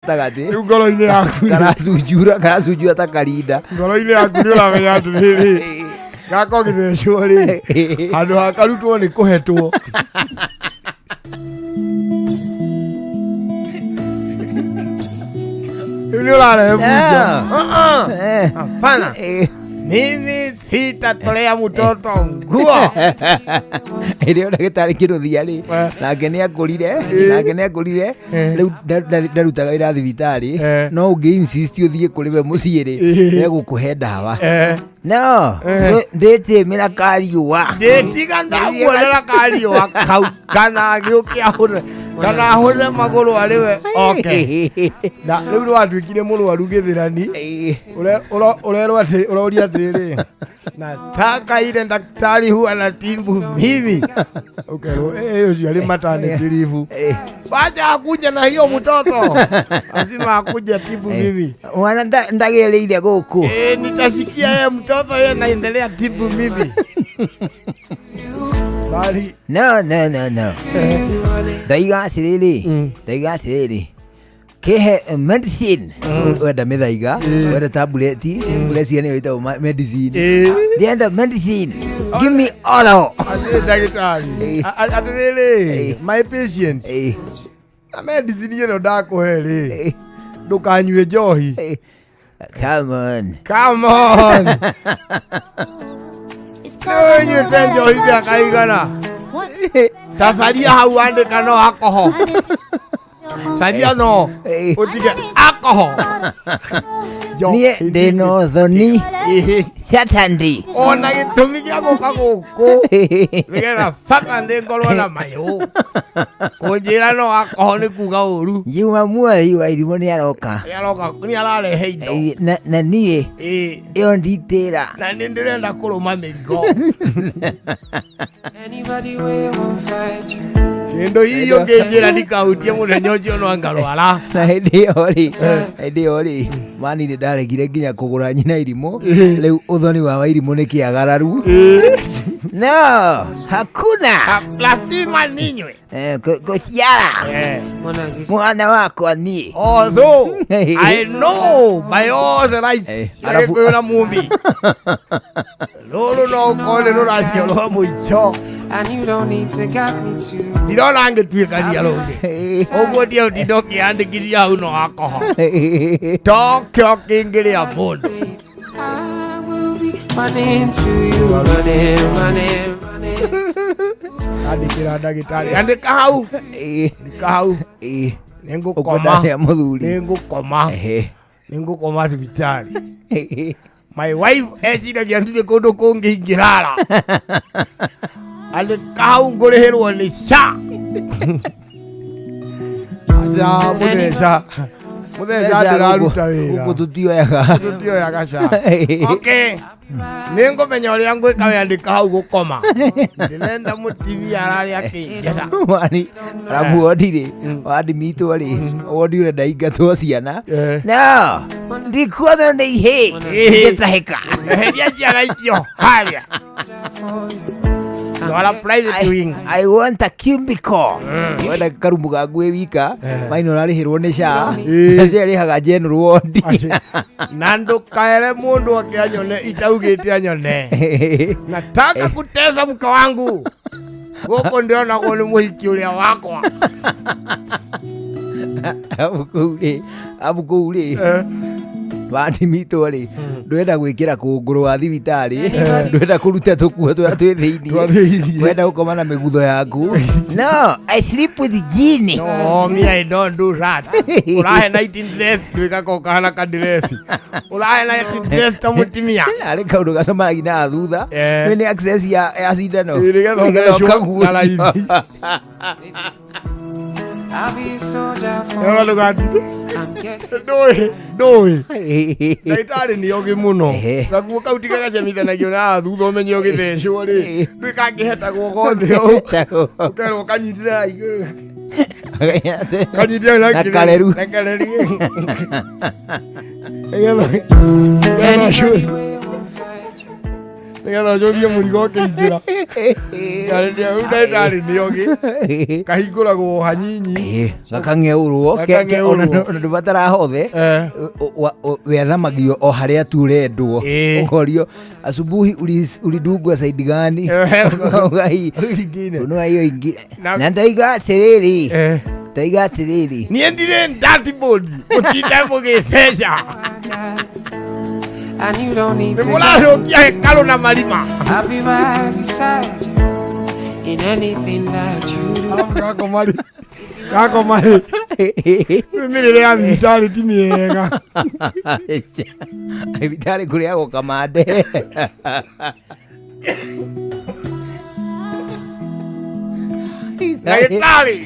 Gatagatĩ Rĩu ngoro-inĩ yaku karacunjura karacunjura ta karinda. Ngoro-inĩ yaku nĩ ũramenya atĩrĩrĩ, gako gĩthecwo rĩ, handũ ha karutwo nĩ kũhetwo. Rĩu nĩ ũrarehe bunjo. Ah, ah. Hapana. Mimi sitatolea mtoto nguo. Ĩrĩ o ndagĩtarĩ kĩrũthia rĩ, Eh. nake nĩ akũrire, nake nĩ akũrire. Eh. Rĩu ndarutaga wĩra thibitarĩ, Eh. no ũngĩ insist ũthiĩ kũrĩ we mũciĩ rĩ, Eh. egũkũhe ndawa. Eh. No Eh. ndĩtĩmĩra kariũa. Ndĩtiga ndamuonera kariũa kau kana agĩũke ahũre kana ahũre magũrũ arĩ we oke. Na rĩu nĩ watuĩkire mũrwaru gĩthĩrani. Ũrerwo atĩ, ũroria atĩrĩrĩ, nataka ile daktari huwa anatibu mimi. Ukerwo eh, ũcio arĩ maternity leave. Wacha akuje na hiyo mtoto, lazima akuje tibu mimi. Mwana ndagĩrĩire gũkũ. Eh, nitasikia yeye mtoto yeye naendelea tibu mimi. Bali No, no, no, no, ndaiga atĩrĩrĩ, ndaiga atĩrĩrĩ, kĩhe medicine. Wenda mĩthaiga, wenda tabureti, ũreciria nĩyo ĩtagwo medicine. Ndĩrenda medicine, give me oral. Atĩ ndagĩtarĩ, atĩrĩrĩ, my patient, na medicine ĩno ndakũhe rĩ, ndũkanyue njohi. Come on. Come on. Nĩũnyuĩte njohi mĩaka igana? Ta caria hau andĩka no akoho, caria no ũtige akoho. Niĩ ndĩna ũthoni Saturday. Ona gĩtũmi gĩa gũka gũkũ nĩgetha Saturday ngorwo na mayũ. Kũnjĩra no akoho nĩ kuga ũru. Juma muothi wa irimũ nĩ aroka. Nĩaroka, nĩ ararehe indo. Na niĩ ĩyo nditĩra. Na nĩ ndĩrenda kũrũma mĩrigo. Anybody we won't fight you. Kĩndũ hihi ũngĩnjĩra ndikahutie mũthenya ũcio no ngarwara. Na hĩndĩ ĩyo rĩ, hĩndĩ ĩyo rĩ, mani nĩ ndaregire nginya kũgũra nyina irimũ. Rĩu ũthoni wa wairimũ nĩ kĩagararu. No hakuna. Lazima ninywe. Gũciara mwana wakwa niĩ. Although I know by all the rights, Agĩkũyũ na Mumbi, rũrũ no ũkorwo nĩ rũracio rwa mũico. And you don't need to get me to. Ndirona ngĩtuĩkania rũngĩ ũguo ndiũtinda ũkĩandĩkithia hau no akoho tokĩo kĩngĩrĩa mũndũ. I will be running to you, running, running, running. Andĩkĩra ndagĩtarĩ, andĩka hau, andĩka hau. Nĩngũkoma. Ũkwenda atĩa mũthuri? Nĩngũkoma. Nĩngũkoma thibitarĩ. My wife eciragia ndirĩ kũndũ kũngĩ ingĩrara. Andĩka hau ngũrĩhĩrwo nĩ SHA. Aca mũtheca, mũtheca ndĩraruta wĩra. Gũkũ tũtioyaga. Tũtioyaga SHA. Okay, nĩ ngũmenya ũrĩa ngwĩka. We andĩka hau gũkoma, ndĩrenda mũtumia ararĩ akĩnjetha. Wani arabu wodi rĩ, wandimitwo rĩ, wodi ũrenda ingatwo ciana. No ndikuona nĩ ihĩ ngĩtahĩka. Eheria ciana icio harĩa, twara private wing. I want a cubicle. Wenda karumu gaku wĩ wika, maina ũrarĩhĩrwo nĩ SHA. SHA ĩrĩhaga general ward. Na ndũkaere mũndũ ake anyone itaugĩte anyone. Nataka kutesa mke wangu gũkũ, ndĩronagwo nĩ mũhiki ũrĩa wakwa. Abu kũu rĩ, abu kũu rĩ, wandimitwo rĩ, ndwenda gwĩkĩra kũngũrũ wa thibitarĩ, ndwenda kũruta tũkuo tũrĩa twĩ Twa thĩinĩ, thĩinĩ. wenda gũkoma na mĩgutho yaku. No I sleep with Genie. No, me, I don't do that. Ũrahe night dress twĩka ko kahana ka dress. Ũrahe night dress ta mũtumia. Arĩ kaũndũ gacemanagia na thutha. Nĩ access ya cindano. Ĩ, nĩgetha Nĩgetha ũthecwo ũkaguũrio. na raithi. I'll be a soldier for Ĩyo you. ndũgatinde. I'm getting Ndũĩ, ndũĩ. Ndagĩtarĩ nĩ ogĩ mũno. Ehe. Gakuo kau tiga gacemithanagia na thutha ũmenye ũgĩthecwo rĩ. Ndũĩ kangĩhetagwo gothe ũũ. Ũkerwo kanyitĩre haha igũrũ. Kanyitĩre Na kareru. Na kareru. Nĩgetha anybody we won't fight you. Nĩgetha ũcũthie mũrigo ũkĩingĩra. Rĩu ndagĩtarĩ nĩ ogĩ. Kahingũragwo hanyinyi. Gakang'eũrwo. Gakang'eũrwo. Ona ndũbatara hothe. Wethamagio o harĩa tu ũrendwo. Ũkorio asubuhi ulidungwa saidi gani? Ugai. Ringine. Unua hiyo ingine. Na- Na ndaiga atĩrĩrĩ. Ndaiga atĩrĩrĩ. Niĩ ndirĩ ndatimbũndi mũtinde mũgĩceca. And you don't need Nĩ to. mũracũkia hekarũ na marima. I'll be right beside you in anything that you do. Arabu gakoma rĩ, gakoma rĩ, mĩrĩre ya thibitarĩ ti mĩega. Thibitarĩ kũrĩagwo kamande. Ndagĩtarĩ,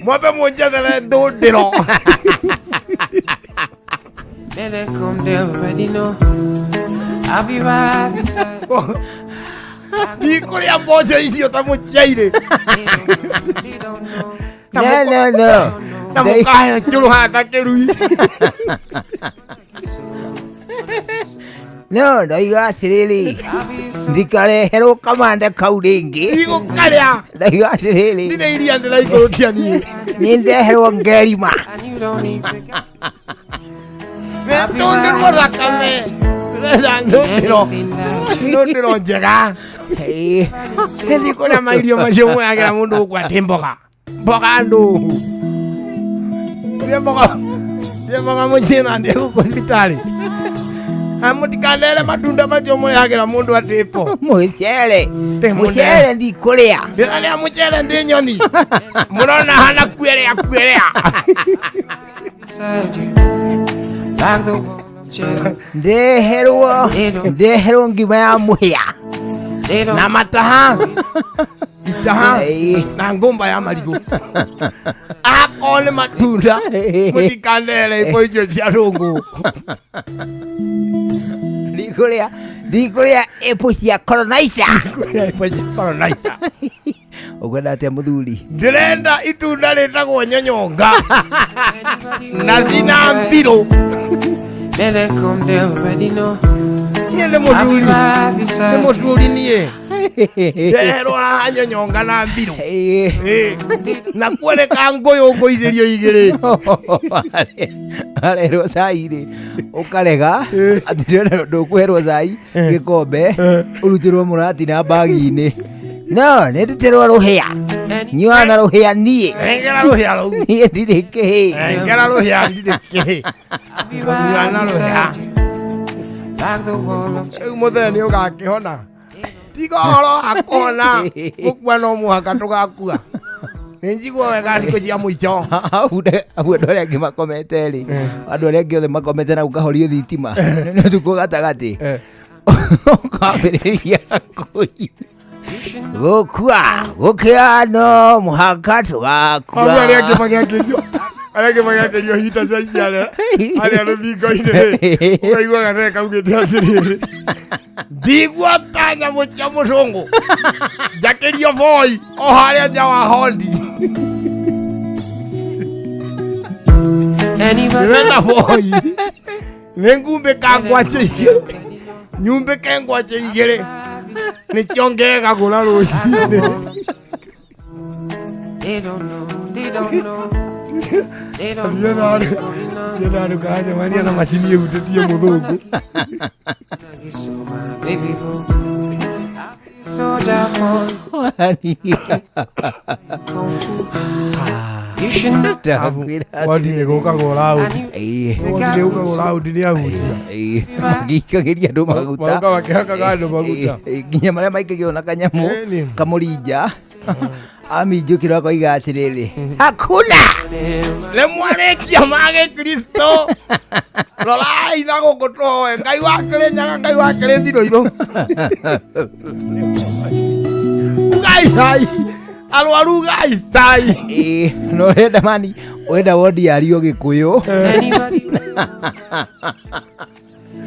mwambe mũnjethere ndũndĩro. Better come, they already know. I'll be right beside you. Ndikũrĩa mboco icio ta mũceire. They don't know. No, no, no. Na mũkahe cũrũ haha ta kĩrui. No, ndaiga atĩrĩrĩ. I'll be so Ndikareherwo kamande kau rĩngĩ. Ndigũkarĩa. Ndaiga atĩrĩrĩ. Ndirĩ iria ndĩraikũrũkia niĩ. Nĩ ndeherwo ngerima. and you don't need to go. Nĩ ndũndĩrwo thakame. Ndĩrenda ndũndĩro. Anything that you Ndũndĩro njega. Nĩ kũrĩa mairio macio mwagĩra mũndũ gũkũ atĩ mboga. Mboga ndũhu. Ndĩe mboga. Ndĩe mboga mũciĩ na ndĩe gũkũ thibitarĩ. Na mũtikanere matunda macio mwehagĩra mũndũ atĩ po. Mũcere. Ndĩ Mũcere ndikũrĩa. Ndĩrarĩa mũcere ndĩ nyoni. Mũrona hana kuerea kuerea. beside you. Like the wall of Jericho. Ndeherwo. Ndeherwo ngima ya mũhĩa. They don't Na mataha. Itaha. Na ngũmba ya marigũ. Akorwo nĩ matunda mũtikanere ibo icio cia rũngũ. Ndikũrĩa. Ndikũrĩa apple cia colonizer. Kũrĩa ibo cia colonizer. Ũkwenda atĩa mũthuri? Ndĩrenda itunda rĩtagwo nyonyonga anybody na cina mbirũ. Better come, they already know. Niĩ nĩ I'll be mũthuri. right Nĩ beside you. mũthuri niĩ. Ndeherwo haha nyonyonga na mbirũ. Na kuoneka ngũyũ ngũicĩrio igĩrĩ. Arerwo cai rĩ ũkarega atĩ ndĩrona ndũkũherwo cai gĩkombe ũrutĩrwo mũratina mbagi-inĩ no nĩ ndutĩrwo rũhĩa nyuaga na rũhĩa niĩ Nengera rũhĩa rũu. niĩ ndirĩ kĩhĩ Nengera rũhĩa ndirĩ kĩhĩ. I'll be right Nyua na rũhĩa. beside you. Like the wall of Rĩu mũthee nĩ ũgakĩhona. Tiga ũhoro wa kũhona gũkua no mũhaka tũgakua. Nĩ njigua wega thikũ cia mũico. Hau andũ arĩa angĩ makomete rĩ, andũ arĩa angĩ othe makomete na ũkahorio thitima nĩ ũtukũ gatagatĩ, ũkambĩrĩria kũina gũkua gũkĩa no mũhaka tũgakua. Hau arĩa angĩ magĩakĩrio, arĩa angĩ magĩakĩrio hita cia ici arĩa arĩa rũthingo-inĩ rĩ, ũkaigua gatee kaugĩte atĩrĩrĩ, ndigua ta nyamũ cia mũcũngũ njakĩrio boi o harĩa nja wa hondi. Anybody Ndĩrenda boi nĩ ngumbĩka ngwacĩ igĩrĩ, nyumbĩke ngwacĩ igĩrĩ nĩcio ngegagũra rũcinĩ. They don't know, they don't know. They don't know what's going on. Thiĩ ndũkaracemania na macini ĩhutĩtie mũthũngũ. So my baby boo, I'll be a soldier for you, kung fu. You should know. Ndakwĩra atĩrĩrĩ. Wandire gũkagwo raũndi. And you Wandire gũkagwo raũndi nĩ ahunjia. Magĩikagĩria andũ maguta. Magoka makĩhakaga andũ maguta. Nginya marĩa maikagio na kanyamũ Ĩni. kamũrinja aminjũkĩrwo akoiga atĩrĩrĩ, hakuna. Nĩ mwarĩkia ma gĩkristo, rorai na gũkũ tũhoe Ngai wa Kĩrĩnyaga, Ngai wa Kĩrĩthirũirũ, ugai cai arwaru, ugai cai. Ĩĩ, na ũrenda mani ũrenda wondi yario Gĩkũyũ. Anybody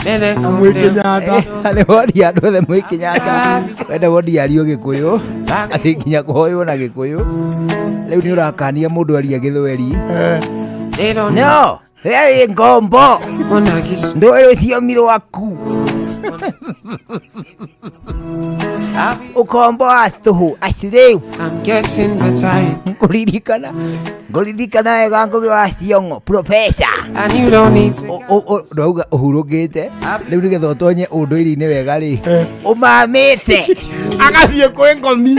Better come Mwĩ down. Kenyatta. Nĩ wondi ya andũ othe mwĩ Kenyatta, ũrenda wondi yario Gĩkũyũ atĩ nginya kũhoywo na Gĩkũyũ. Rĩu nĩ ũrakania mũndũ aria Gĩthweri. They don't know No we wĩ ngombo when I get ndũĩ rũthiomi rwaku. I'll be, Ũkombo wa tũhũ, a slave. I'm getting better, Ngũririkana ngũririkana wega Ngũgĩ wa Thiong'o, professor. and you don't need to. Ndauga ũhurũkĩte rĩu nĩgetha ũtonye ũndũire-inĩ wega rĩ ũmamĩte Agathiĩ kwĩ ngomi.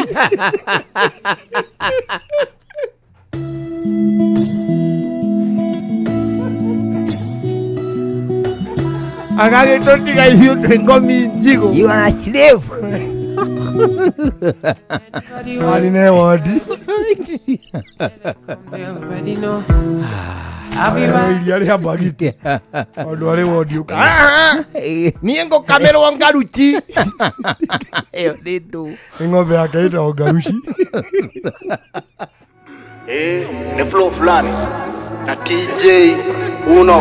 Agagĩtũtiga ithuĩ twĩ ngomi njigũ. You are a slave. Arĩ ne wondi. They already know. I'll be right. Iria rĩa mbagiti. Tondũ arĩ wondi ũka. Niĩ ngũkamĩrwo ngaruti. Ĩyo nĩ ndũ. Nĩ ng'ombe yake ĩtagwo ngaruci. Ni flow fulani na TJ Uno.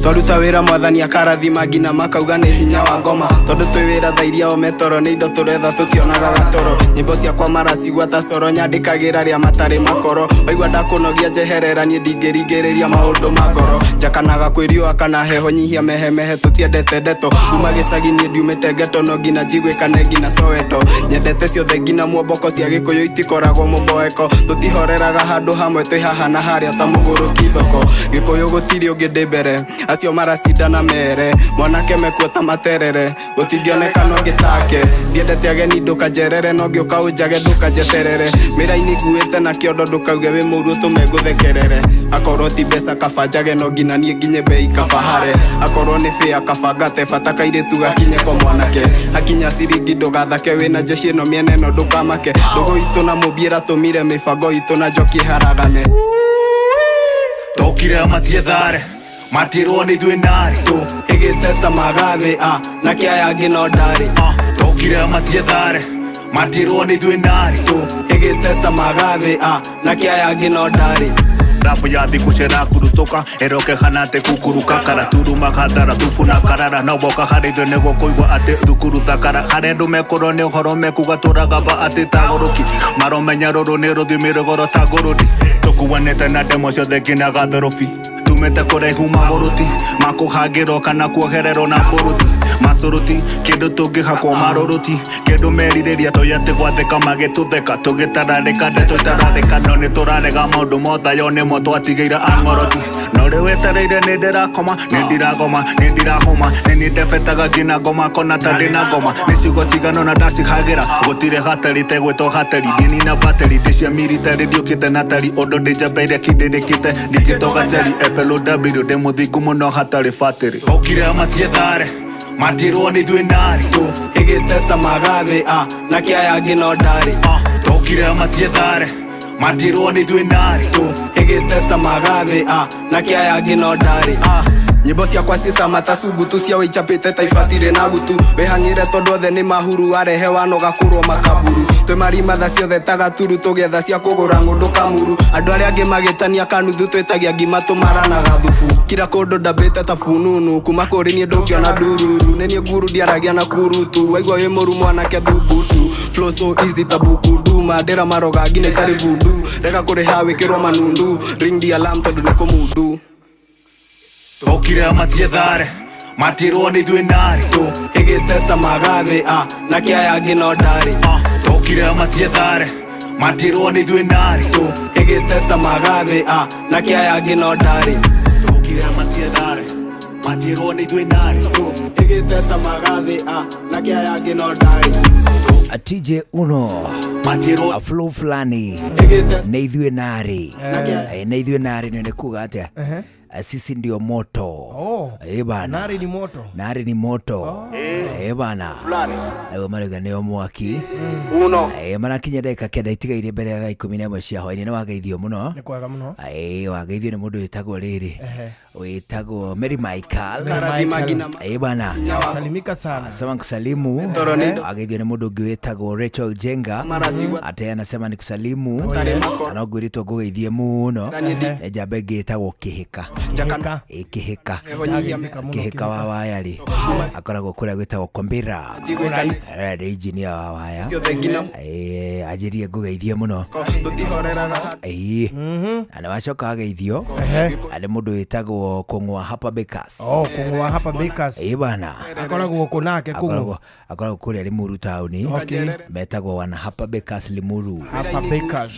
Twaruta wĩra mwathani akarathima nginya makauga nĩ hinya wa ngoma tondũ twĩ wĩra thaa iria o metoro nĩ indo tũretha tũtionaga gatoro nyĩmbo ciakwa maracigua ta coro nyandĩkagĩra rĩa matarĩ makoro waigua ndakũnogia njeherera niĩ ndingĩringĩrĩria maũndũ ma ngoro njakanaga kwĩ riũa kana heho nyihia mehemehe tũtiendete ndeto kuma gĩcagi niĩ ndiumĩte ngeto no nginya njiguĩkane nginya soweto nyendete ciothe nginya muomboko cia gĩkũyũ itikoragwo mũmboeko tũtihoreraga handũ hamwe twĩ haha na harĩa ta mũgũrũki thoko gĩkũyũ gũtirĩ ũngĩ ndĩ mbere acio maracindana mere mwanake mekuo ta materere gũtingĩoneka no ngĩtake ndiendete ageni ndũkanjerere no ngĩũka ũnjage ndũkanjeterere mĩraini nguĩte na kĩondo ndũkauge wĩ mũru ũtũme ngũthekerere akorwo ti mbeca kaba njage no nginya niĩ nginye bei kaba hare akorwo nĩ bĩa kaba ngate bata kairĩtu gakinye kwa mwanake hakinya ciringi ndũgathake wĩna jeshi ĩno mĩena ĩno ndũkamake ndũgũ itũ na mũmbi ĩratũmire mĩbango itũ na njoki ĩharagane. Tokire matiethare matirwo nĩ ithuĩ narĩ Tũhĩgĩte ta magathĩ a na kĩaya ngĩ no ndarĩ. Tokire matiethare matirwo nĩ ithuĩ narĩ Tũhĩgĩte ta magathĩ a na kĩaya ngĩ no ndarĩ. Rapu ya thikũ cirakurutũka ĩroke hana atĩ kukuruka karaturuma katara thubu na karara no boka harĩ ithuĩ nĩguo kũigua atĩ thukuru thakara harĩa andũ mekũrwo nĩ ũhoro mekuga tũragamba atĩ tagũrũki maromenya rũrũ nĩ rũthiomi rũgoro ta ngũrũdi tũkuanĩte na ndemo ciothe nginya gathũrũbi tumĩte kũraihu magũrũti makũhangĩrwo kana kuohererwo na mbũrũti macuruti kĩndũ tũngĩhakwo marũrũti kĩndũ merirĩria tũĩ atĩ gwathĩka magĩtũtheka tũgĩtararĩka ndeto itararĩka no nĩ tũrarega maũndũ mothe yo nĩmo twatigĩire ang'oroti no rĩu wetereire nĩ ndĩrakoma nĩ ndiragoma nĩ ndirahũma nĩ niĩ ndebetaga nginya ngoma kona ta ndĩna ngoma nĩ ciugo cigana na ndacihagĩra gũtirĩ hatari tegwĩtwo hatari ndini na battery ndĩ cia military ndiũkĩte na tari ũndũ ndĩnjambeire kindĩrĩkĩte ndingĩtoga njeri FLOW ndĩ mũthingu mũno hatarĩ batĩrĩ okire matiethare matirwo nĩ ithuĩ narĩ Tũhĩgĩte ta magathĩ a na kĩaya ngĩ no ndarĩ. Tokire matiethare matirwo nĩ ithuĩ narĩ Tũhĩgĩte ta magathĩ a na kĩaya ngĩ no ndarĩ. Nyĩmbo ciakwa cicama ta cungutu cia wĩichapĩte ta ibatirĩ na gutu wĩhang'ĩre tondũ othe nĩ mahuru warehe wanoga kũrwo makaburu twĩ marima tha ciothe ta gaturu tũgetha cia kũgũra ng'ũndũ kamuru andũ arĩa angĩ magĩtania kanuthu twĩtagia ngima tũmaranaga thubu kira kũndũ ndambĩte ta fununu kuma kũrĩ niĩ ndũngĩona ndururu nĩ niĩ nguru ndiaragia na kurutu waigua wĩ mũru mwanake thubutu flow so easy ta buku nduma ndĩra maroga nginya itarĩ vundu rega kũrĩha wĩkĩrwo manundu ring the alarm tondũ nĩ kũmundu. Tokire matiethare matirwo nĩ ithuĩ narĩ Tũhĩgĩte ta magathĩ a na kĩaya ngĩ no ndarĩ. Tokire matiethare matirwo nĩ ithuĩ narĩ Tũhĩgĩte ta magathĩ a na kĩaya ngĩ no ndarĩ. Tokire matiethare matirwo nĩ ithuĩ narĩ Tũhĩgĩte ta magathĩ a na kĩaya ngĩ no ndarĩ. TJ Uno matirwo a flow fulani Hĩgĩte nĩ ithuĩ narĩ. na kĩaya Nĩ ithuĩ narĩ nĩ kuga atĩa sisi ndio moto. Oh. Bana. Narĩ ni moto. Narĩ ni moto. Bana. Naguo marauga nĩo mwaki. Uno Marakinya ndagĩka 9 itigaire mbere ya thaa 11 cia hwaĩ-inĩ. Nĩ wageithio mũno. Nĩ kwega mũno. Wageithio nĩ mũndũ wĩtagwo rĩrĩ. Wĩtagwo Mary Michael. Karathima nginya Ĩ bana. Salimika sana. Sema nkusalimu. Toro nĩ indo Ageithio nĩ mũndũ ũngĩ wĩtagwo Rachel Jenga. maracigua Ate anasema ni kusalimu. tarĩ mako Na no ngwĩrĩtwo ngũgeithie mũno. Nĩ njamba ĩngĩ ĩtagwo Kĩhĩka. njaka Ĩ Kĩhĩka. heho nyihia Ndagĩthĩka mũno. Kĩhĩka wa waya rĩ akoragwo kũrĩa gwĩtagwo Kombira. njiguĩka Eh, nĩ injinia wa waya. ciothe nginya Eh, anjĩrie ngũgeithie mũno. tũtihoreraga Ĩĩ. Na nĩ wacoka wageithio Ehe. arĩ mũndũ wĩtagwo Kũng'wa Hapa Bakers. Oh, Kũng'wa Hapa Bakers. Ĩĩ bana. Akoragwo kũ nake Kũng'wa? Akoragwo kũrĩa Limuru taũni. Okay. Metagwo wana Hapa Bakers Limuru. Hapa Bakers.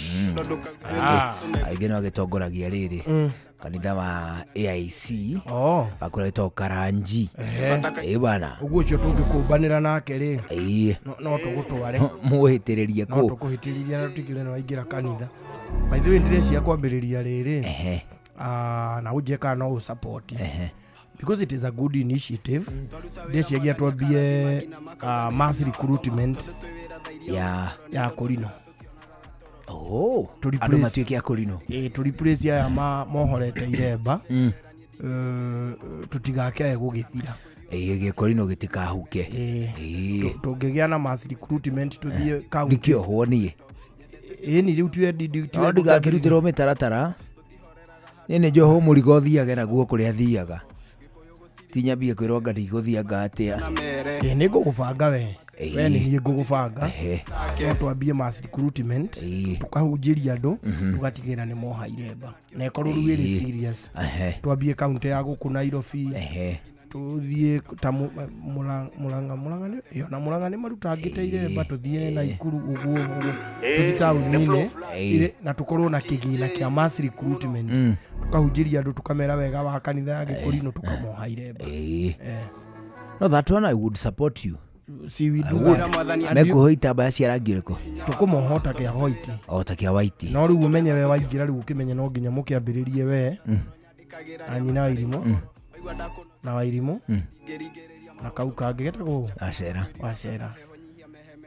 Aingĩ no agĩtongoragia rĩrĩ kanitha wa AIC Oh. akũrĩa wĩtagwo Karanji. Ehe. Ĩĩ bana. Ũguo ũcio tũngĩkũmbanĩra nake rĩ, Ĩĩ. no tũgũtware. Mũhĩtĩrĩrie No kũ? tũkũhĩtĩrĩria na tũtigĩrĩre nĩ waingĩra kanitha. By the way, ndĩreciria kwambĩrĩria rĩrĩ. Ehe. Na ũnjie kana no ũsupport. Because it is a good initiative. Ndĩreciria twambie mass recruitment Ya. ya Korino. Oh. To Andũ replace- matuĩke a Korino. Ĩ, tũ replace aya mohorete iremba. Tũtigakĩae gũgĩthira. Ĩĩ gĩkorino gĩtikahuke. Ĩ, Ĩĩ. tũngĩgĩa na mass recruitment tũthiĩ county. Ndikĩohwo niĩ. Ĩni rĩu tuwe No ndigakĩrutĩrwo mĩtaratara. Niĩ nĩ njohwo mũrigo thiage naguo kũrĩa thiaga. Ti nyambie kwĩrwo anga ndigũthiĩ anga atĩa. Nĩ ngũgũbanga we. Ĩĩ. We nĩ niĩ ngũgũbanga. Ehe. No twambie mass recruitment. Ĩĩ. Tũkahunjĩria andũ tũgatigĩrĩra nĩ moha iremba na ĩkorwo rĩu ĩrĩ serious. Ehe. Twambie kaunti ya gũkũ Nairobi. Ehe. Tũthiĩ ta Murang'a Murang'a nĩ ĩyo na Murang'a nĩ marutangĩte iremba tũthiĩ Naikuru ũguo ũguo tũthiĩ taũni-inĩ na tũkorwo na kĩgĩna kĩa mass recruitment tũkahunjĩria andũ tũkamera wega wa kanitha ya Gĩkũrinũ tũkamoha iremba. Ĩĩ. No that one I would support you. See, we do that. mwathani Mekuohwo itambaya cia rangi ũrĩkũ? Tũkũmoha ta kĩa white. O ta kĩa white. No rĩu ũmenye we waingĩra rĩu ũkĩmenye no nginya mũkĩambĩrĩrie we na nyina wa irimũ na wa irimũ na kau kangĩ getagwo Acera. wacera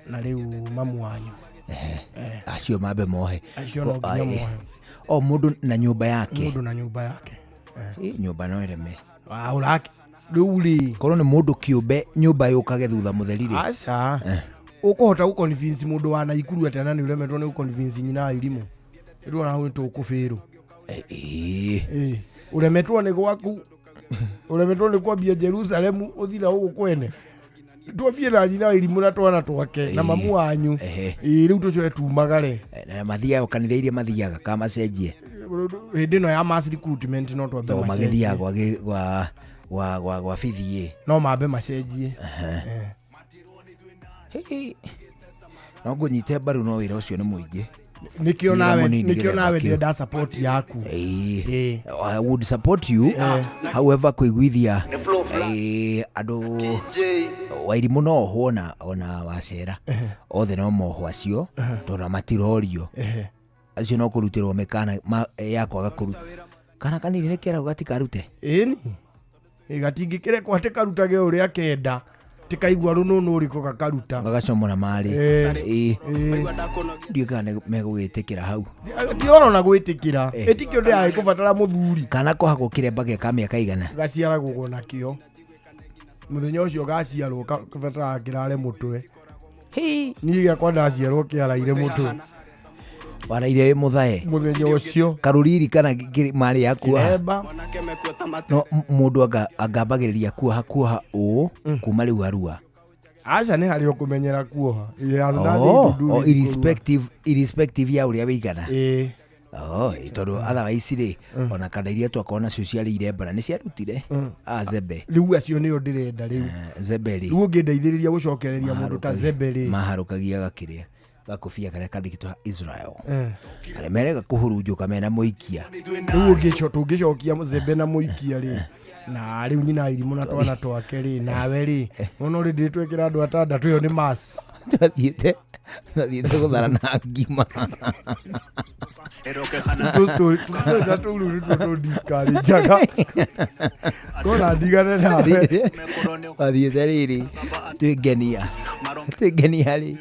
na rĩu mamu wanyu. Acio mambe mohe. Acio no nginya mohe. O mũndũ na nyũmba yake. Mũndũ na nyũmba yake. Ĩ, nyũmba no ĩreme. Ũrake rĩu rĩ Korwo nĩ mũndũ kĩũmbe nyũmba yũkage thutha mũtheri rĩ. Aca ũkũhota gũconvince mũndũ wa Naikuru atĩa na nĩ ũremetwo nĩ gũconvince nyina wa irimũ rĩu ona hau nĩ tũkũbĩrwo. Ĩĩ. Ĩ, ũremetwo nĩ gwaku ũremetwo nĩ kwambia Jerusalemu ũthira gũkũ kwene twambie na nyina wa irimũ na twana twake na mamu wanyu. Ehe. Ĩ, rĩu tũcoe tumagare Na mathiaga kanitha iria mathiaga ka macenjie. Hĩndĩ ĩno ya mass recruitment no twambe Tondũ macenjie. magĩthiaga gwa gwa gwa gwa bithi. No mambe macenjie. Ĩ. No ngũnyite mbaru no wĩra ũcio nĩ mũingĩ. Nĩkĩo Wĩra nawe mũnini nĩkĩo gĩthemba nawe kĩu. ndĩrenda support yaku. Ĩĩ. Ĩĩ. I would support you however kũiguithia andũ wairimũ no ohwo ona wacera othe no mohwo acio tondũ matirorio acio no kũrutĩrwo mĩkana ya kwaga kũruta kana kanini nĩ keragwo gatikarute. Ĩni gatingĩkĩrekwo atĩ karutage ũrĩa kenda tikaigua rũnũnũ ũrĩkũ gakaruta. Gagacomora marĩ. Ĩĩ. Ĩĩ. Ndiũĩ kana nĩ megũgĩtĩkĩra hau. Ti oro na gwĩtĩkĩra ĩtikĩo ndĩragĩ kũbatara mũthuri. Kana kohagwo kĩremba gĩa ka mĩaka igana. Gaciaragwo nakĩo mũthenya ũcio gaciarwo kabataraga kĩrare mũtwe. Niĩ gĩakwa ndaciarwo kĩaraire mũtwe. Waraire wĩ mũthae. Mũthenya ũcio. Karũriri kana marĩ ya kuoha. Kĩremba. No mũndũ angambagĩrĩria kuoha kuoha ũũ kuma rĩu arua. Aca nĩ harĩ ũkũmenyera kuoha. It has nothing to do Oh, with irrespective ya ũrĩa wĩigana. Ĩĩ. Oh, tondũ otherwise rĩ ona kana iria twakorwo nacio ciarĩ irembara nĩ ciarutire. Zebe. Rĩu acio nĩo ndĩrenda rĩu. Zebe rĩ. Rĩu ũngĩndeithĩrĩria gũcokereria mũndũ ta Zebe rĩ. Maharũkagia gakĩrĩa gakobia karĩa kandĩkĩtwo Israel. Arĩa merega kũhurunjũka mena mũikia. Rĩu tũngĩcokia Zebe na mũikia rĩ na rĩu nyina irimũ na twana twake rĩ nawe rĩ ona rĩ ndĩ twekĩra andũ atandatũ ĩyo nĩ mass. Twathiĩte gũthara na ngima. Tũstory ta tũu rĩu nĩtuo tũ discourage-aga. Kona ndigane nawe. Wathiĩte rĩrĩ twĩngenia twĩngenia rĩ,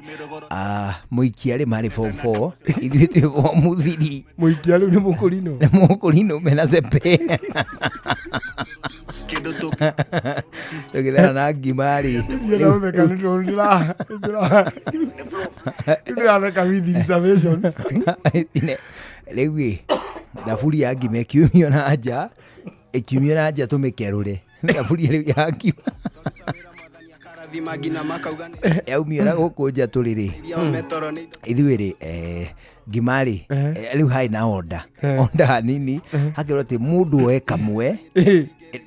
mũikia rĩ marĩ form 4, ithuĩ twĩ form 3. Mũikia rĩu nĩ mũkũrinũ. Nĩ mũkũrinũ mena cepe. Kĩndũ tũ Tũgĩthara na ngima rĩ. Ndiĩ na ũtheka nĩ tondũ ndĩratheka with reservations. Rĩu ĩ thaburia ya ngima ĩkiumio na nja, ĩkiumio na nja tũmĩkerũre thaburia rĩu ya ngima. Akarathima nginya makauga nĩ Yaumio na gũkũ nja tũrĩ rĩ. iria o metoro nĩ indo. Ithuĩ rĩ, ngima rĩ, rĩu harĩ na onda onda hanini hakĩrwo atĩ mũndũ oe kamwe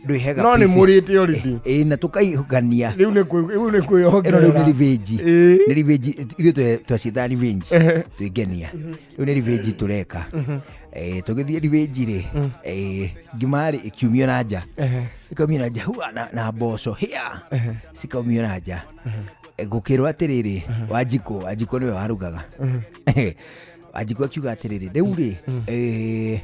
ndwĩhega. No nĩ mũrĩte already. Ĩ, na tũkaigania. Rĩu nĩ rĩu nĩ Ĩno rĩu nĩ kwĩyongerera. revenge. Ĩĩ. Nĩ revenge, ithuĩ twaciĩtaga revenge twĩngenia, rĩu nĩ revenge tũreka. Tũgĩthiĩ revenge rĩ, ngima rĩ ĩkiumio na nja, ĩkaumio na nja hua, na mboco hĩa cikaumio na nja. Gũkĩrwo atĩrĩrĩ, Wanjikũ, Wanjikũ nĩwe warugaga. Wanjikũ akiuga atĩrĩrĩ, rĩu rĩ,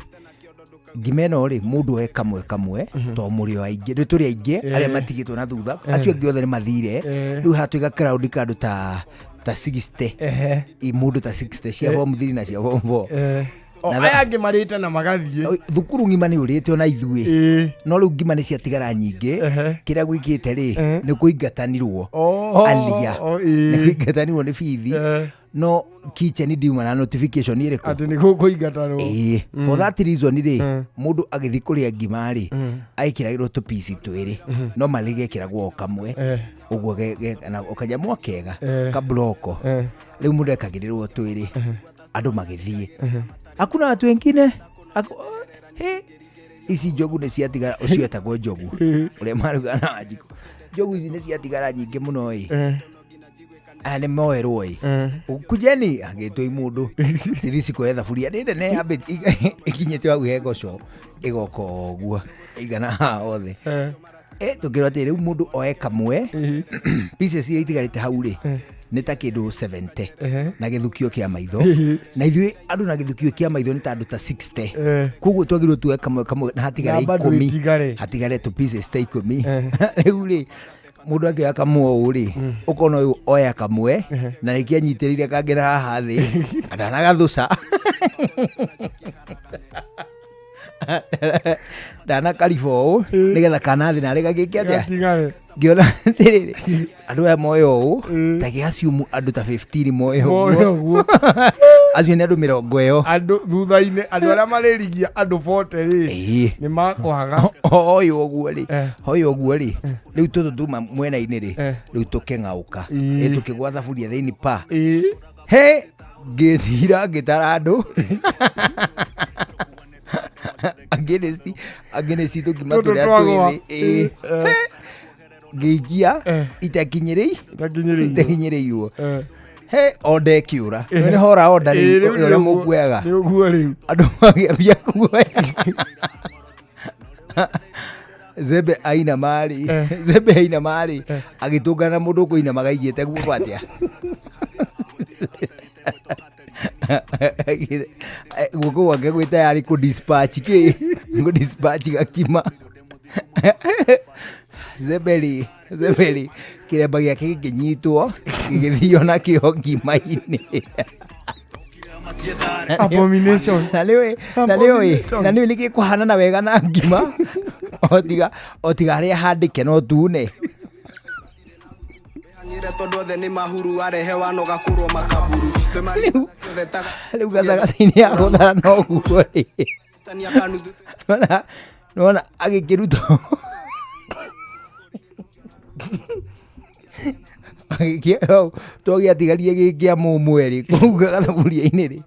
ngima ĩno rĩ, mũndũ oe kamwe kamwe to mũrĩ o aingĩ, rĩu tũrĩ aingĩ arĩa matigĩtwo na thutha, acio angĩ othe nĩ mathire. Rĩu hatwĩga crowd kandũ ta 60. Mũndũ ta 60 cia form 3 na cia form 4. O, aya angĩ marĩte na magathiĩ. Thukuru ng'ima nĩ ũrĩte ona ithuĩ. No rĩu ngima nĩ ciatigara nyingĩ. Kĩrĩa gwĩkĩte rĩ, nĩ kũingatanirwo. Alia. Nĩ kũingatanirwo nĩ bithi. No kitchen ndiuma na notification ĩrĩkũ Atĩ nĩ gũkũingatanwo. Ĩĩ, for that reason rĩ, mũndũ agĩthiĩ kũrĩa ngima rĩ, agĩkĩragĩrwo tũpici twĩrĩ, no marĩ gekĩragwo o kamwe ũguo na kanyamũ kega kabloko. Rĩu mũndũ ekagĩrĩrwo twĩrĩ, andũ magĩthiĩ, hakuna watu wengine. He, ici njogu nĩ ciatigara, ũcio etagwo njogu ũrĩa marugaga na Wanjikũ, njogu ici nĩ ciatigara nyingĩ mũno ĩ. Aya nĩ moerwo ĩ, kujeni agĩtwo imũndũ cithi cikoe thaburia nĩ nene ĩkinyĩte hau he goco ĩgoka o ũguo ĩigana haha othe. Tũkĩrwo atĩ rĩu mũndũ oe kamwe, pieces iria itigarĩte hau rĩ nĩ ta kĩndũ 70 na gĩthukio kĩa maitho, na ithuĩ andũ na gĩthukio kĩa maitho nĩ ta andũ ta 60. Koguo twagĩrĩirwo tuoe kamwe kamwe na hatigare Na bado 10. itigare. Hatigare tũ pieces ta 10. Rĩu rĩ, mũndũ akĩoya kamwe ũũ rĩ, ũkona ũyũ oya kamwe na rĩngĩ anyitĩrĩire kangĩ na haha thĩ ndanagathuca ndanakariba ũũ nĩgetha kana thĩ narĩ gagĩke atĩa. Gatigare. Ngĩona atĩrĩrĩ, andũ aya moya ũũ ta gĩaciumu andũ ta 15 moya Moe ũguo. Ũguo. Acio nĩ andũ 20. Andũ thutha-inĩ, andũ arĩa marĩrigia andũ 40 rĩ, nĩ makwaga. Hoyo ũguo rĩ, hoyo ũguo rĩ, rĩu tũtũ tuma mwena-inĩ rĩ, rĩu tũkĩng'aũka. Ĩ, tũkĩgwa thaburia thĩinĩ pa. He ngĩthira ngĩtara andũ against against tũkima Tũtũ tũrĩa twagwa. twĩthĩ. Ĩ. Ngĩikia itakinyĩrĩi Itakinyĩrĩirwo. Itakinyĩrĩirwo. He onda ĩkĩũra nĩ hora onda Ĩĩ, rĩu rĩu ũrĩa nĩ ũguo- mũkuoyaga. Nĩ ũguo rĩu. Andũ magĩambia kuoya zembe aina marĩ, zembe aina marĩ agĩtũngana na mũndũ ũkũinamaga aigĩte guoko atĩa. Guoko gwake gwĩ tayarĩ kũ dispatch kĩ kũ dispatch gakima. Zembe rĩ, zembe rĩ, kĩremba gĩake gĩkĩnyitwo gĩgĩthio nakĩo ngima-inĩ. Abomination. Na nĩũĩ Abomination. na nĩũĩ nĩkĩ kũhanana wega na ngima o tiga harĩa handĩke no tune. Hang'ire tondũ othe nĩ mahuru arehe wanoga kũrwo makaburu. Rĩu rĩu gacagaca-inĩ ya gũthara no guo rĩ. Tania kanuthu. Nona nona agĩkĩruta agĩkĩoya twagĩatigarie gĩkĩa mũmwe rĩ kũu gathaburia-inĩ rĩ,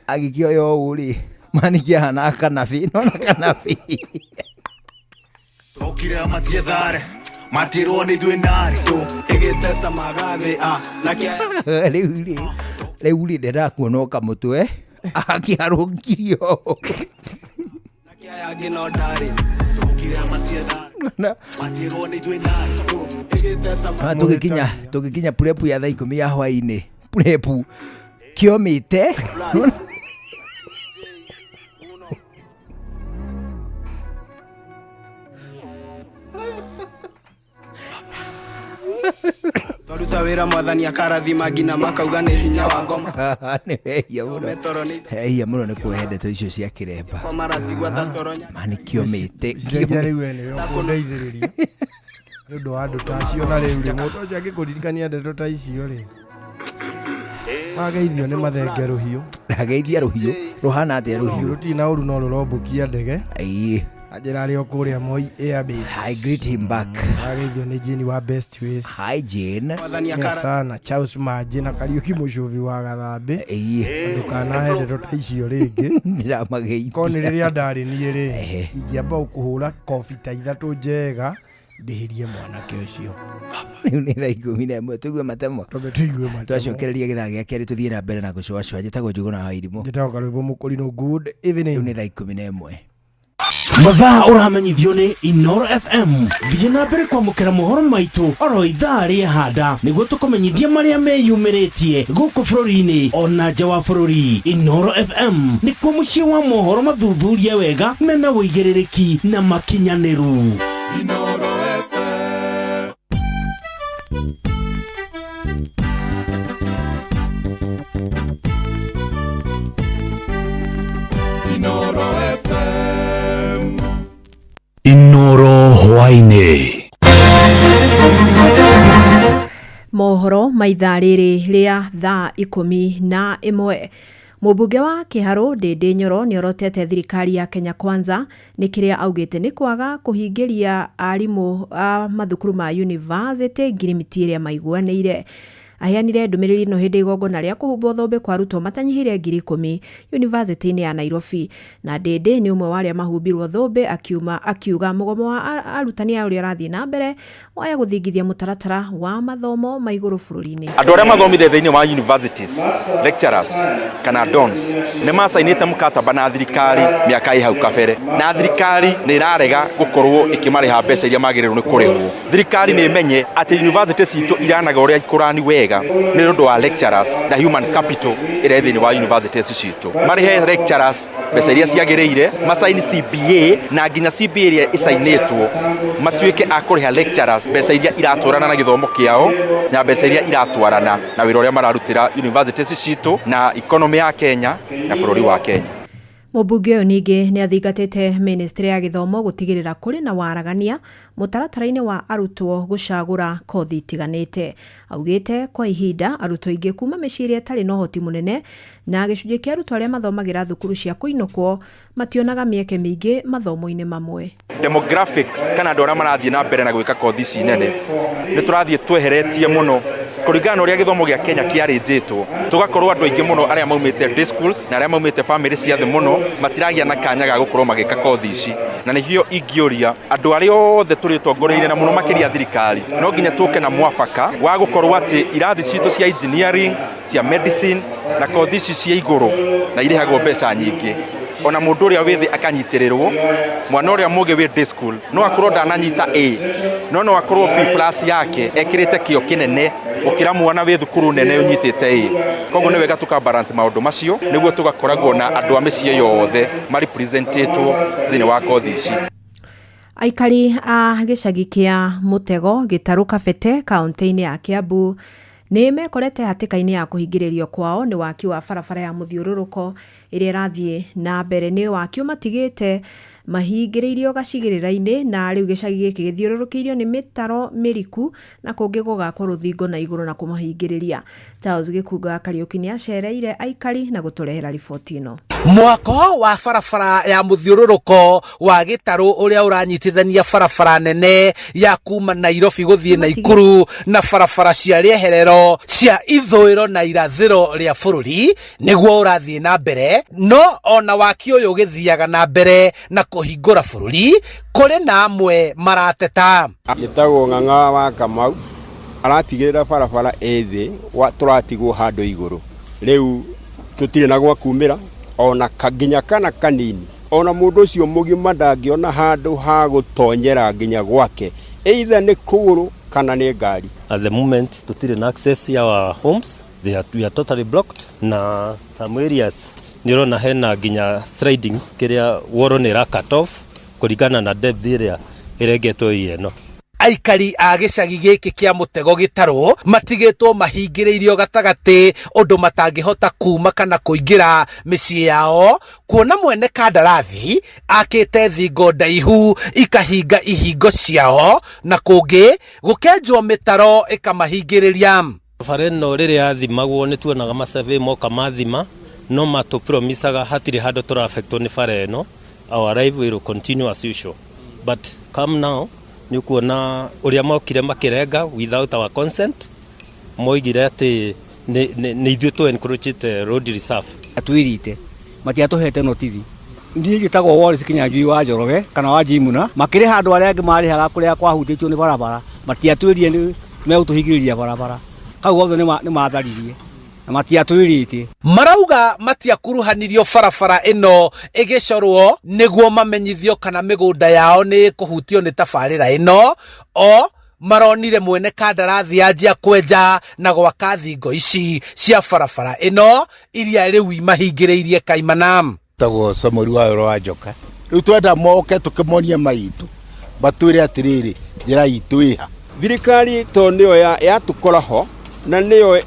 agĩkĩoya ũũ rĩ mani kĩahana kanabĩ, nona kanabĩ. Okire matiethare matirwo nĩ ithuĩ narĩ. Ĩgĩteta magathĩ a na kĩa. Rĩu rĩ ndendaga kuona o kamũtwe akĩharũkirio. Na kĩa yangĩ no ndarĩ. Okire matiethare matirwo nĩ ithuĩ narĩ. Ĩgĩteta. Tũgĩkinya prep ya thaa 10 ya hwaĩ-inĩ, prep kĩomĩte. Twaruta wĩra mwathani akarathima nginya makauga nĩ hinya wa ngoma. Nĩ wehia mũno. Metoro nĩ Ehia mũno nĩ kũhe ndeto icio cia kĩremba. kwa maracigua ta coro. Ma nĩ kĩomĩte. Cenjia rĩu we nĩwe ũkũndeithĩrĩria nĩ ũndũ wa andũ ta acio. Na rĩu rĩ, mũndũ ũcio angĩkũririkania ndeto ta icio rĩ, mageithio nĩ mathenge rũhiũ. Ndageithia rũhiũ. Rũhana atĩa rũhiũ? Rũtirĩ na ũru no rũrombũkia ndege. Ĩĩ. Anjĩra arĩ o kũrĩa Moi Airbase. I greet him back. Ageithio nĩ Jane wa Best Ways. Hi Jane. Mwathani Nĩ akara sana Charles Manji na Kariuki Mũcubi wa Gathambĩ. Ĩĩ. Ndũkanahe ndeto ta icio rĩngĩ. Ndĩramageithia. Korwo nĩ rĩrĩa ndarĩ niĩ rĩ, Ehe. ingĩamba kũhũra kobi ta ithatũ njega ndĩhĩrie mwanake ũcio. Rĩu nĩ thaa 11. Tũigue matemo. Twambe tũigue matemo. Twacokereria gĩthaa gĩa kerĩ tũthiĩ na mbere na gũcũacũa. Njĩtagwo Njũgũna wa Irimũ. Njĩtagwo Karwĩmbo Mũkũrinũ. Good evening. Rĩu nĩ thaa 11. Mathaa ũramenyithio nĩ Inoro FM. Thiĩ na mbere kwamũkĩra mohoro maitũ oro ithaa rĩa handa nĩguo tũkũmenyithia marĩa meyumĩrĩtie gũkũ bũrũri-inĩ ona nja wa bũrũri. Inoro FM nĩkuo mũciĩ wa mohoro mathuthurie wega mena ũigĩrĩrĩki na makinyanĩru. Inoro hwainĩ. Mohoro ma ithaa rĩrĩ rĩa thaa 11. Mũmbunge wa Kĩharũ Ndĩndĩ Nyoro nĩorotete thirikari ya Kenya Kwanza nĩ kĩrĩa augĩte nĩ kwaga kũhingĩria arimũ a mathukuru ma yunivasĩtĩ ngirimiti ĩrĩa maiguanĩire. Aheanire ndũmĩrĩri ĩno hĩndĩ igongona rĩa kũhumbwo thũmbĩ kwa arutwo matanyihĩire 10,000 yunivasĩtĩ-inĩ ya Nairobi. Na Ndĩndĩ nĩ ũmwe wa arĩa mahumbirwo thũmbĩ akiuga mũgomo wa arutani aya ũrĩa ũrathiĩ na mbere waya gũthingithia mũtaratara wa mathomo ma igũrũ bũrũri-inĩ. Andũ arĩa mathomire thĩinĩ wa universities, lecturers kana dons nĩ macainĩte mũkataba na thirikari mĩaka ĩ hau kabere, na thirikari nĩ ĩrarega gũkorwo ĩkĩmarĩha mbeca iria magĩrĩirwo nĩ kũrĩhwo. Thirikari nĩ ĩmenye atĩ university citũ iranaga ũrĩa ikũrani wega nĩ ũndũ wa lecturers na human capital ĩrĩa ĩ thĩinĩ wa universities citũ. Marĩhe lecturers mbeca iria ciagĩrĩire, macaini CBA na nginya CBA ĩrĩa ĩcainĩtwo matuĩke a kũrĩha lecturers mbeca iria iratwarana na gĩthomo kĩao na mbeca iria iratwarana na wĩra ũrĩa mararutĩra universities citũ na economy ya Kenya na bũrũri wa Kenya. Mũmbunge ũyũ ningĩ nĩ athingatĩte ministry ya gĩthomo gũtigĩrĩra kũrĩ na waragania mũtaratara-inĩ wa arutwo gũcagũra kothi itiganĩte. Augĩte kwa ihinda arutwo aingĩ kuma mĩciĩ ĩrĩa ĩtarĩ na ũhoti mũnene na gĩcunjĩ kĩa arutwo arĩa mathomagĩra thukuru cia kũinũkwo mationaga mĩeke mĩingĩ mathomo-inĩ mamwe. Demographics kana andũ arĩa marathiĩ na mbere na gwĩka kothi ici nene nĩ tũrathiĩ tweheretie mũno kũringana na ũrĩa gĩthomo gĩa Kenya kĩarĩnjĩtwo, tũgakorwo andũ aingĩ mũno arĩa maumĩte day schools na arĩa maumĩte family cia thĩ mũno matiragĩa na kanya ga gũkorwo magĩka kothi ici. Na nĩkĩo ingĩũria andũ arĩa othe tũrĩ ũtongoria-inĩ na mũno makĩria thirikari, no nginya tũke na mwafaka wa gũkorwo atĩ irathi citũ cia engineering, cia medicine na kothi ici cia igũrũ na irĩhagwo mbeca nyingĩ, ona mũndũ ũrĩa wĩ thĩ akanyitĩrĩrwo. Mwana ũrĩa mũgĩ wĩ day school no akorwo ndananyita A, no akorwo B plus yake ekĩrĩte kĩo kĩnene gũkĩra mwana wĩ thukuru nene ũnyitĩte A. Koguo nĩ wega tũka balance maũndũ macio nĩguo tũgakoragwo na andũ a mĩciĩ yothe marepresentĩtwo thĩinĩ wa kothi ici. Aikari a gĩcagi kĩa Mũtego Gĩtarũ Kabete kaũntĩ-inĩ ya Kiambu nĩ mekorete hatĩka-inĩ ya kũhingĩrĩrio kwao nĩ waki wa barabara ya mũthiũrũrũko ĩrĩa ĩrathiĩ na mbere. Nĩ waki ũmatigĩte mahingĩrĩirio gacigĩrĩra-inĩ na rĩu gĩcagi gĩkĩ gĩthiũrũrũkĩirio nĩ mĩtaro mĩriku na kũngĩ gũgakwo rũthingo na igũrũ na kũmahingĩrĩria. Charles Gĩkunga wa Kariũki nĩ acereire aikari na gũtũrehera riboti ĩno. Mwako wa barabara ya mũthiũrũrũko wa Gĩtarũ ũrĩa ũranyitithania barabara nene ya kuma Nairobi gũthiĩ Naikuru na barabara cia rĩeherero cia ithũĩro na irathĩro rĩa bũrũri nĩguo ũrathiĩ na mbere. No ona waki ũyũ ũgĩthiaga na mbere na kũhingũra bũrũri, kũrĩ na amwe marateta. Njĩtagwo Ng'ang'a wa Kamau, aratigĩrĩra barabara ĩ thĩ, tũratigwo handũ igũrũ. Rĩu tũtirĩ na gwa kumĩra ona nginya kana kanini. Ona mũndũ ũcio mũgima ndangĩona handũ ha gũtonyera nginya gwake, either nĩ kũgũrũ kana nĩ ngari. At the moment tũtirĩ na access ya our homes, we are totally blocked na some areas nĩ ũrona hena nginya sliding kĩrĩa wall nĩ ĩra cut off kũringana na depth ĩrĩa ĩrengetwo ĩ ĩno. Aikari a gĩcagi gĩkĩ kĩa Mũtego Gĩtarũ matigĩtwo mahingĩrĩirio gatagatĩ ũndũ matangĩhota kuma kana kũingĩra mĩciĩ yao, kuona mwene kandarathi akĩte thingo ndaihu ikahinga ihingo ciao na kũngĩ gũkenjwo mĩtaro ĩkamahingĩrĩria. Bara ĩno rĩrĩa yathimagwo nĩ tuonaga ma survey moka mathima no matũ promisaga hatirĩ handũ tũra affectwo nĩ bara ĩno, our life will continue as usual, but come now nĩ ũkuona ũrĩa mokire makĩrenga without our consent, moigire atĩ nĩ ithuĩ tũ encroachĩte road reserve. Atwĩrite matiatũhete notithi. Niĩ njĩtagwo Wallace Kinyanjui wa Njoroge kana wa Njimuna. Makĩrĩha andũ arĩa angĩ marĩhaga kũrĩa kwahutĩtio nĩ barabara, matiatwĩrire nĩ megũtũhingĩrĩria barabara. Kau gothe nĩ matharirie na matiatwĩrĩte. Marauga matiakuruhanirio barabara ĩno ĩgĩcorwo nĩguo mamenyithio kana mĩgũnda yao nĩ ĩkũhutio nĩ tabarĩra ĩno. O maronire mwene kandarathi yanjia kwenja na gwaka thingo ici cia barabara ĩno iria rĩu imahingĩrĩirie kaimana. Tagwo Samuel wa Yoro wa Njoka. Rĩu twenda moke tũkĩmonie maitũ batwĩre atĩrĩrĩ, njĩra itũ ĩha. Thirikari to nĩyo yatũkora ho na nĩyo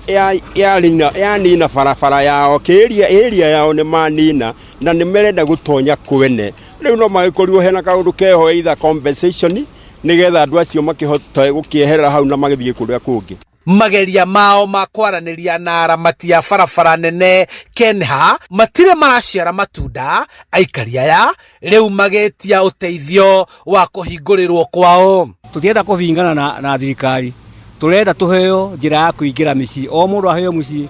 yanina barabara yao, kĩria area yao nĩ manina na nĩ merenda gũtonya kwene. Rĩu no magĩkorirwo hena kaũndũ keho either compensation nĩgetha andũ acio makĩhote gũkĩeherera hau na magĩthiĩ kũrĩa kũngĩ. Mageria mao ma kwaranĩria na aramati a barabara nene Kenha matirĩ maraciara matunda. Aikari aya rĩu magĩtia ũteithio wa kũhingũrĩrwo kwao. Tũtirenda kũbingana na thirikari, tũrenda tũheo njĩra ya kũingĩra mĩciĩ, o mũndũ aheo mũciĩ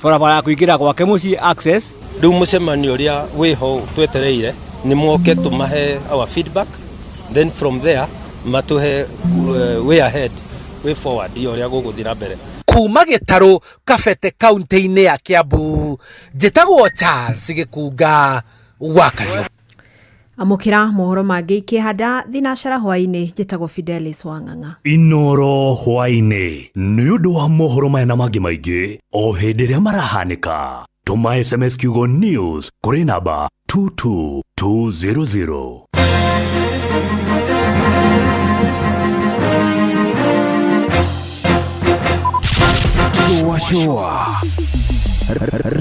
barabara ya kũingĩra gwake mũciĩ, access. Rĩu mũcemanio ũrĩa wĩho twetereire nĩ moke tũmahe our feedback, then from there matũhe way ahead, way forward ya ũrĩa gũgũthiĩ na mbere. Kuma Gĩtarũ Kabete kaunti-inĩ ya Kiambu, njĩtagwo Charles Gĩkunga wa Kariuki. Amũkĩra mohoro mangĩ ikĩhanda thinacara hwaĩ-inĩ. Njĩtagwo Fidelis Wang'ang'a. Inoro hwaĩ-inĩ nĩ ũndũ wa mohoro maya na mangĩ maingĩ o hĩndĩ ĩrĩa marahanĩka. Tũma SMS kiugo news kũrĩ namba 22200. Shua shua.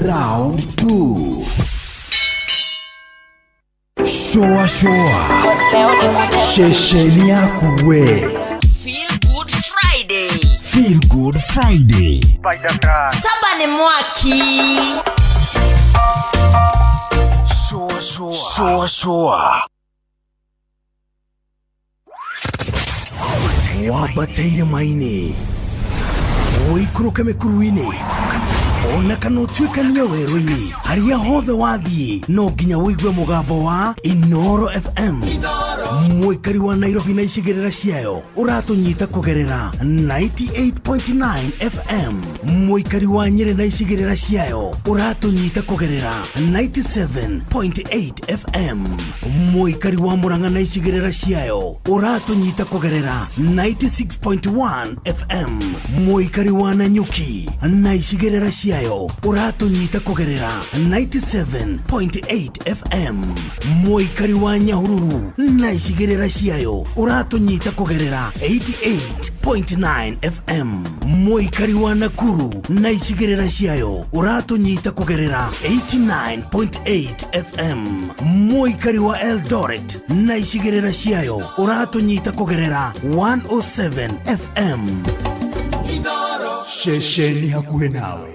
Round 2. Shua shua. Shesheni yaku we. Feel Good Friday. Feel Good Friday. Saba ni mwaki. Shua shua. Shua shua. Wabataire maini. Ũikũrũke mĩkuru-inĩ ona kana ũtuĩkanie werũ-inĩ, harĩa hothe wathiĩ no nginya ũigue mũgambo wa Inoro FM. Mũikari wa Nairobi na icigĩrĩra ciayo ũratũnyita kũgerera 98.9 FM. Mũikari wa Nyĩrĩ na icigĩrĩra ciayo ũratũnyita kũgerera 97.8 FM. Mũikari wa Mũrang'a na icigĩrĩra ciayo ũratũnyita kũgerera 96.1 FM. Mũikari wa Nanyuki na icigĩrĩra ciayo ũratũnyita kũgerera 97.8 FM. Mũikari wa Nyahururu na icigĩrĩra ciayo ũratũnyita kũgerera 88.9 FM. Mũikari wa Nakuru na icigĩrĩra ciayo ũratũnyita kũgerera 89.8 FM. Mũikari wa Eldoret na icigĩrĩra ciayo ũratũnyita kũgerera 107 FM. Ceceni hakuhĩ nawe.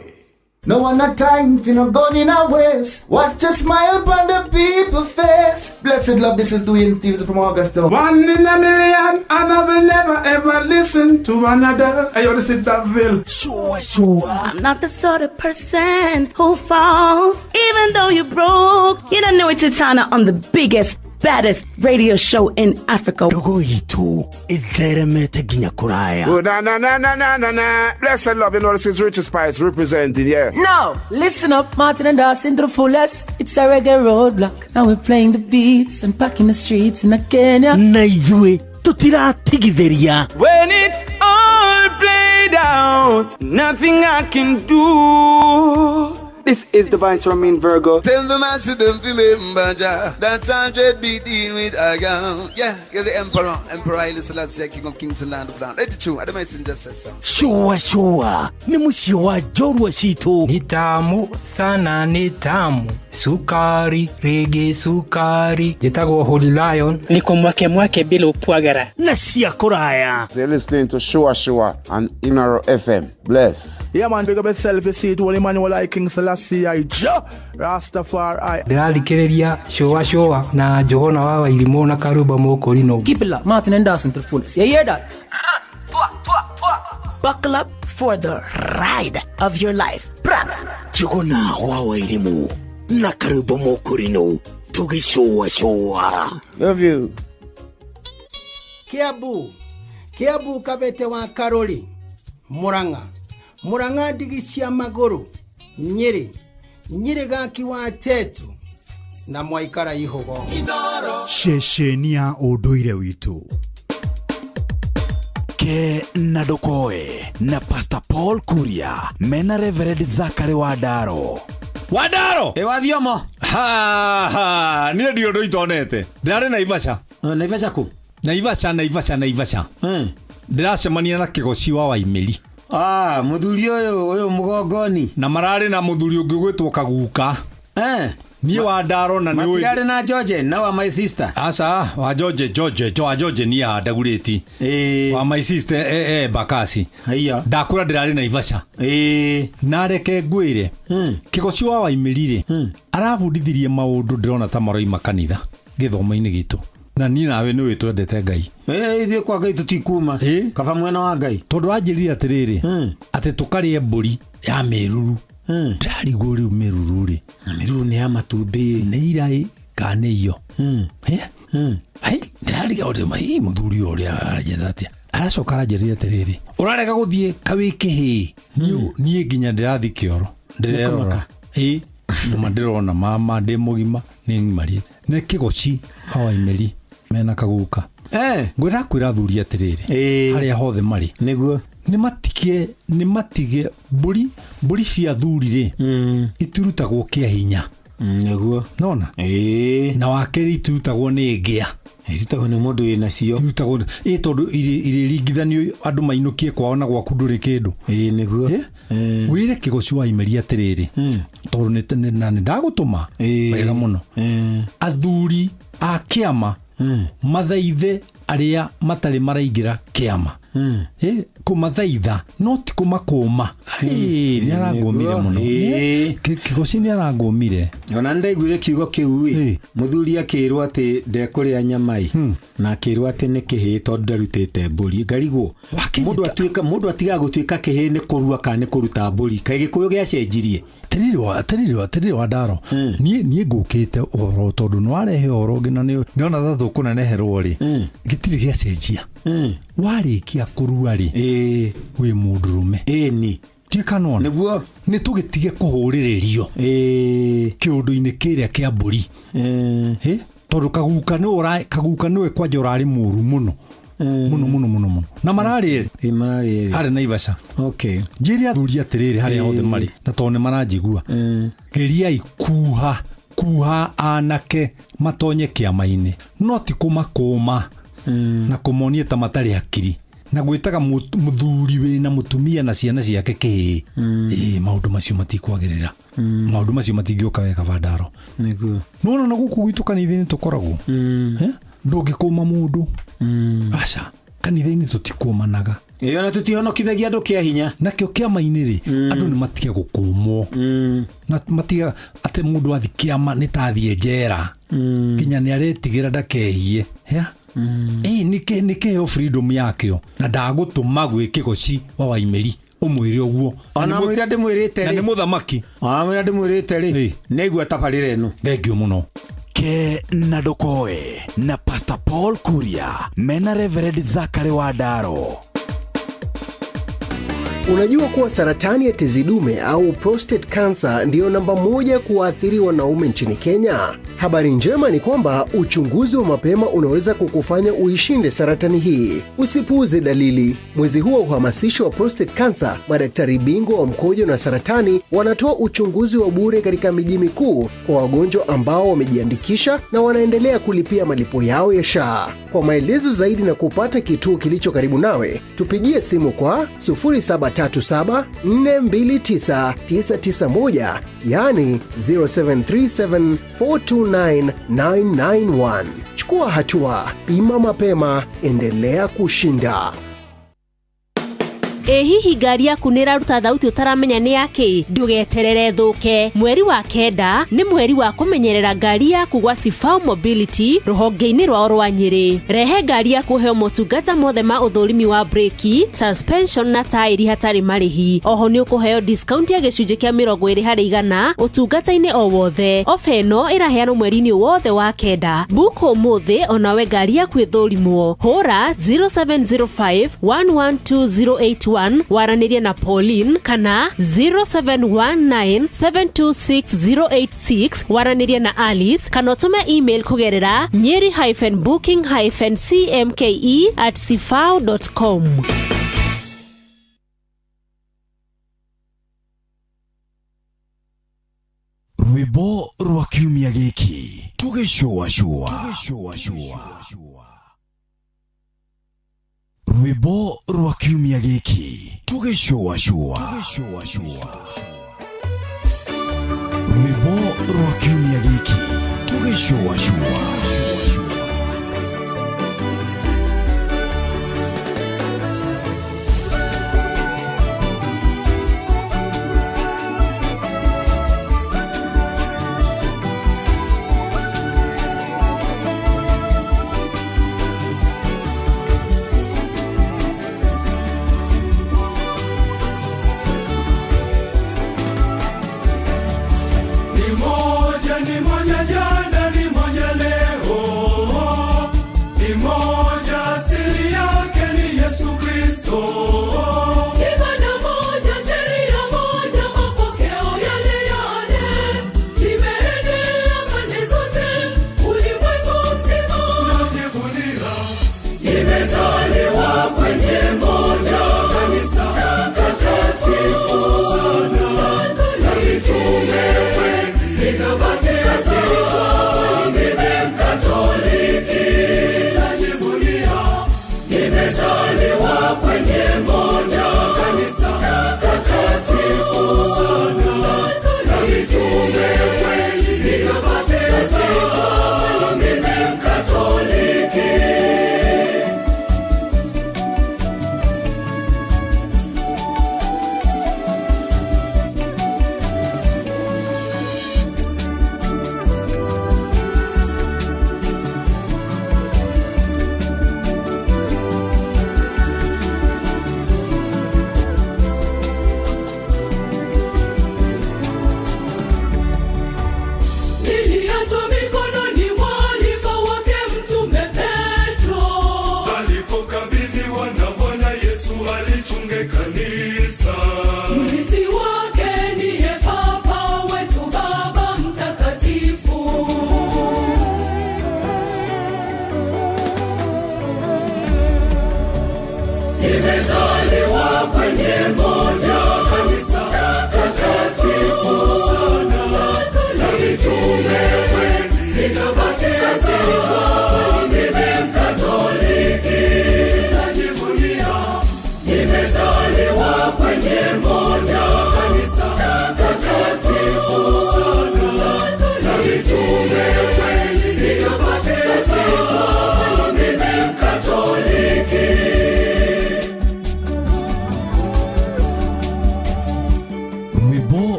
No one a time for no gun in a waste. Watch a smile upon the people face. Blessed love, this is Dwayne Stevens from Augusta. One in a million, and I will never ever listen to another. Hey, yo, this is Daville. Sure, sure. I'm not the sort of person who falls, even though you broke. You don't know it's Titana on the biggest, baddest radio show in Africa. Ndogo itu itheremete nginya kuraya. Oh, na, na, na, na, na, na, na. Blessed love, you know, this is Richard Spice representing, yeah. Now, listen up, Martin and Dawson to the fullest. It's a reggae roadblock. Now we're playing the beats and packing the streets in Kenya. Na ithuĩ tũtiratigithĩria. When it's all played out, nothing I can do. This is Divine Ramin Virgo. Tell the master don't remember Jah. That's 100 be dealing with a gun. Yeah, you're the emperor. Emperor Haile Selassie, King of Kings and Land of Land. Let it true. I don't messenger says so. Shua shua nĩ mũciĩ wa njorua citũ. Ni tamu sana, ni tamu sukari rigi sukari. Njĩtagwo Holy Lion. Niko mwake mwake bila upwagara na cia kũraya. So you're listening to Shua Shua on Inaro FM. Bless. Yeah, man, big up yourself. You see it, Holy Emmanuel I King Selassie I Jah Rastafari. Ndĩrathikĩrĩria shua shua na Njũgũna wa Wairimũ na Karumba Mũkũrinũ. Keep it locked. Martin and Dawson to the fullest. You hear that? Buckle up for the ride of your life. Bra. Njũgũna wa Wairimũ na Karumba Mũkũrinũ tũgĩcũa cũa. Love you. Kiambu Kiambu kabete wa Karori Murang'a Murang'a ndigi cia magũrũ Nyĩrĩ Nyĩrĩ gaki wa Tetu na mwaikara ihũgo. Ceceni ya ũndũire witũ. Ke na ndũkoe na Pastor Paul Kuria mena Reverend Zachary Wandaro. Wandaro! Ĩ wathiomo. Ha ha, niĩ ndirĩ ũndũ itonete. Ndĩrarĩ Naivasha. Naivasha kũ? Naivasha, Naivasha, Naivasha. Ndĩracemania na kĩgoci wa Waimĩri. Ah, mũthuri ũyũ ũyũ mũgongoni. Na mararĩ na mũthuri ũngĩ ũgwĩtwo Kaguka. Niĩ Wandaro na nĩ ũĩ. Matirarĩ na George na wa my sister. Aca, wa George, George, wa George niĩ haha ndagurĩti. Wa my sister Bakasi. Haiya. Ndakwĩra ndĩrarĩ Naivasha. Na reke ngwĩre. Kĩgoci wa Waimĩri rĩ, arabundithirie maũndũ ndĩrona ta maroima kanitha gĩthomo-inĩ gitũ. Na niĩ nawe nĩ ũĩ twendete Ngai. Ithuĩ kwa Ngai tũtikuma. Kaba mwena wa Ngai. Tondũ anjĩrire atĩrĩrĩ, atĩ tũkarĩe mbũri ya mĩruru. Ndarigwo rĩu mĩruru rĩ. Na mĩruru nĩ ya matumbĩ. Nĩ iraĩ kana nĩ iyo. Ndĩrariga ũrĩa mũthuri ũyũ ũrĩa aranjĩra atĩa. Aracoka aranjĩrire atĩrĩrĩ, ũrarega gũthiĩ kawĩ kĩhĩĩ. Niĩ nginya ndĩrathiĩ kĩoro. Ndĩrerora. Nĩma ndĩrona mama ndĩ mũgima nĩ ng'imarie. Nĩ kĩgoci wa Waimĩri mena Kaguka. Ngwĩra kwĩra athuri atĩrĩrĩ, harĩa hothe marĩ. Nĩguo. Nĩ matige mbũri cia athuri rĩ, itirutagwo kĩa hinya. Nĩguo. Nona? Na wa kerĩ itirutagwo nĩ ngĩa. Irutagwo nĩ mũndũ wĩna cio. Irutagwo tondũ irĩringithanio andũ mainũkie kwao na gwaku ndũrĩ kĩndũ. Nĩguo. Wĩre kĩgoci wa Imeri atĩrĩrĩ, tondũ na nĩ ndagũtũma wega mũno. Athuri a kĩama mathaithe arĩa matarĩ maraingĩra kĩama. Kũmathaitha no ti kũmakũma. Nĩ arangũmire mũno. Kĩgoci nĩ arangũmire. Ona nĩndaiguire kiugo kĩu ĩ, mũthuri akĩrwo atĩ ndekũrĩa nyama ĩ, na akĩrwo atĩ nĩ kĩhĩĩ tondũ ndarutĩte mbũri. Ngarigwo mũndũ atigaga gũtuĩka kĩhĩĩ nĩ kũrua kana nĩ kũruta mbũri. Kaĩ gĩkũyũ gĩacenjirie? Atĩrĩrĩ Wandaro, niĩ ngũkĩte ũhoro tondũ nĩ warehe ũhoro ũngĩ na nĩona ta tũkũneneherwo rĩ, gĩtirĩ gĩacenjia. Warĩkia kũrua rĩ, wĩ mũndũrũme. Ĩni. Tuĩka nĩwona? Nĩguo. Nĩ tũgĩtige kũhũrĩrĩrio kĩũndũ-inĩ kĩrĩa kĩa mbũri. Tondũ Kaguka nĩwe kwanja ũrarĩ mũru mũno. Mũno mũno mũno mũno. Na mararĩ erĩ. Harĩ Naivasha. Okay. Njĩre athuri atĩrĩrĩ harĩa hothe marĩ, na tondũ nĩ maranjigua. Geriai kuha anake matonye kĩama-inĩ, no ti kũmakũma na kũmonia ta matarĩ hakiri. Na gwĩtaga mũthuri wĩna mũtumia na ciana ciake kĩhĩĩ. Maũndũ macio matikwagĩrĩra. Maũndũ macio matingĩũka wega Bandaro. Nĩguo. Nĩwona na gũkũ gwitũ kanitha-inĩ tũkoragwo. Ndũngĩkũma mũndũ. Aca, kanitha-inĩ tũtikũmanaga. Ona tũtihonokithagia andũ kĩa hinya. Nakĩo kĩama-inĩ rĩ, andũ nĩ matige gũkũmwo. Na matiga atĩ mũndũ athiĩ kĩama nĩ ta athiĩ njera. Nginya nĩ aretigĩra ndakehie. Nĩ kĩheo freedom yakĩo. Na ndagũtũma gwĩ kĩgoci wa Waimĩri ũmwĩre ũguo. Ona mwĩra ndĩmwĩrĩte rĩ. Na nĩ mũthamaki. Ona mwĩra ndĩmwĩrĩte rĩ. Nĩaigua tabarĩra ĩno. Thengiũ mũno. Ke na ndũkoe na Pastor Paul Kuria mena Reverend Zachary Wandaro. Unajua kuwa saratani ya tezi dume au prostate cancer ndiyo namba moja kuwaathiri wanaume nchini Kenya? Habari njema ni kwamba uchunguzi wa mapema unaweza kukufanya uishinde saratani hii. Usipuuze dalili. Mwezi huu wa uhamasisho wa prostate cancer, madaktari bingwa wa mkojo na saratani wanatoa uchunguzi wa bure katika miji mikuu kwa wagonjwa ambao wamejiandikisha na wanaendelea kulipia malipo yao ya SHA. Kwa maelezo zaidi na kupata kituo kilicho karibu nawe, tupigie simu kwa 0737 429 991, yani 0737 429 991. Chukua hatua, pima mapema, endelea kushinda. Ĩ hihi ngari yaku nĩ ĩraruta thauti ũtaramenya nĩ yakĩ? Ndũgeterere thũke. Mweri wa 9 nĩ mweri wa kũmenyerera ngari yaku gwa Sifau Mobility rũhonge-inĩ rwao rwa Nyĩrĩ. Rehe ngari yaku ũheo motungata mothe ma ũthũrimi wa breki, suspension na taĩri hatarĩ marĩhi. Oho nĩ ũkũheo discount ya gĩcunjĩ kĩa 20% ũtungata-inĩ o wothe. Ofa ĩno ĩraheanwo mweri-inĩ wothe wa 9. Book ũmũthĩ onawe ngari yaku ĩthũrimwo. Hũra 0705 112 081 waranĩrie na Pauline kana 0719726086 waranĩrie na Alice kana ũtũme email kũgerera nyeri-booking-cmke@sifao.com. Rwĩmbo rwa kiumia gĩkĩ tũgĩcũacũa. Rwĩmbo rwa kiumia gĩkĩ tũgĩcũacũa. Rwĩmbo rwa kiumia gĩkĩ tũgĩcũacũa. Ni moja jana, ni moja leo.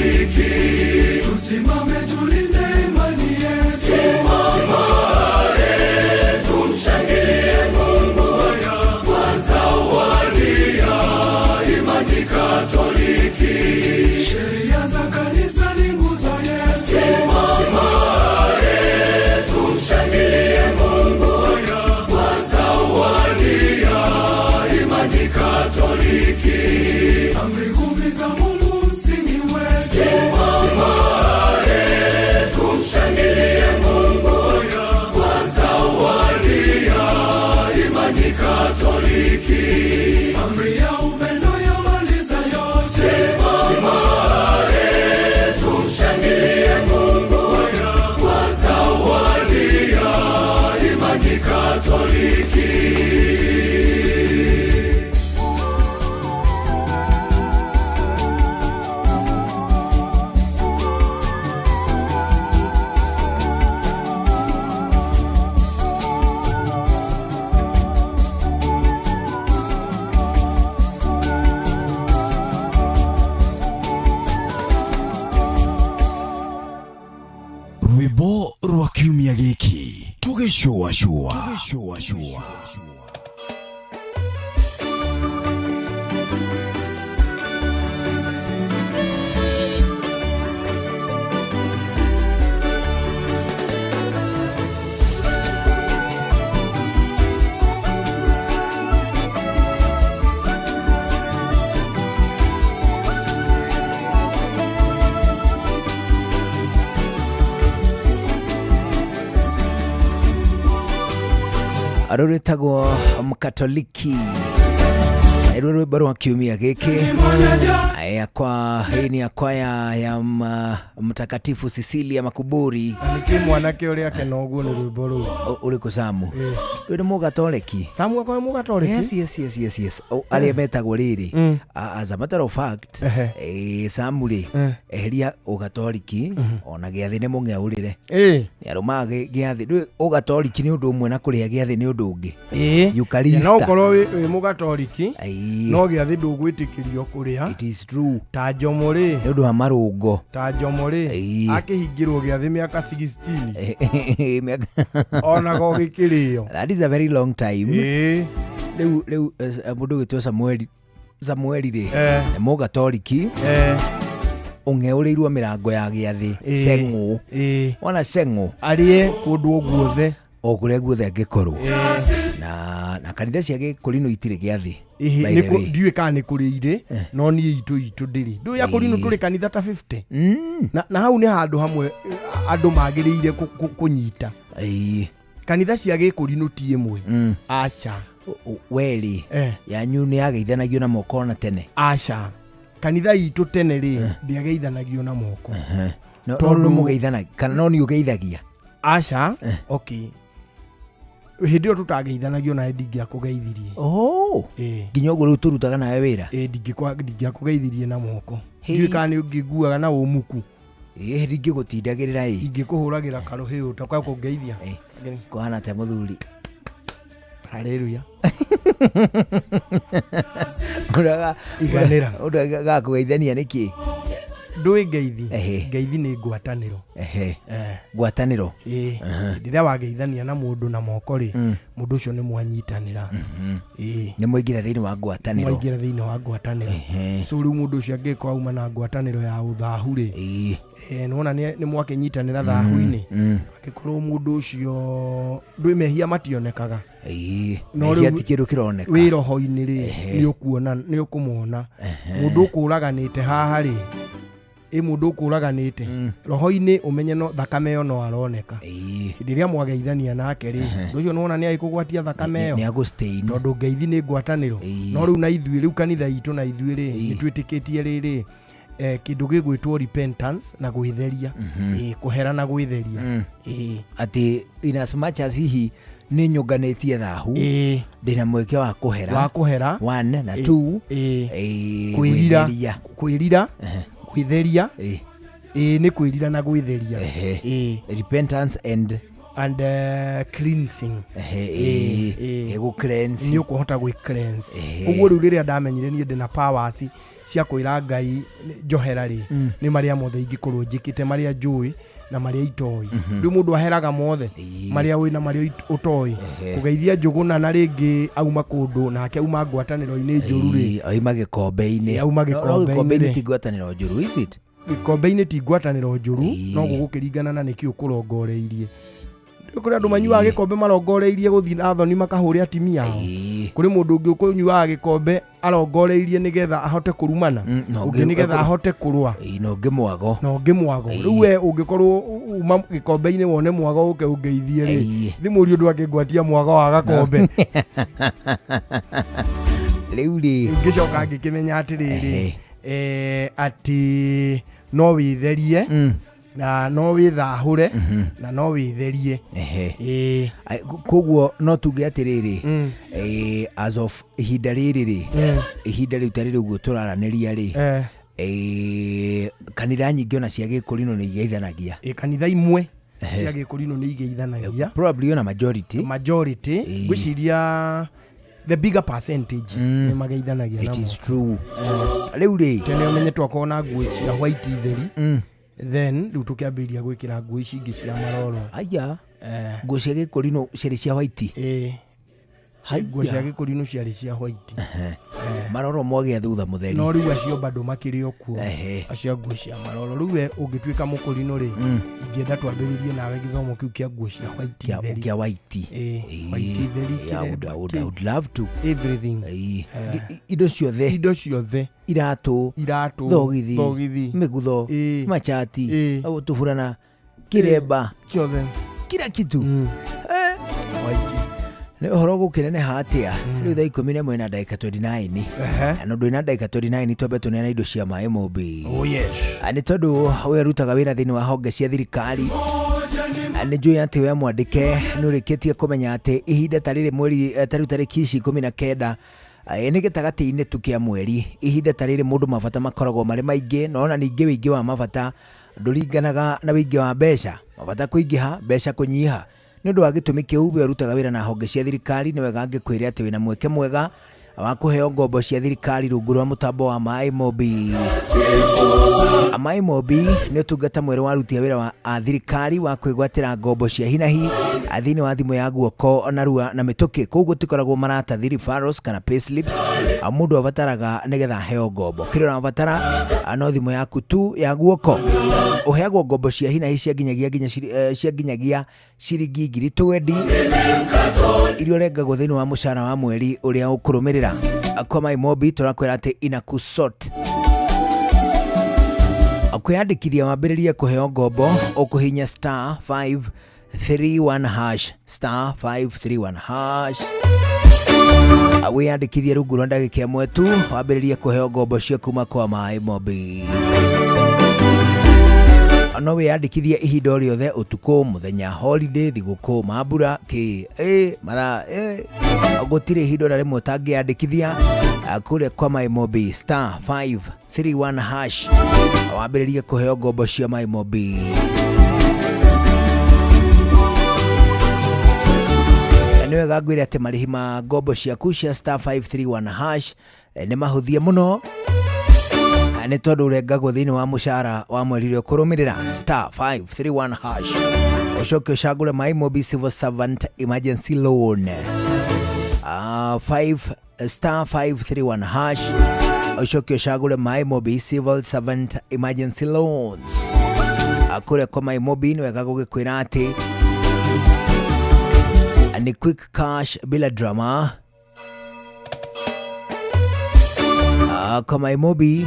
Katoliki. Tusimame tulinde imani yetu. Simama, tumshangilie Mungu kwa zawadi ya imani Katoliki. Sheria za kanisa ni nguzo yetu. Simama, tumshangilie Mungu kwa zawadi ya imani Katoliki. Amri kumi za Mungu msingi wetu. Simama, tumshangilie Mungu kwa zawadi ya imani Katoliki. Amri ya upendo yamaliza yote. Simama, tumshangilie Mungu kwa zawadi ya imani Katoliki. Rwimbo rwa kiumia gĩkĩ tũgĩcũacũa. Tũgĩcũacũa. Rũrĩtagwo Mkatoliki rwo rwĩmbo rwa kiumia gĩkĩ yakwa hii ni ya kwaya ya Mtakatifu Cecilia Makuburi. Nĩkĩ mwanake ũrĩa akena ũguo nĩ rwĩmbo rũu? Ũrĩkũ Samu? Rwĩ nĩ Mũgatoleki. Samu akorwo nĩ Mũgatoleki? Yes, yes, yes, yes, yes. Arĩa metagwo rĩrĩ, as a matter of fact, Samu rĩ, eheria ũgatoliki ona gĩathĩ nĩ mũng'eũrĩre. Nĩ arũmaga gĩathĩ. Ndũĩ ũgatoliki nĩ ũndũ ũmwe na kũrĩa gĩathĩ nĩ ũndũ ũngĩ. Eucharist. No ũkorwo wĩ Mũgatoliki, no gĩathĩ ndũgwĩtĩkĩrio kũrĩa. It is true. Ta Njomo rĩ. Nĩ ũndũ wa marũngo. Ta Njomo rĩ, akĩhingĩrwo gĩathĩ mĩaka 16. Ona go gĩkĩrĩo. That is a very long time. Rĩu rĩu mũndũ ũgĩtwo Samueli rĩ, nĩ Mũgatoliki. Ũng'eũrĩirwo mĩrango ya gĩathĩ ceng'ũ. Wona ceng'ũ. Arĩe kũndũ o guothe. O kũrĩa guothe angĩkorwo. Na kanitha cia Gĩkũrinũ itirĩ gĩathĩ. Ndiũĩ kana nĩ kũrĩ irĩ, no niĩ itũ ndĩrĩ. Ndũĩ ya Kũrinũ tũrĩ kanitha ta 50. Na hau nĩ handũ hamwe andũ magĩrĩire kũnyita. Kanitha cia Gĩkũrinũ ti ĩmwe. Aca. Werĩ yanyu nĩ yageithanagio na moko ona tene? Aca. Kanitha itũ tene rĩ, ndĩageithanagio na moko. No rĩu mũgeithanagia kana no nĩ ũgeithagia? Aca. Okay. Hĩndĩ ĩyo tũtageithanagio nawe ndingĩakũgeithirie. Nginya ũguo rĩu tũrutaga nawe wĩra? Ndingĩakũgeithirie na moko. Ndiũĩ kana nĩ ũngĩnguaga na ũmuku. Ndingĩgũtindagĩrĩra ĩ. Ingĩkũhũragĩra karũhĩ ta kwa kũngeithia. Kũhana ta mũthuri. Haleluya. Iganĩra. Ũndũ gakũgeithania nĩkĩ? Ndũĩ ngeithi. Ngeithi nĩ ngwatanĩro. Ngwatanĩro. Hĩndĩ ĩrĩa wageithania na mũndũ na moko rĩ, mũndũ ũcio nĩ mwanyitanĩra. Nĩ mwaingĩra thĩinĩ wa ngwatanĩro. Mwaingĩra thĩinĩ wa ngwatanĩro. So rĩu mũndũ ũcio angĩkorwo auma na ngwatanĩro ya ũthahu rĩ, nĩwona nĩ mwakĩnyitanĩra thahu-inĩ. Angĩkorwo mũndũ ũcio ndũĩ mehia mationekaga. Mehia ti kĩndũ kĩroneka. Wĩ roho-inĩ rĩ, nĩ ũkuona, nĩ ũkũmwona. Mũndũ ũkũraganĩte haha rĩ, mũndũ ũkũraganĩte roho-inĩ ũmenye no thakame ĩyo no aroneka. Hĩndĩ ĩrĩa mwageithania nake rĩ, ũndũ ũcio nĩwona nĩ agĩkũgwatia thakame ĩyo. Nĩ agũ-stain. Tondũ ngeithi nĩ ngwatanĩro. No rĩu na ithuĩ rĩu kanitha itũ na ithuĩ rĩ, nĩ twĩtĩkĩtie rĩrĩ, kĩndũ gĩgwĩtwo repentance na gwĩtheria. Kũhera na gwĩtheria. Atĩ in as much as hihi nĩ nyũnganĩtie thahu, ndĩna mweke wa kũhera. Wa kũhera. 1 na 2. Kwĩrira. Gwĩtheria. Kwĩrira. Gwĩtheria. Nĩ kwĩrira na gwĩtheria. Repentance and And cleansing. Ehe, Ĩĩ, ĩĩ, ĩĩ. ĩgũ cleanse. Nĩ ũkũhota gwĩ cleanse. Ehe. Ũguo rĩu rĩrĩa ndamenyire niĩ ndĩna powers cia kwĩra Ngai njohera rĩ, nĩ marĩa mothe ingĩkorwo njĩkĩte, marĩa njũĩ na marĩa itoĩ. Rĩu mũndũ aheraga mothe, marĩa ũĩ na marĩa ũtoĩ. Kũgeithia Njũgũna na rĩngĩ auma kũndũ nake auma ngwatanĩro-inĩ njũru rĩ. Ĩĩ, auma gĩkombe-inĩ. Ĩĩ, auma No- no gĩkombe-inĩ gĩkombe-inĩ rĩ. ti ngwatanĩro njũru, is it? Gĩkombe-inĩ ti ngwatanĩro njũru, no gũgũkĩringana na nĩkĩ ũkũrongoreirie. Rĩu kũrĩ andũ manyuaga gĩkombe marongoreirie gũthiĩ na thoni makahũre atimia ao. Kũrĩ mũndũ ũngĩ ũkũnyuaga gĩkombe arongoreirie nĩgetha ahote kũrumana, na ũngĩ ũngĩ- nĩgetha ahote kũrũa, Ĩĩ, na ũngĩ mwago, na ũngĩ mwago. Rĩu we ũngĩkorwo uma gĩkombe-inĩ wone mwago ũke ũngeithie rĩ, thimũri ũndũ angĩngwatia mwago wa gakombe. Rĩu rĩ, ngĩcoka ngĩkĩmenya atĩrĩrĩ, atĩ no wĩtherie na no wĩthahũre na no wĩtherie. Ehe. Ĩĩ. Ai, koguo no tuge atĩrĩrĩ, as of ihinda rĩrĩ rĩ, ihinda rĩu tarĩ ũguo tũraranĩria rĩ, kanitha nyingĩ ona cia gĩkũrinũ nĩ igeithanagia. Ĩ, kanitha imwe cia gĩkũrinũ nĩ igeithanagia. Probably ona majority. Majority, ngwĩciria the bigger percentage nĩ mageithanagia It namo. is true. Rĩu rĩ, tene ũmenye twakorwo na nguo cia white theri, then rĩu tũkĩambĩrĩria gwĩkĩra nguo ici ingĩ cia maroro. Aya, nguo cia gĩkũrinũ ciarĩ cia white. Ĩĩ, nguo cia gĩkũrinũ ciarĩ cia white. Maroro mwagĩa thutha mũtheri. No rĩu acio bado makĩrĩ o kuo, Ehe. acio a nguo cia maroro. Rĩu we ũngĩtuĩka mũkũrinũ rĩ, ingĩenda twambĩrĩrie nawe gĩthomo kĩu kĩa nguo cia white theri. Kĩa white. Ĩĩ, white theri. Yeah, kĩremba, I would love to. Everything. Ĩĩ. Indo ciothe. Indo ciothe. Iratũ. Iratũ. Thogithi. Thogithi. Mĩgutho. Ĩĩ. Machati. Ĩĩ. Tũburana. Kĩremba. Ciothe. Kila kitu. Nĩ ũhoro gũkĩneneha atĩa rĩu thaa 11 na ndagĩka 29, na ũndũ ina ndagĩka 29 twambe tũneana indo cia maĩ Mobi. Oh yes. Nĩ tondũ ũyũ arutaga wĩra thĩinĩ wa honge cia thirikari. Nĩ njũĩ atĩ we mwandĩke nĩ ũrĩkĩtie kũmenya atĩ ihinda ta rĩrĩ mweri, ta rĩu tarĩki ici 19, nĩ gĩtagatĩ-inĩ tu kĩa mweri, ihinda ta rĩrĩ mũndũ mabata makoragwo marĩ maingĩ, na ona ningĩ wĩingĩ wa mabata ndũringanaga na wĩingĩ wa mbeca. Mabata kũingĩha, mbeca kũnyiha. Nĩ ũndũ wa gĩtũmi kĩu, we ũrutaga wĩra na honge cia thirikari, nĩ wega ngĩkwĩre atĩ wĩna mweke mwega wa kũheo ngombo cia thirikari rungu rwa mũtambo wa Maĩ Mobi. Maĩ Mobi nĩ ũtungata mwerũ wa aruti a wĩra wa a thirikari wa kwĩgwatĩra ngombo cia hinahi thĩinĩ wa thimũ ya guoko narua na mĩtũkĩ. Kũu gũtikoragwo maratathi, referrals kana payslips mũndũ abataraga nĩgetha aheo ngombo. Kĩrĩa ũrabatara no thimũ yaku tu ya guoko. Ũheagwo ngombo cia hinahi cia nginyagia nginya cia nginyagia ciringi 20,000 iria ũrengagwo thĩinĩ wa mũcara wa mweri ũrĩa ũkũrũmĩrĩra. Kwa Maĩ Mobi tũrakwĩra atĩ inakusort. Kwĩyandĩkithia wambĩrĩrie kũheo ngombo ũkũhinya star 531 hash, star 531 hash, wĩyandĩkithie rungu rwa ndagĩka ĩmwe tu wambĩrĩrie kũheo ngombo cia kuma kwa Maĩ Mobi. No wĩyandĩkithie ihinda o rĩothe, ũtukũ, mũthenya, holiday, thigũkũ, mambura, kĩ mathaa, gũtirĩ ihinda ona rĩmwe ũtangĩyandĩkithia kũrĩa kwa Maĩ Mobi, star 531 hash, wambĩrĩrie kũheo ngombo cia Maĩ Mobi. Nĩ wega ngwĩre atĩ marĩhi ma ngombo ciaku cia star 531 hash nĩ mahũthie mũno, nĩ tondũ ũrengagwo thĩinĩ wa mũcara wa mweri ũrĩa ũkũrũmĩrĩra. Star 531 hash, ũcoke ũcagũre Maĩ Mobi Civil Servant Emergency Loan. 5 star 531 hash, ũcoke ũcagũre Maĩ Mobi Civil Servant Emergency Loans. Kũrĩa kwa Maĩ Mobi nĩ wega gũgĩkwĩra atĩ ni quick cash bila drama. Kwa Maĩ Mobi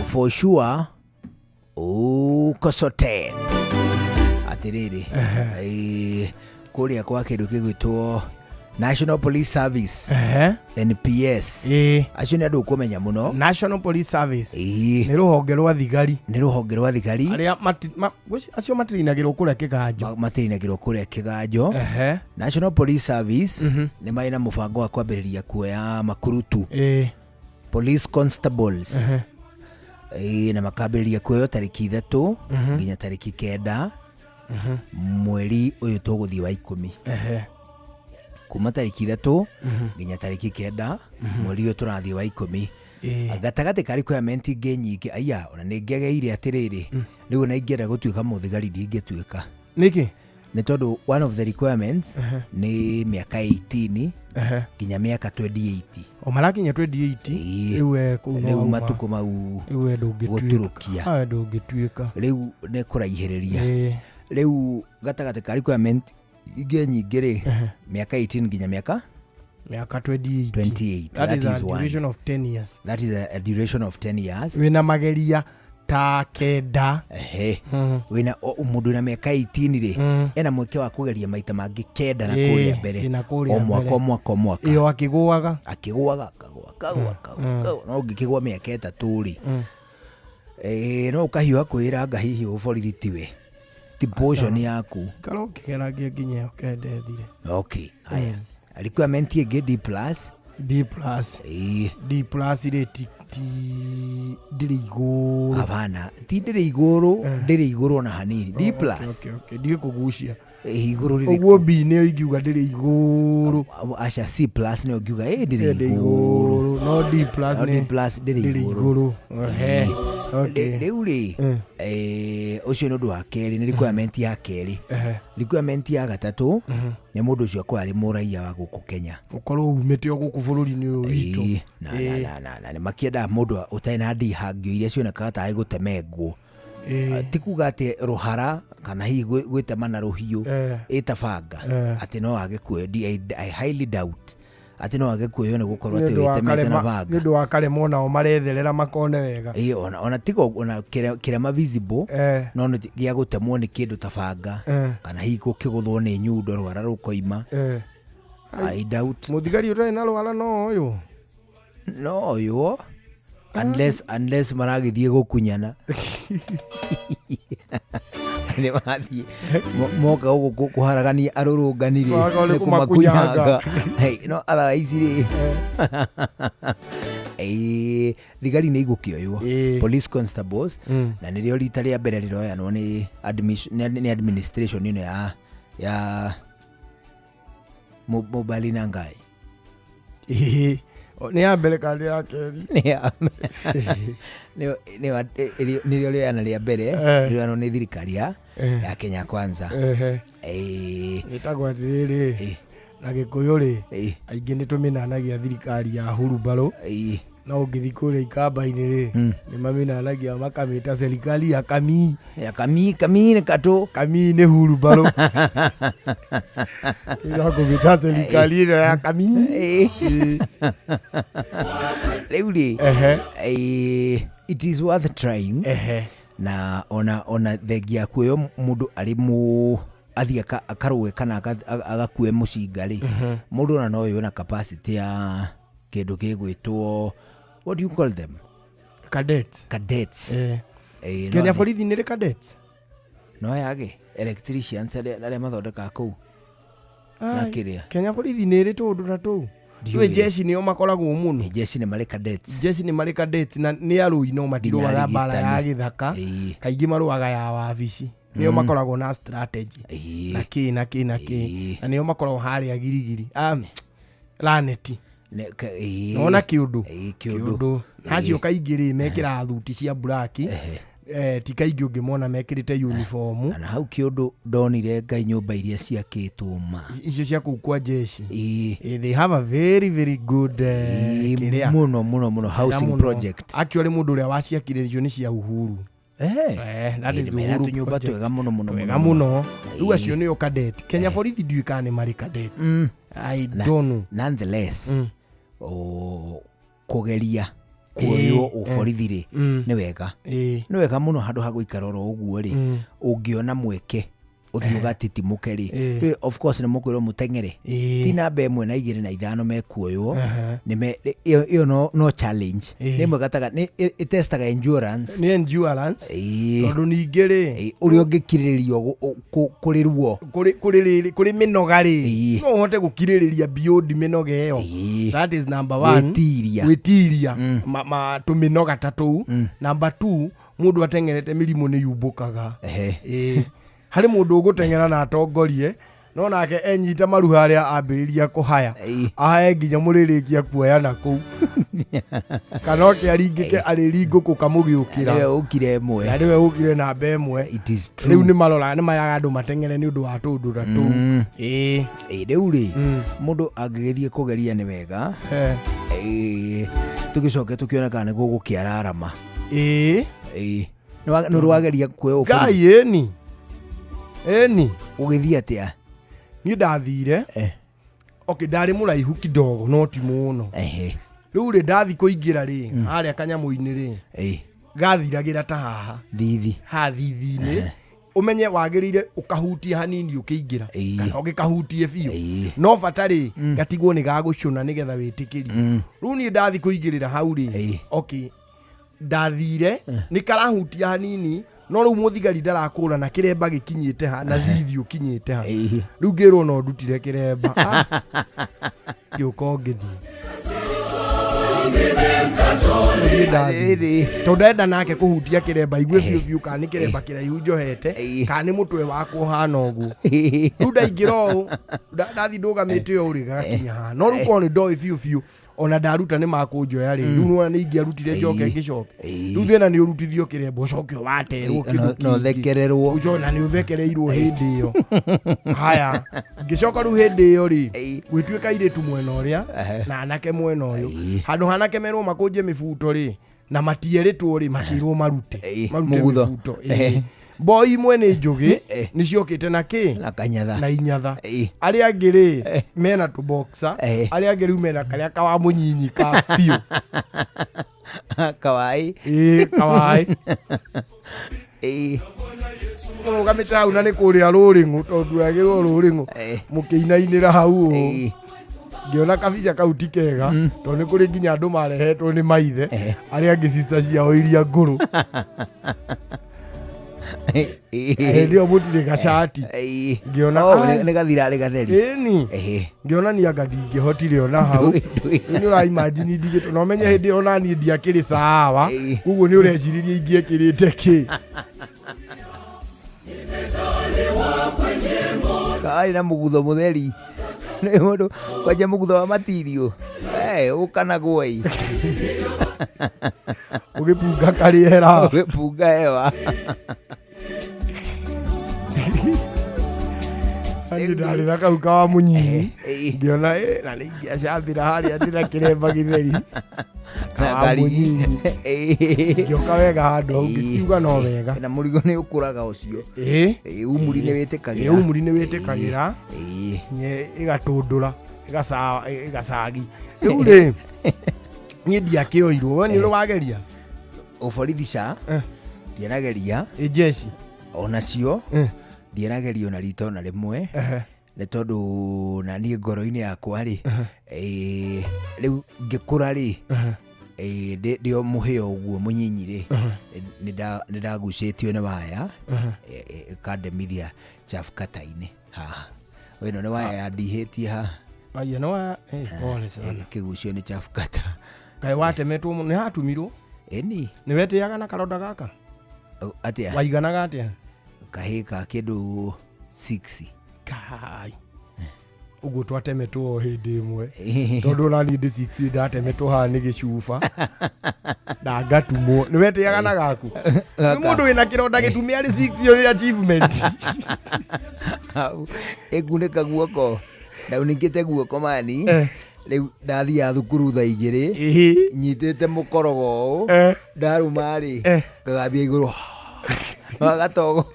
for sure uko sorted. Atĩrĩrĩ, kũrĩa kwa kĩndũ gĩgwĩtwo National Police Service, NPS, acio nĩ andũ ũkũmenya mũno. National Police Service nĩ rũhonge rwa thigari. Nĩ rũhonge rwa thigari arĩa acio matirinagĩrwo kũrĩa kĩganjo. Matirinagĩrwo kũrĩa kĩganjo. National Police Service nĩ marĩ na mũbango wa kwambĩrĩria kuoya makurutu, police constables, na makambĩrĩria kuoywo tarĩki 3 nginya tarĩki 9. Mweri ũyũ tũgũthiĩ wa 10. Kuma tarĩki 3 nginya tarĩki 9 mweri ũyũ tũrathiĩ wa 10. Gatagatĩ ka requirement ingĩ nyingĩ, aya ona nĩ ngegeire atĩrĩrĩ, rĩu ona ingĩenda gũtuĩka mũthigari ndingĩtuĩka. Nĩkĩ? Nĩ tondũ one of the requirements nĩ mĩaka 18 nginya mĩaka 28. O marakinya 28 rĩu we kũu no Rĩu wauma. matukũ mau Rĩu we ndũngĩtuĩka. gũturũkia. Ah, ndũngĩtuĩka. Rĩu nĩ kũraihĩrĩria. Rĩu gatagatĩ ka requirement ingĩ nyingĩ rĩ, mĩaka 18 nginya mĩaka Mĩaka 28. 28. That is a one. duration of 10 years. That is a duration of 10 years. Wĩna mageria ta 9. Ehe. Wĩna mũndũ wĩna mĩaka 18 rĩ, ena mweke wa kũgeria maita mangĩ 9 na kũrĩa mbere. Na kũrĩa O mwaka, mbere. o mwaka, o mwaka. Ĩyo akĩgũaga. Akĩgũaga, akagũa, akagũa, akagũa, akagũa. No ũngĩkĩgũa mĩaka 3 rĩ, no ũkahiũha kwĩra anga hihi ũborithi tiwe. Ti portion yaku. Ikara ũkĩgeragia nginya ĩyo 9 ĩthire. Okay, haya. Requirement ĩngĩ D plus. D plus. D plus rĩ ti ndĩrĩ igũrũ. Hapana, ti ndĩrĩ igũrũ, ndĩrĩ igũrũ ona hanini. D plus. Okay, okay, ndige kũgucia. Igũrũ rĩrĩkũ? Ũguo B nĩyo ingiuga ndĩrĩ igũrũ. Aca, C plus nĩyo ngiuga ndĩrĩ Ndĩrĩ igũrũ. No D plus No nĩ D plus ndĩrĩ ndĩrĩ igũrũ. igũrũ. Ehe. Okay. Rĩu rĩ, ũcio nĩ ũndũ wa kerĩ, nĩ requirement ya kerĩ. Requirement ya gatatũ nĩ mũndũ ũcio akorwo arĩ mũraiya wa gũkũ Kenya. Ũkorwo umĩte o gũkũ bũrũri-inĩ ũyũ witũ. Na nĩ makĩendaga mũndũ ũtarĩ na ndihangio iria cionekaga tarĩ gũtemengwo. Ti kuga atĩ rũhara kana hihi gwĩtema na rũhiũ ĩta banga atĩ no age kuoywo. I highly doubt atĩ no age kuoywo nĩ gũkorwo atĩ wĩtemete na banga. Nĩ ũndũ wa karema onao maretherera makone wega. Ĩĩ, ona tiga ona kĩrema visible, no nĩ gĩa gũtemwo nĩ kĩndũ ta banga kana hihi gũkĩgũthwo nĩ nyundo rwara rũkoima. I doubt. Mũthigari ũtarĩ na rwara no ũyũ? No ũyũ. Unless maragĩthiĩ gũkunyana. Nĩ mathiĩ moka gũkũ kũharagania arũrũngani rĩ, Moka nĩ nĩ kũmakunyanga. kũmakunyanga. Hey, no otherwise rĩ, thigari nĩ igũkĩoywo, police constables, na nĩrĩo rita rĩa mbere rĩroyanwo nĩ nĩ administration ĩno ya Mobali na Ngai. Nĩ ya mbere kana nĩ ya kerĩ? Nĩrĩo rĩoyana rĩa mbere, rĩoyanwo nĩ thirikari ya Kenya Kwanza. Ĩtagwo atĩrĩrĩ, na Gĩkũyũ rĩ, aingĩ nĩ tũmĩnanagia thirikari ya hurumbarũ. No ũngĩthiĩ kũrĩa ikamba-inĩ rĩ, nĩ mamĩnanagia makamĩta serikali ya kamii. Ya kamii, kamii nĩ katũ. Kamii nĩ hurumbarũ. Ĩga kũmĩta serikali ĩno ya kamii. Rĩu rĩ, it is worth trying. Na ona thengia kuoywo mũndũ arĩ mũ athiĩ akarũe kana agakue mũcinga rĩ, mũndũ ona no oywo na capacity ya kĩndũ gĩgwĩtwo, what do you call them? Cadets. Cadets. Kenya borithi nĩ rĩ cadets? No yage electricians arĩa mathondekaga kũu. Na Ai, kĩrĩa. Kenya borithi nĩ ĩrĩ tũũndũ ta tũu. Ndiũĩ. Rĩu jeshi nĩo makoragwo mũno. Jeshi nĩ marĩ cadets. Jeshi nĩ marĩ cadets na nĩ arũi no matirũaga Nginya mbara ya arigitani. gĩthaka. Kaingĩ marũaga ya wabici. Nĩo makoragwo na strategy. Na kĩ na kĩ na kĩ. Na nĩo makoragwo harĩa girigiri. Laneti. Nona kĩũndũ. Kĩũndũ. Na acio kaingĩ rĩ mekĩraga thuti cia black. Ti kaingĩ ũngĩmona mekĩrĩte uniform. Na hau kĩũndũ ndonire Ngai nyũmba iria ciakĩtwo ma. Icio cia kũu kwa jeshi. They have a very very good, kĩrĩa. Mũno, mũno, mũno, housing Mũno. project. Actually mũndũ ũrĩa waciakire icio nĩ cia Uhuru. That is Mena Uhuru tũnyũmba project. twega mũno, mũno, Twega mũno, mũno. Rĩu acio nĩo cadet. Kenya borithi ndiũĩ kana nĩ marĩ cadets. I don't know. Nonetheless, kũgeria kuoywo ũborithi rĩ, nĩ wega. Nĩ wega mũno handũ ha gũikara oro ũguo rĩ, ũngĩona mweke ũthiĩ ũgatitimũke rĩ. Rĩu, of course nĩ mũkwĩrwo mũteng'ere. Ti namba 1 na 2 na 5 mekuoywo. Nĩ me-, ĩyo no challenge. Nĩ ĩmwe gatagatĩ, nĩ ĩtestaga endurance. Nĩ endurance. Tondũ ningĩ rĩ, Ũrĩa ũngĩkirĩrĩrio kũrĩ ruo. Kũrĩ mĩnoga rĩ, no ũhote gũkirĩrĩria beyond mĩnoga ĩyo. That is number 1. Gwĩtiria. Gwĩtiria. Tũmĩnoga ta tũu. Number 2, mũndũ ateng'erete mĩrimũ nĩ yumbũkaga. Harĩ mũndũ ũgũteng'era na atongorie, no nake enyita maru harĩa ambĩrĩria kũhaya, ahaye nginya mũrĩrĩkia kuoya na kũu, kana oke aringĩke arĩringũkũka mũgĩũkĩra. Nĩwe ũkire ĩmwe. Na nĩwe ũkire namba ĩmwe. It is true. Rĩu nĩ marora, nĩ mayaga andũ mateng'ere nĩ ũndũ wa tũũndũ ta tũu. Ĩĩ. Ĩ, rĩu rĩ, mũndũ angĩgĩthiĩ kũgeria nĩ wega. Ĩ, tũgĩcoke tũkĩona kana nĩ gũgũkĩararama. Ĩĩ. Ĩ, nĩ ũrĩ wageria kuoya ũbũrũri? Ngai, ĩni ĩni. Ũgĩthiĩ atĩa? Niĩ ndathire, okay, ndarĩ mũraihu kidogo no ti mũno. Rĩu rĩ, ndathi kũingĩra rĩ, harĩa kanyamũ-inĩ rĩ, gathiragĩra ta haha thithi, ha thithi-inĩ, ũmenye wagĩrĩire ũkahutie hanini ũkĩingĩra, kana ũgĩkahutie biũ, no bata rĩ, gatigwo nĩ gagũcũna nĩgetha wĩtĩkĩrie. Rĩu niĩ ndathi kũingĩrĩra hau rĩ, okay, ndathire nĩ karahutia hanini, no rĩu mũthigari ndarakũra na kĩremba gĩkinyĩte ha na thithi ũkinyĩte ha. Rĩu ngĩrwo no ndutire kĩremba. Ah, ngĩũka o ngĩthiĩ. Niĩ ndathire. Tondũ ndenda nake kũhutia kĩremba igue biũ biũ kana nĩ kĩremba kĩraihu njohete, kana nĩ mũtwe wakwa ũhana ũguo. Rĩu ndaingĩra ũũ, ndathiĩ ndũgamĩte ũũ rĩ, gagakinya haha, no rĩu korwo nĩ ndoĩ biũ biũ ona ndaruta nĩ makũnjoya rĩ, rĩu nĩwona nĩ ingĩarutire njoke ngĩcoke. Rĩu thĩna nĩ ũrutithio kĩremba ũcoke waterwo kĩndũ na ũthekererwo. Ũcoke na nĩ ũthekereirwo hĩndĩ ĩyo. Haya, ngĩcoka rĩu hĩndĩ ĩyo rĩ, gwĩtuĩka airĩtu mwena ũrĩa na anake mwena ũyũ. Handũ ha anake merwo makũnje mĩbuto rĩ, na matierĩtwo rĩ, makĩrwo marute marute mũgutho. mĩbuto. Ĩĩ. Mboi imwe nĩ njũgĩ, nĩ ciokĩte na kĩ na kanyatha na inyatha. Arĩa angĩ rĩ, mena tũboxa, arĩa angĩ rĩu mena karĩa kawa mũnyinyi ka biũ. Kawai. Ĩĩ, kawai. Mũrũgamĩte hau na nĩ kũrĩa rũrĩng'ũ, tondũ yagĩrwo rũrĩng'ũ mũkĩinainĩra hau ũũ. Ngĩona kabica kau ti kega, tondũ nĩ kũrĩ nginya andũ marehetwo nĩ maithe, arĩa angĩ sister ciao iria ngũrũ. Hĩndĩ ĩyo mũtirĩ gacati. Ngĩona Oh, ai. nĩ gathira rĩ gatheri. Ĩni. Ngĩona niĩ anga ndingĩhotire ona hau. Rĩu nĩ ũraimagine ndigĩtwo, na ũmenye hĩndĩ ĩyo ona niĩ ndiakĩrĩ sawa, koguo nĩ ũrecirĩria ingĩekĩrĩte kĩ. Karĩ na mũgutho mũtheri. Nĩ mũndũ kwanja mũgutho wa matirio. Ũkanagwo ĩ. Ũgĩpunga karĩera. Ũgĩpunga hewa. Niĩ ndarĩ na kau kawa mũnyinyi, ngĩona "Ĩ, na nĩ ingĩacambĩra harĩa ndĩ na kĩremba gĩtheri." Na Kawa ngari. mũnyinyi. Ngĩoka wega handũ hau, ngĩkiuga no wega. Na mũrigo nĩ ũkũraga ũcio. Ĩĩ. Umuri nĩ wĩtĩkagĩra. Ĩĩ, umuri nĩ wĩtĩkagĩra. Nginya ĩgatũndũra, ĩgacagi. Rĩu rĩ, niĩ ndiakĩoirwo, we nĩ ũrĩ wageria? Ũborithi ca ndianageria. Ĩ, jeshi Onacio ndianageria ona rita ona rĩmwe, nĩ tondũ na niĩ ngoro-inĩ yakwa rĩ, rĩu ngĩkũra rĩ, ndĩ o mũhĩa ũguo mũnyinyi rĩ, nĩ ndagucĩtio nĩ waya, ĩkandemithia chafu kata-inĩ haha. Ĩno nĩ waya yandihĩtie haha. Aya, nĩ waya, pole sana. Ĩkĩgucio nĩ chafu kata. Kaĩ watemetwo mũno, nĩ hatumirwo? Ĩni. Nĩ wetĩaga na karonda gaka? Atĩa? Waiganaga atĩa? Kahĩĩ ka kĩndũ 6. Kai. Ũguo twatemetwo o hĩndĩ ĩmwe, tondũ ona niĩ ndĩ 6 ndatemetwo haha nĩ gĩcuba na ngatumwo. Nĩ wetĩaga na gaku? Nĩ mũndũ wĩna kĩronda gĩtume arĩ 6, ĩyo nĩ achievement. Hau ĩngunĩka guoko, ndaunĩkĩte guoko mani. Rĩu ndathiaga thukuru thaa 2 nyitĩte mũkorogo ũũ, ndarũma rĩ, ngagambia igũrũ gatogo.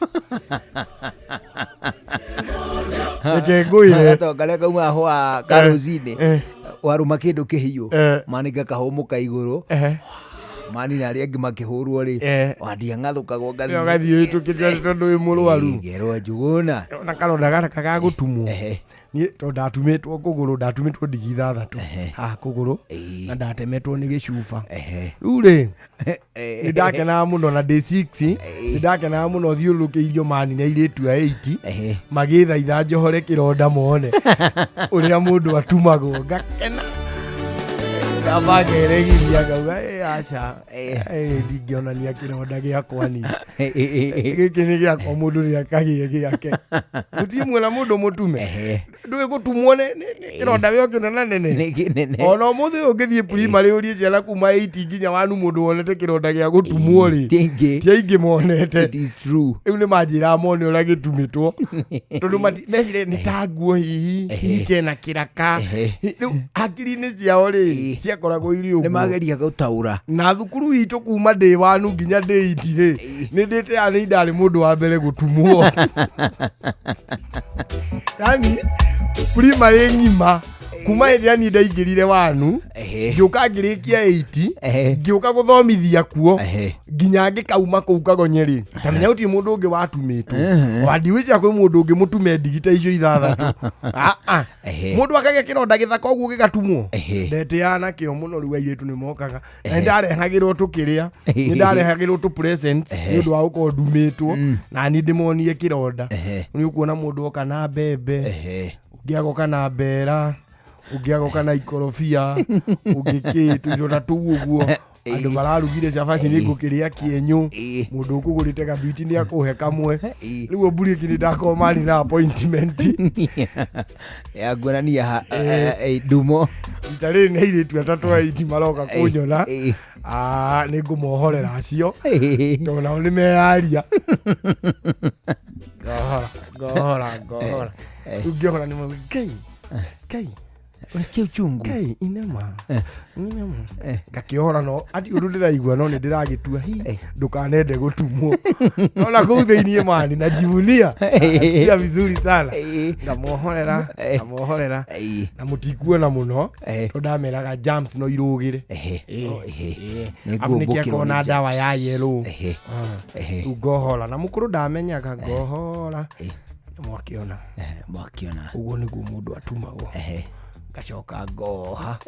Reke ngwĩre. Gatogo karĩa kaumaga hwa karũcinĩ, warũma kĩndũ kĩhiũ mani gakahũmũka igũrũ mani, na arĩa angĩ makĩhũrwo rĩ, wandiang'athũkagwo. Ũgathiĩ wĩtũkĩte atĩ tondũ wĩ mũrwaru. Ngerwo njugũna. Na karonda gaka ga gũtumwo, niĩ tondũ ndatumĩtwo kũgũrũ, ndatumĩtwo ndigi 6 haha kũgũrũ, na ndatemetwo nĩ gĩcuba. Rĩu rĩ, nĩ ndakenaga mũno na ndĩ 6, nĩ ndakenaga mũno thiũrũrũkĩirio mani na airĩtu a 8 magĩthaitha njohore kĩronda mone ũrĩa mũndũ atumagwo, ngakena. Ngamba ngeregiria ngauga "Ĩ, aca Ĩ, ndingĩonania kĩronda gĩakwa ni gĩkĩ nĩ gĩakwa mũndũ nĩ akagĩe gĩake gũtirĩ muona mũndũ mũtume ndũĩ gũtumwo nĩ kĩronda gĩo kĩnene nene Nĩ kĩnene. Ona ũmũthĩ ũyũ ũngĩthiĩ primary ũrie ciana kuma 8 nginya wanu mũndũ wonete kĩronda gĩa gũtumwo rĩ Ti aingĩ. Ti aingĩ monete. It is true. Rĩu nĩ manjĩraga mone ũrĩa gĩtumĩtwo tondũ meciria nĩ ta nguo hihi hihi kena kĩraka. Rĩu hakiri-inĩ ciao rĩ ciakoragwo irĩ ũguo. Nĩ mageria gũtaũra. Na thukuru itũ kuma ndĩ wanu nginya ndĩ iti rĩ nĩ ndĩte nĩ ndarĩ mũndũ wa mbere gũtumwo, yani primary ng'ima kuma hĩndĩ ĩrĩa niĩ ndaingĩrire wanu ngĩũka ngĩrĩkia 8 ngĩũka gũthomithia kuo nginya ngĩkauma kũu Kagonye rĩ tamenya gũtirĩ mũndũ ũngĩ watumĩtwo wandiwĩcia kwĩ mũndũ ũngĩ mũtume ndigi ta icio ithathatũ. Ah, ah. Mũndũ akagĩa kĩronda gĩthaka ũguo gĩgatumwo ndetĩaga nakĩo mũno. Rĩu airĩtu nĩ mokaga na nĩ ndarehagĩrwo tũkĩrĩa, nĩ ndarehagĩrwo tũ presents nĩ ũndũ wa gũkorwo ndumĩtwo na niĩ ndĩmonie kĩronda. Nĩ ũkuona mũndũ oka na mbembe, ũngĩ agoka na mbera, ũngĩ agoka na ikorobia, ũngĩ kĩ tũindo ta tũu ũguo. Andũ mararugire cabaci nĩ ngũkĩrĩa kĩenyũ, mũndũ ũkũgũrĩte gathwiti nĩ akũhe kamwe. Rĩu mburi ĩngĩ nĩ ndakorwo mani na appointment Ya nguonania ndumo. Rita rĩrĩ nĩ airĩtu atatũ aiti maroka kũnyona. Ah, nĩ ngũmohorera acio tondũ nao nĩ meyaria. Ngohora, ngohora, ngohora. Rĩu ngĩohora nĩ mauga, "Ngai, Ngai, Unasikia uchungu?" "Ngai, inema, inema." Ngakĩohora no ati ũndũ ndĩraigua no nĩ ndĩragĩtua hi ndũkanende gũtumwo nona kũu thĩiniĩ mani najivunia, nasikia vizuri sana. Ngamohorera, ngamohorera na mũtikuona mũno tondũ ndameraga jams no irũgĩre. Nĩ Abu nĩkĩ ngũmbũkĩrwo akorwo nĩ na jams. Ndawa ya yellow. Rĩu ngohora na mũkũrũ ndamenyaga ngohora na mwakĩona. Mwakĩona. Ũguo nĩguo mũndũ atumagwo. Ngacoka ngoha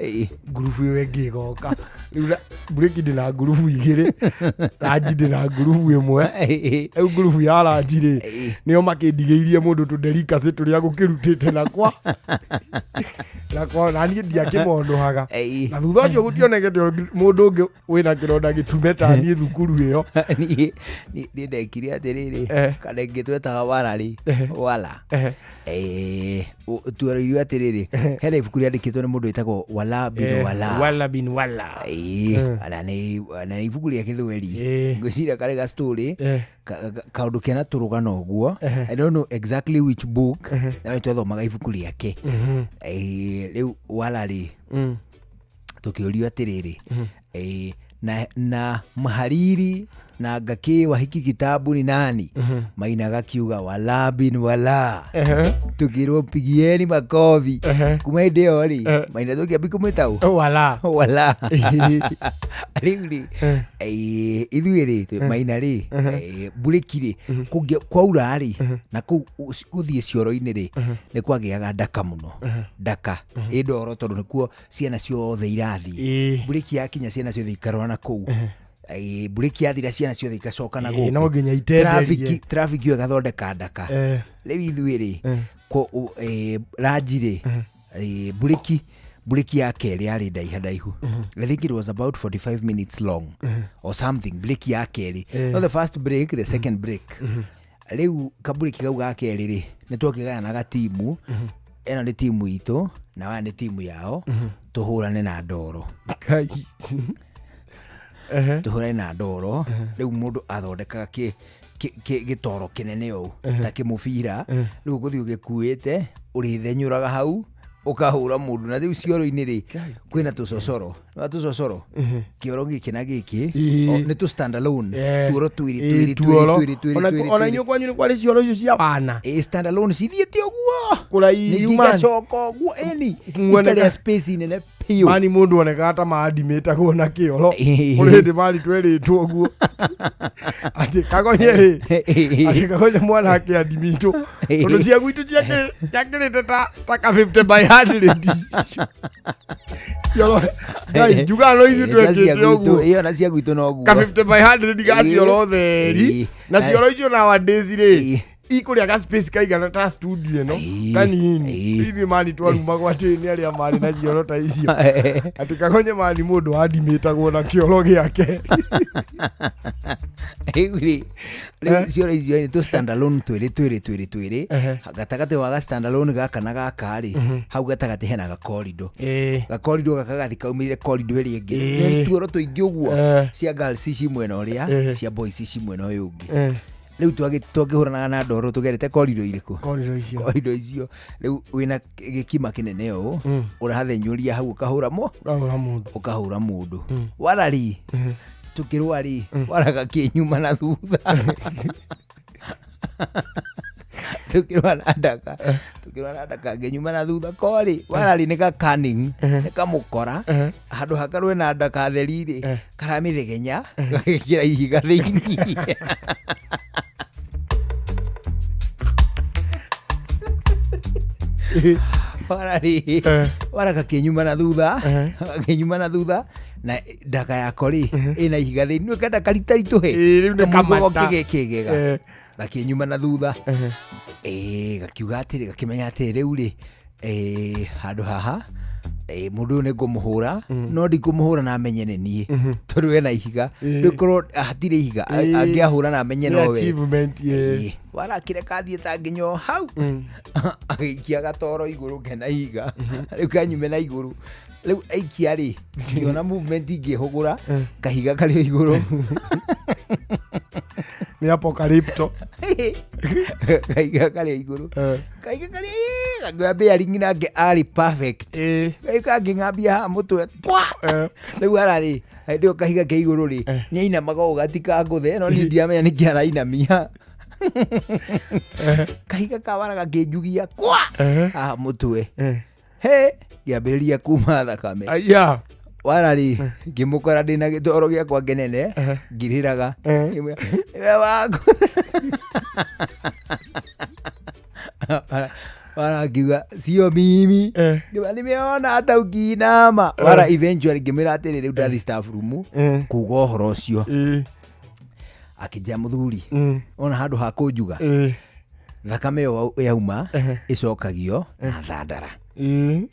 ngurubu ĩyo ĩngĩ ĩgoka. Rĩu mburĩki ndĩna ngurubu igĩrĩ, ranji ndĩna ngurubu ĩmwe. Rĩu ngurubu ya ranji rĩ nĩo makĩndigĩirie mũndũ tũnderikacĩ tũrĩa gũkĩrutĩte nakwa nakwa na niĩ ndiakĩmonũhaga na thutha ũcio gũtionekete mũndũ ũngĩ wĩna kĩronda gĩtume ta niĩ thukuru ĩyo. Niĩ ndekire atĩrĩrĩ, kana ĩngĩ twetaga wala rĩ wala. Tuoreirio atĩrĩrĩ, hena ibuku rĩandĩkĩtwo nĩ mũndũ wĩtagwo Wala bin Wala. Wala bin Wala. Ĩĩ, ona nĩ ibuku rĩa gĩthweri ngwĩciria karĩ ga story kaũndũ kena tũrũgano ũguo. I don't know exactly which book, na nĩ twathomaga ibuku rĩake. Rĩu wala rĩ tũkĩũrio atĩrĩrĩ, na mhariri na ngakĩ wa hiki kitabu ni nani? Maina gakiuga Wala bin Wala. Tukirwo pigieni makobi. Kuma hĩndĩ ĩyo rĩ maina tũkĩambi kũmwĩta ũ? Wala. Wala. Rĩu rĩ ithuĩ rĩ maina rĩ mburĩki rĩ kwaura rĩ na kũu gũthiĩ cioro-inĩ rĩ nĩ kwagĩaga ndaka mũno, ndaka ĩ ndoro tondũ nĩkuo ciana ciothe irathiĩ. Mburĩki yakinya ciana ciothe ikarora na kũu. Mburĩki yathira ciana ciothe igacoka na gũkũ. No nginya itenderie. Traffic ĩyo ĩgathondeka ndaka. Rĩu ithuĩ rĩ ranji rĩ mburĩki ya kerĩ yarĩ ndaiha ndaihu. I think it was about 45 minutes long or something, break ya kerĩ. Not the first break, the second break. Rĩu kaburĩki kau ga kerĩ rĩ nĩ twakĩgayanaga timu, ĩno nĩ timu itũ na waya nĩ timu yao, tũhũrane na ndoro. Ngai. Tũhũrane na ndoro. Rĩu mũndũ athondekaga gĩtoro kĩnene ũũ ta kĩmũbira. Rĩu ũgũthiĩ ũgĩkuĩte ũrĩthenyũraga hau ũkahũra mũndũ na rĩu cioro-inĩ rĩ kwĩna tũcocoro na tũcocoro kĩoro gĩkĩ na gĩkĩ. O, nĩ tũ stand alone tuoro twĩrĩ twĩrĩ twĩrĩ Tuoro. twĩrĩ twĩrĩ twĩrĩ Ona twĩrĩ. inyuĩ kwanyu nĩ kwarĩ cioro icio cia wana? Ĩ, stand alone cithiĩte ũguo kũraihu ningĩ man. igacoka ũguo ĩni Muoneka- ikarĩa space nene biũ. Mani mũndũ onekaga ta mandimĩtagwo na kĩoro. Kũrĩ hĩndĩ mani twerĩtwo ũguo atĩ Kagonye rĩ atĩ Kagonye mwana akĩandimitwo tondũ cia gwitũ ciakĩrĩte ta ka 50 by 100 cioro. Ngai, njugaga no ithuĩ twekĩte ũguo. Ĩyo na cia gwitũ noguo. Ka 50 by 100 ga cioro theri na cioro icio nowadays rĩ Ikũrĩa ga space kaigana ta studio ĩno kanini. Ithuĩ mani twarumagwo atĩ nĩ arĩa marĩ na cioro ta icio. Atĩ kagonye mani mũndũ andimĩtagwo na kĩoro gĩake. Rĩu rĩ, rĩu cioro icio nĩ tũ stand alone twĩrĩ twĩrĩ twĩrĩ twĩrĩ. Gatagatĩ wa ga stand alone gaka na gaka rĩ, hau gatagatĩ hena gakorido. Gakorido gaka gathi kaumĩrire korido ĩrĩa ĩngĩ. Nĩ tuoro tũingĩ ũguo. Cia girls ci mwena ũrĩa, cia boys ci mwena ũyũ ũngĩ. Rĩu twakĩhũranaga na ndoro tũgerete korido irĩkũ? Korido icio. Korido icio. Rĩu wĩna gĩkima kĩnene ũũ, ũrathenyũria hau ũkahũra mũndũ. Ũkahũra mũndũ. Warari tukirwa rĩ, waraga kĩnyuma na thutha. Tukirwa na ndaka. Tukirwa na ndaka ngĩnyuma na thutha korĩ, warari nĩ ga cunning, nĩ kamũkora, handũ hakarwe na ndaka theri rĩ, karamĩthegenya, gagĩkĩra ihiga thĩinĩ. Warari, waraga kĩnyuma na thutha, kĩnyuma na thutha, na ndaka yako rĩ, ĩna ihiga thĩinĩ, nĩ kenda karitaritũhe. Rĩu nĩ kamata. Kĩgega. Gakĩnyuma na thutha. Gakiuga atĩrĩ, gakĩmenya atĩrĩ rĩu rĩ, handũ haha, mũndũ ũyũ nĩ ngũmũhũra, no ndikũmũhũra na amenye nĩ niĩ, tondũ ena ihiga. Rĩu hatirĩ ihiga, angĩahũra na amenye no we. Warakire kathiĩ ta nginya o hau, agĩikia gatoro igũrũ kena ihiga, rĩu kanyume na igũrũ. Rĩu aikia rĩ, ngĩona movement ingĩhũgũra, kahiga karĩ o igũrũ. Nĩ apocalypto. Kahiga karĩ o igũrũ. Kahiga karĩ gakĩoya bearing nake arĩ perfect. Kahiga kangĩng'ambia haha mũtwe kwa. Rĩu ararĩ, hĩndĩ ĩyo kahiga ke igũrũ rĩ, nĩ ainamaga ũũ gatikangũthe, no niĩ ndiramenya nĩkĩ arainamia. Kahiga ka wara gakĩnjugia kwa haha mũtwe. He, ngĩambĩrĩria kuma thakame. Warari, ngĩmũkora ndĩna gĩtoro gĩakwa kĩnene, ngĩrĩraga. Nĩwe waku. Wara ngiuga, sio mimi. Ngiuga, nimeona hata ukiinama. Wara eventually ngĩmwĩra atĩrĩ, rĩu ndathi staff room kuga ũhoro ũcio. Akĩnjĩra mũthuri, ona handũ ha kũnjuga, thakame ĩyo yauma ĩcokagio na thandara.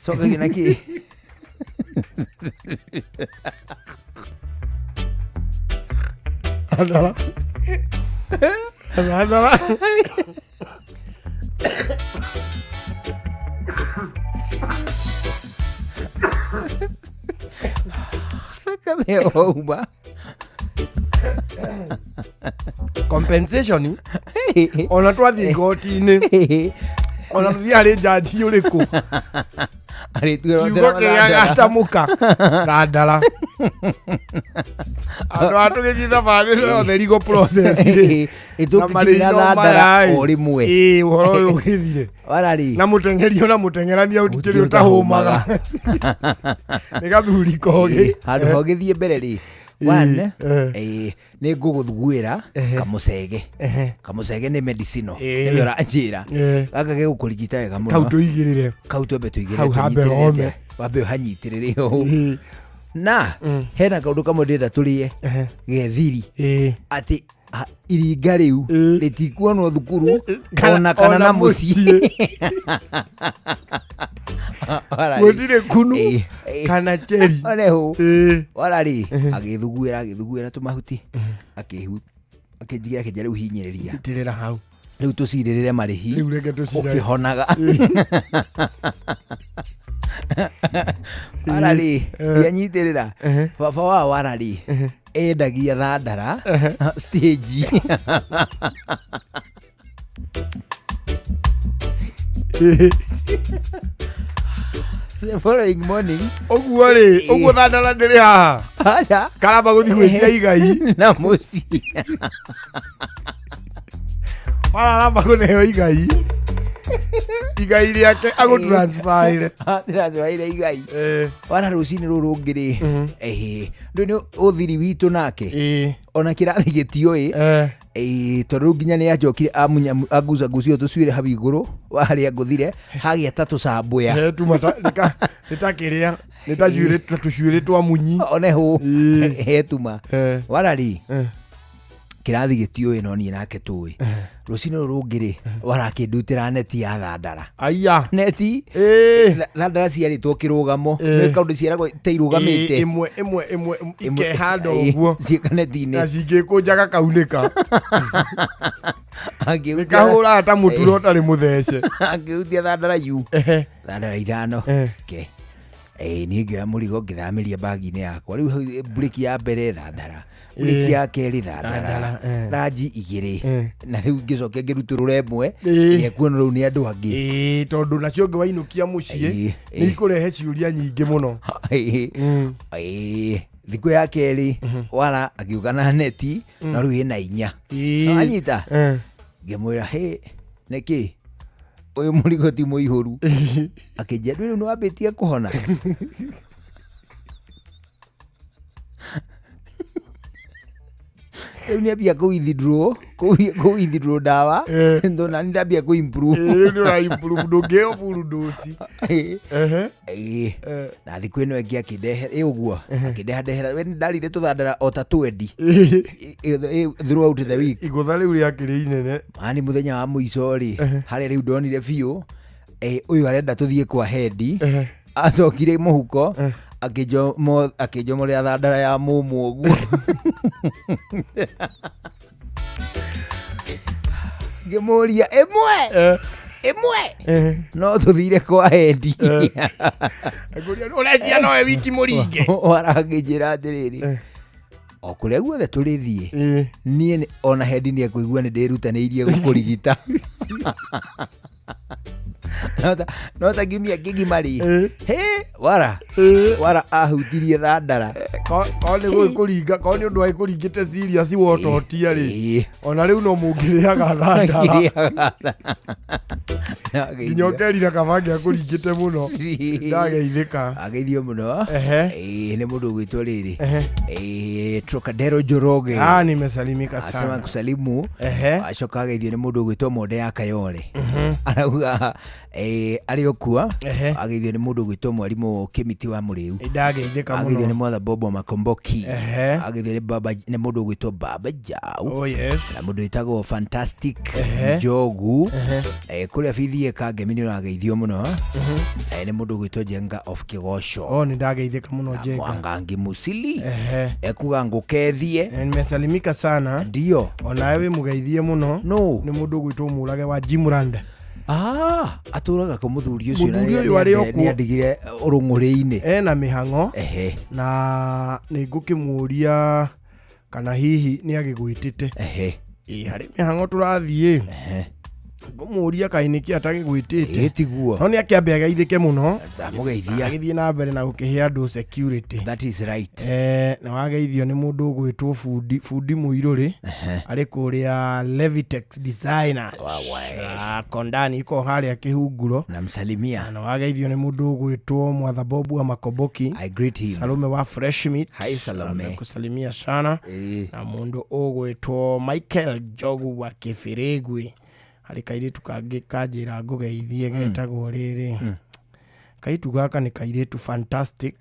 Cokagio na kĩ? Thandara. Thandara. Thakame ĩyo yauma. Compensation ona twathiĩ igoti-inĩ, ona tũthiĩ harĩ jaji ũrĩkũ, kiugo kĩrĩa gatamũka thandara. Andũ aya tũgĩthiĩ thabarĩ yothe legal process rĩ, na marĩhi maya o rĩmwe. Ũhoro ũyũ ũgĩthire. Warari. Na mũteng'eri ona mũteng'erania ũtikĩrĩ ũtahũmaga. Nĩ gathuri kogĩ. Handũ ha ũgĩthiĩ mbere rĩ, one, nĩ ngũgũthuguĩra kamũcege. Kamũcege nĩ medicinal. Nĩwe ũranjĩra. Gaka gegũkũrigita wega mũno. Kau tũigĩrĩre. Kau twambe tũigĩrĩre, Hau hambe tũnyitĩrĩre home. atĩa? Wambe ũhanyitĩrĩre ũũ. Na hena kaũndũ kamwe ndĩrenda tũrĩe gethiri, atĩ iringa rĩu rĩtikuonwo thukuru ona kana na mũciĩ. Gũtirĩ kunu kana cheri. Oneho. Warari agĩthuguĩra agĩthuguĩra tũmahuti, akĩnjigira akĩnjĩra rĩu hinyĩrĩria. Itĩrĩra hau. Rĩu tũcirĩrĩre marĩhi. Rĩu reke tũcirĩre. Ũkĩhonaga. Warari ndianyitĩrĩra. Baba wa warari endagia thandara stage. The following morning, ũguo rĩ, ũguo thandara ndĩrĩ haha. Aca. Karamba gũthiĩ gwĩtia igai. Na mũciĩ. Wararamba kũneo igai. Igai rĩake agũtransferire. Transferire igai. Wara rũcinĩ rũrũ rũngĩ rĩ, ndũĩ nĩ ũthiri witũ nake. Ona kĩrathi gĩtiũĩ. Tondũ rĩu nginya nĩ anjokire angucangucio tũcuĩre hau igũrũ wa harĩa ngũthire, hagĩa ta tũcambũya. Tuma ta, nĩ ta kĩrĩa, nĩ ta njuĩrĩ, ta tũcuĩrĩ twa munyi. Oneho, hetuma. Wara rĩ, kĩrathi gĩtiũĩ no niĩ nake tũĩ. Rũcinĩ rũrũ rũngĩ rĩ, warakĩndutĩra neti ya thandara. Aya. Neti thandara ciarĩtwo kĩrũgamo. Nĩ kaũndũ ciaragwo ta irũgamĩte. Ĩmwe ĩmwe ĩmwe ikehanda ũguo. Ciĩka neti-inĩ. Na cingĩkũnja gakaunĩka. Angĩhutia- Kahũraga ta mũtura ũtarĩ mũthece. Angĩhutia thandara yu. Thandara ithano. Ke. Ĩĩ niĩ ngĩoya mũrigo ngĩthamĩria bagi-inĩ yakwa. Rĩu hau, breki ya mbere thandara. Breki ya kerĩ thandara. Thandara, Ranji igĩrĩ. Na rĩu ngĩcokia ngĩrutũrũra ĩmwe. Ĩrĩa kuonwo rĩu nĩ andũ angĩ. Ĩĩ tondũ nacio ũngĩ wainũkia mũciĩ nĩ ikũrehe ciũria nyingĩ mũno. Ĩĩ. Thikũ ya kerĩ wara akiuga na neti no rĩu ĩna inya. Anyita. Ngĩmwĩra hĩ nĩkĩ ũyũ mũrigo ti mũihũru. Akĩnjia rĩu nĩ wambĩtie kũhona. Rĩu nĩ ambia kũ withdraw kũ withdraw ndawa ndona nĩ ndambia kũ improve. Rĩu nĩ ũra improve ndũngĩheo full dose. Ĩĩ. Na thikũ ĩno ĩngĩ akĩndehe ĩ ũguo akĩndeha ndehera we ndarire tũthandara o ta twendi throughout the week. Igũtha rĩu rĩakĩrĩ inene. Mani mũthenya wa mũico rĩ harĩa rĩu ndonire biũ ũyũ arenda tũthiĩ kwa hendi acokire mũhuko akĩnjomorera thandara ya mũmũ ũguo. Ngĩmũria ĩmwe ĩmwe no tũthire kwa hendi. Ũrecia nowe wiki mũringe. Warangĩnjĩra atĩrĩrĩ o kũrĩa guothe tũrĩthiĩ niĩ ona hendi nĩ ekũigua nĩ ndĩrutanĩirie gũkũrigita. No ta kiumia kĩgima rĩ hĩ wara wara ahutirie thandara. Korwo nĩ gũgĩkũringa korwo nĩ ũndũ wagĩkũringĩte serious wototia rĩ ona rĩu no mũngĩrĩaga thandara. Nginya ũkerira kaba angĩakũringĩte mũno ndageithĩka. Ageithio mũno. Ĩĩ, nĩ mũndũ ũgwĩtwo rĩrĩ Trocadero Njoroge. Ah, nimesalimika asema sana. kusalimu acoka ageithio nĩ mũndũ ũgwĩtwo Monde ya Kayore. Arauga arĩ o kuo ageithio nĩ mũndũ ũgwĩtwo mwarimũ Kĩmiti wa Mũrĩu. Ndageithĩka Ageithio nĩ mũno. Mwatha Bobo Makomboki. Ageithio nĩ baba nĩ mũndũ ũgwĩtwo Baba Jau. Oh yes. Na mũndũ wĩtagwo Fantastic Njogu. Kũrĩa bithie Kangemi nĩ ũrageithio mũno. Nĩ mũndũ ũgwĩtwo Jenga of Kĩgoco. Oh, nĩ ndageithĩka mũno Jenga. Mwangangi Musili. Ekuga ngũkethie. Nimesalimika sana. Ndio. Onawe wĩ mũgeithie mũno. No. Nĩ mũndũ ũgwĩtwo Mũrage wa Jimrand. Ah, atũraga kũ mũthuri ũcio na Mũthuri ũyũ arĩ o kuo. nĩ andigire ũrũng'ũrĩ-inĩ. Ena mĩhang'o. Na nĩ ngũkĩmũria kana hihi nĩ agĩgwĩtĩte. Ĩ harĩ mĩhang'o tũrathiĩ. Ngũmũria kaĩ nĩkĩ atagĩgwĩtĩte. Ĩ tiguo. No nĩ akĩambe ageithĩke mũno. Ndamũgeithia. Agĩthiĩ na mbere na gũkĩhe andũ security. That is right. Na wageithio nĩ mũndũ ũgwĩtwo bundi bundi mũirũrĩ arĩ kũrĩa Levitex Designer. Kondani iko harĩa kĩhunguro. Namsalimia. Na wageithio nĩ mũndũ ũgwĩtwo Mwatha Bobu wa Makomboki. I greet him. Salome wa Fresh Meat. Hi Salome. Amekusalimia sana. Na mũndũ ũgwĩtwo Michael Njogu wa Kĩbĩrĩgwi. Harĩ kairĩtu kangĩ kanjĩra ngũgeithie getagwo rĩrĩ. Kairĩtu gaka nĩ kairĩtu fantastic.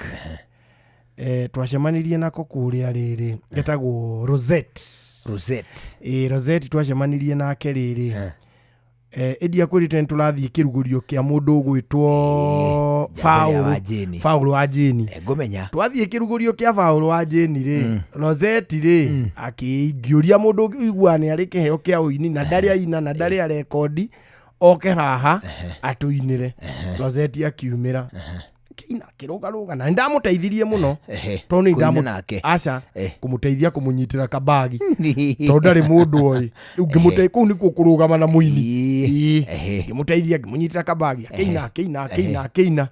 Twacemanirie nako kũrĩa rĩrĩ getagwo Rosette. Rosette. Ĩ Rosette twacemanirie nake rĩrĩ. Ĩndia kwĩrĩte nĩ tũrathiĩ kĩrugũrio kĩa mũndũ ũgwĩtwo Njamba ĩrĩa wa Jane. Faũlũ wa Jane. Ngũmenya. Twathiĩ kĩrugũrio kĩa Faũlũ wa Jane rĩ, Rosette rĩ, akĩngĩũria mũndũ ũiguaga nĩ arĩ kĩheo kĩa ũini na ndarĩ aina na ndarĩ arekondi oke haha atũinĩre. Rosette akiumĩra. Kĩina akĩrũgarũga na nĩndamũteithirie mũno tondũ nĩ Kũina nake. aca kũmũteithia kũmũnyitĩra kabagi tondũ ndarĩ mũndũ oĩ rĩu ngĩmũte kũu nĩkuo kũrũgama na mũini ngĩmũteithia ngĩmũnyitĩra kabagi akĩina akĩina akĩina akĩina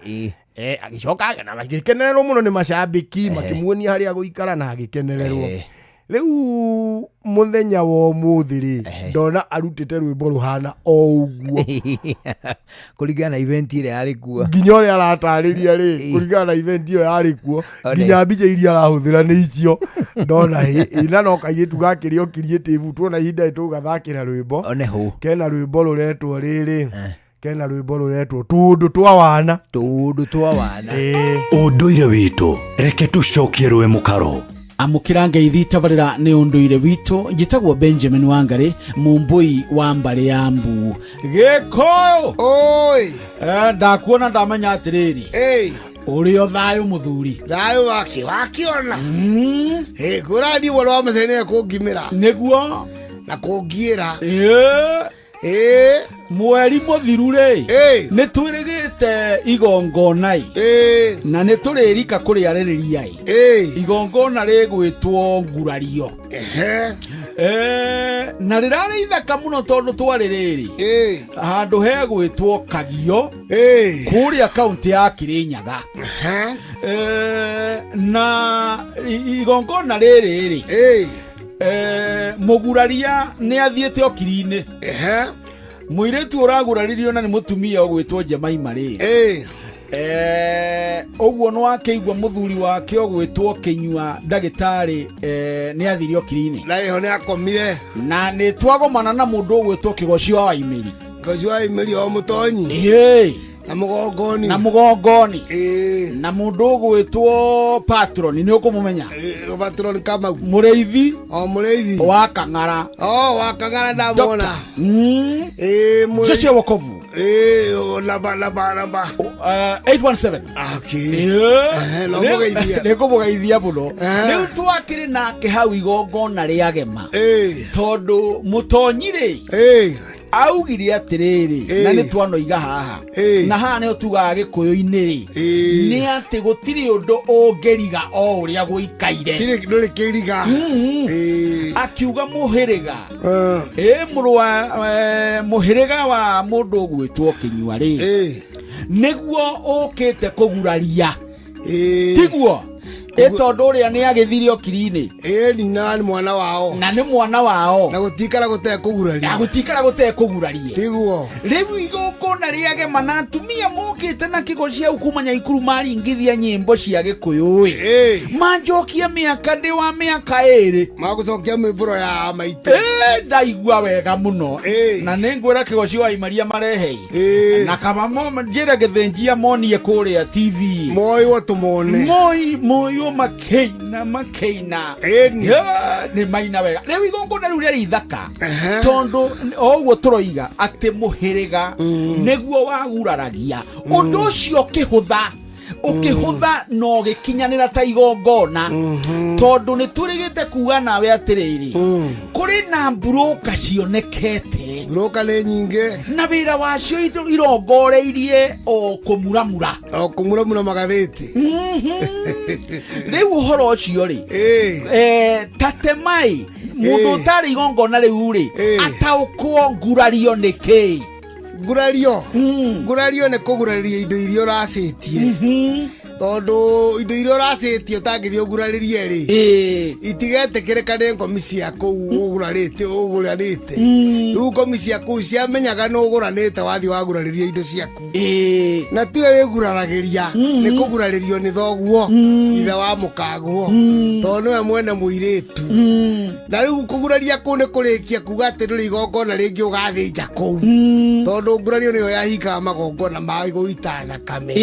agĩcoka na agĩkenererwo mũno nĩ macambĩki makĩmuonia harĩa gũikara na agĩkenererwo. Rĩu mũthenya wa ũmũthĩ rĩ ndona arutĩte rwĩmbo rũhana o ũguo Kũringana na event ĩrĩa yarĩ kuo. Nginya ũrĩa aratarĩria rĩ kũringana na event ĩyo yarĩ kuo nginya mbica iria arahũthĩra nĩ icio ndona ĩ na no kairĩtu gakĩrĩ o creative tuona ihinda tũgathakĩra rwĩmbo One hũ. Kena rwĩmbo rũretwo rĩrĩ kena rwĩmbo rũretwo tũũndũ twa wana. Tũũndũ twa wana. Ũndũire witũ reke tũcokie rũĩ mũkaro. Amũkĩra ngeithi tabarĩra nĩ ũndũire witũ. Njĩtagwo Benjamin Wangarĩ, mũmbũi wa mbarĩ ya mbu Gĩkũyũ. Oi. Ndakuona ndamenya atĩrĩrĩ, ũrĩ o thayũ mũthuri. Thayũ wake wakiona kũrani woro wa mũcene nĩwe kũngimĩra nĩguo na kũngiĩra. Mweri mũthiru rĩ, nĩ twĩrĩgĩte igongona-ĩ, na nĩ tũrĩrika kũrĩarĩrĩria-ĩ. Igongona rĩgwĩtwo ngurario. Na rĩrarĩ ithaka mũno tondũ twarĩ rĩrĩ handũ hegwĩtwo Kagio kũrĩa kaunti ya Kĩrĩnyaga. Na igongona rĩrĩ rĩ, mũguraria nĩ athiĩte okiri-inĩ. Mũirĩtu ũraguraririo na nĩ mũtumia ũgwĩtwo Jemaima rĩ, ũguo nĩ wakĩigua mũthuri wake ũgwĩtwo Kĩnyua ndagĩtarĩ, nĩ athire okiri-inĩ na ĩho nĩ akomire. Na nĩ twagomana na mũndũ ũgwĩtwo Kĩgoci wa Waimĩri. Kĩgoci wa Waimĩri o mũtonyi na mũgongoni. Na mũgongoni na mũndũ ũgwĩtwo Patron, nĩ ũkũmũmenya. Patron Kamau. Mũrĩithi. O mũrĩithi wa Kang'ara. O wa Kang'ara ndamwona. Jeshi ya Wokovu. Namba namba namba 817. Okay. No mũgeithia. Nĩ ngũmũgeithia mũno. Rĩu twakĩrĩ nake hau igongona rĩa gema tondũ mũtonyi rĩ augire atĩrĩrĩ, na nĩ twanoiga haha na haha nĩho tugaga gĩkũyũ-inĩ rĩ, nĩ atĩ gũtirĩ ũndũ ũngĩriga o ũrĩa gũikaire. Ndũrĩ kĩriga. Akiuga mũhĩrĩga ĩ mũrũ wa mũhĩrĩga wa mũndũ ũgwĩtwo Kĩnyua rĩ, nĩguo ũkĩte kũguraria, tiguo? Ĩ tondũ ũrĩa nĩ agĩthire okiri-inĩ. Ĩni, na nĩ mwana wao. Na nĩ mwana wao. Na gũtikara gũtekũguraria. Na gũtikara gũtekũguraria. Tiguo. Rĩu igongona rĩagema na atumia mokĩte na kĩgo ciau kuma Nyaikuru maringithia nyĩmbo cia gĩkũyũ ĩ, manjokia mĩaka ndĩ wa mĩaka 2. Magũcokia mĩmbũro ya maitũ. Ndaigua wega mũno na nĩ ngwĩra Kĩgoci wa Imaria marehe na kaba njĩre gĩthĩnjia monie kũrĩa TV. Moywo tũmone. Moi moywo makĩina makĩina. Nĩ maina wega. Rĩu igongona rĩu rĩarĩ ithaka tondũ o ũguo tũroiga atĩ mũhĩrĩga nĩguo waguraragia ũndũ ũcio ũkĩhũtha ũkĩhũtha na ũgĩkinyanĩra ta igongona, tondũ nĩ tũrĩgĩte kuga nawe atĩrĩrĩ, kũrĩ na mburũka cionekete. Mburũka nĩ nyingĩ. Na wĩra wacio irongoreirie o kũmuramura. O kũmuramura magathĩti. Rĩu ũhoro ũcio rĩ, tatemai mũndũ ũtarĩ igongona rĩu rĩ, ataũkwo ngurario nĩ kĩĩ. Ngurario. Ngurario nĩ kũgurarĩria indo iria ũracĩtie, tondũ indo iria ũracĩtie ũtangĩthiĩ ũgurarĩrie rĩ, itigetĩkĩrĩka nĩ ngomi cia kũu ũgurarĩte ũgũranĩte. Rĩu ngomi cia kũu ciamenyaga nĩ ũgũranĩte, wathiĩ wagurarĩria indo ciaku, na tiwe wĩguraragĩria, nĩ kũgurarĩrio nĩ thoguo, ithe wa mũkaguo, tondũ nĩwe mwene mũirĩtu. Na rĩu kũguraria kũu nĩ kũrĩkia kuga atĩ ndũrĩ igongona rĩngĩ ũgathĩnja kũu, tondũ ngurario nĩyo yahingaga magongona ma gũita thakame.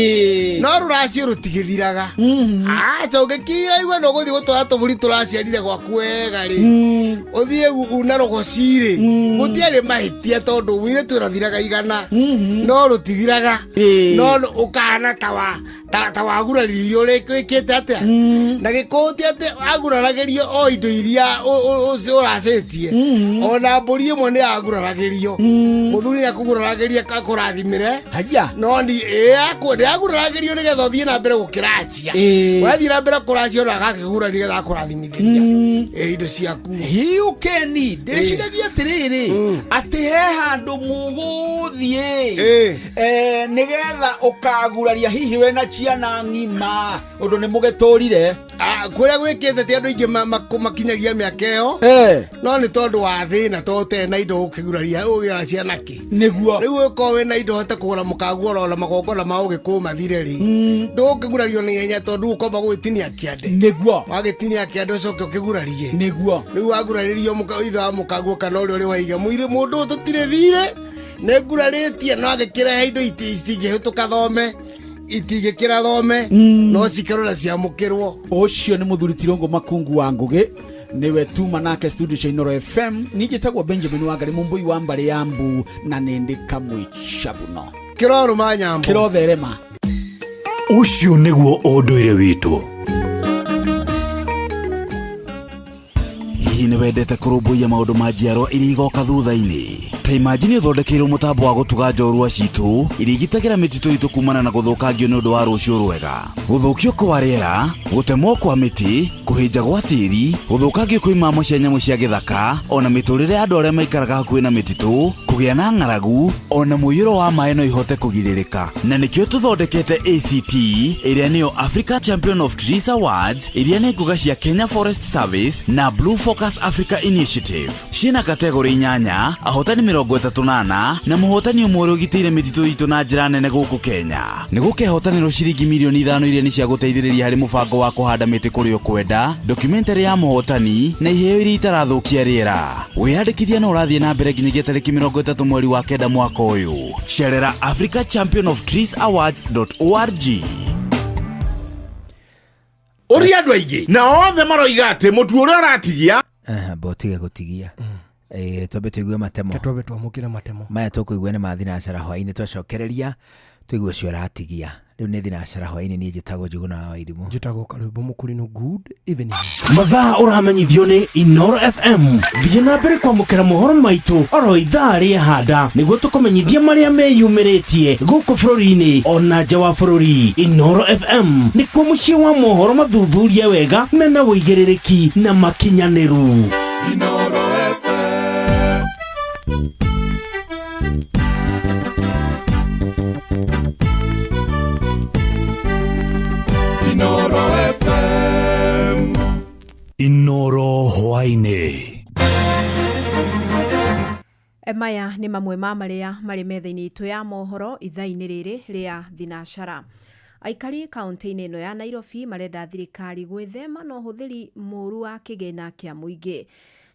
No rũracio rũtigĩthiraga. Acha ũngĩkira igua na ũgũthiĩ gũtwara tũbũri tũraciarire gwaku wega rĩ, ũthiĩ una rũgoci rĩ, gũtiarĩ mahĩtia tondũ mũirĩtu ũrathiraga igana no rũtithiraga, no ũkahana ta wa ta waguraririo wĩkĩte atĩa. Na gĩkũyũ ti atĩ aguraragĩrio o indo iria ũracĩtie, ona mbũri ĩmwe nĩ aguraragĩrio. Mũthuri nĩ akũguraragĩria akũrathimĩre. Haya. No ni nĩ aguraragĩrio nĩgetha ũthiĩ na mbere gũkĩracia. Wathiĩ na mbere kũracia ona agakĩgura nĩgetha akũrathimithĩria indo ciaku. Hiũkeni ndĩciragia atĩrĩrĩ, atĩ he handũ mũgũthiĩ nĩgetha ũkaguraria hihi wena ciana ng'ima, ũndũ nĩ mũgĩtũrire. Kũrĩa gwĩkĩte ti andũ aingĩ makinyagia mĩaka ĩyo, no nĩ tondũ wa thĩna, tondũ ũtarĩ na indo ũkĩguraria ũgĩra ciana kĩ. Nĩguo. Rĩu ũkorwo wĩna indo hote kũgũra mũkaguo ona magongona ma ũgĩkũyũ mathire rĩ, ndũgũkĩgurario na ihenya tondũ ũkwamba gũgĩtinia kĩande. Nĩguo. Wagĩtinia kĩande ũcoke ũkĩgurarie. Nĩguo. Rĩu wagurarĩrio ithe wa mũkaguo kana ũrĩa ũrĩ waiga mũirĩ mũndũ ũyũ tũtirĩ thirĩ nĩ ngurarĩtie, no agĩkĩrehe indo itingĩhĩtũka thome. Itingĩkĩra thome no cikĩrwo na ciamũkĩrwo. Ũcio nĩ mũthuri Tirũngũ Makungu wa Ngũgĩ, nĩwe tuma nake studio cia Inooro FM. Niĩ njĩtagwo Benjamin Wangari, mũmbũi wa mbarĩ ya mbu, na nĩndĩ kamwĩcabuno. Kĩrorũma nyambo. Kĩrotherema. Ũcio nĩguo ũndũire witũ. Hihi nĩ wendete kũrũmbũiya maũndũ ma njiarwa iria igoka thutha-inĩ? Ta imagine ũthondekeirwo mũtambo wa gũtuga njorua citũ iria igitagĩra mĩtitũ itũ kumana na gũthũkangio nĩ ũndũ wa rũciũ rwega. Gũthũkio kwa rĩera, gũtemwo kwa mĩtĩ, kũhĩnja gwa tĩri, gũthũkangio kwa imamo cia nyamũ cia gĩthaka, ona mĩtũrĩre ya andũ arĩa maikaraga hakuhĩ na mĩtitũ, kũgĩa na ng'aragu, ona mũiyũro wa maĩ no ihote kũgirĩrĩka. Na nĩkĩo tũthondekete ACT, ĩrĩa nĩyo Africa Champion of Trees Awards, iria nĩ ngũga cia Kenya Forest Service na Blue Focus Africa Initiative. Ciĩna kategori 8, ahotani 34, na mũhotani ũmwe ũrĩa ũgitĩire mĩtitũ itũ na njĩra nene gũkũ Kenya. Nĩ gũkehotanĩrwo ciringi mirioni 5 iria nĩ cia gũteithĩrĩria harĩ mũbango wa kũhanda mĩtĩ kũrĩa ũkwenda, documentary ya mũhotani, na iheo iria itarathũkia rĩera. Wĩyandĩkithia no ũrathiĩ na mbere nginyagia tarĩki 30 mweri wa 9 mwaka ũyũ. Cerera Africa Champion of Trees Awards.org. Ũria andũ aingĩ na othe maroiga atĩ mũtu ũrĩa ũratigia. Mbotige gũtigia. Twambe tũigue matemo. Twambe twamũkĩre matemo. Maya tũkũigua nĩ ma thinacara hwaĩ-inĩ, twacokereria tũigue ũcio ũratigia. Rĩu nĩ thinacara hwaĩ-inĩ, niĩ njĩtagwo Njũgũna wa Wairimũ. Njĩtagwo Karwĩmbo Mũkũrinũ. Good evening. Mathaa ũramenyithio nĩ Inooro FM. Thiĩ na mbere kwamũkĩra mohoro maitũ oro ithaa rĩehanda nĩguo tũkũmenyithie marĩa meyumĩrĩtie gũkũ bũrũri-inĩ ona nja wa bũrũri. Inooro FM nĩkuo mũciĩ wa mohoro mathuthurie wega mena ũigĩrĩrĩki na makinyanĩru. Inooro FM. Inooro FM. Inooro hwaĩ-inĩ. Maya nĩ mamwe ma marĩa marĩ metha-inĩ itũ ya mohoro ithaa-inĩ rĩrĩ rĩa thinacara. Aikari kaunti-inĩ ĩno ya Nairobi marenda thirikari gwĩthema na ũhũthĩri mũru wa kĩgĩna kĩa mũingĩ.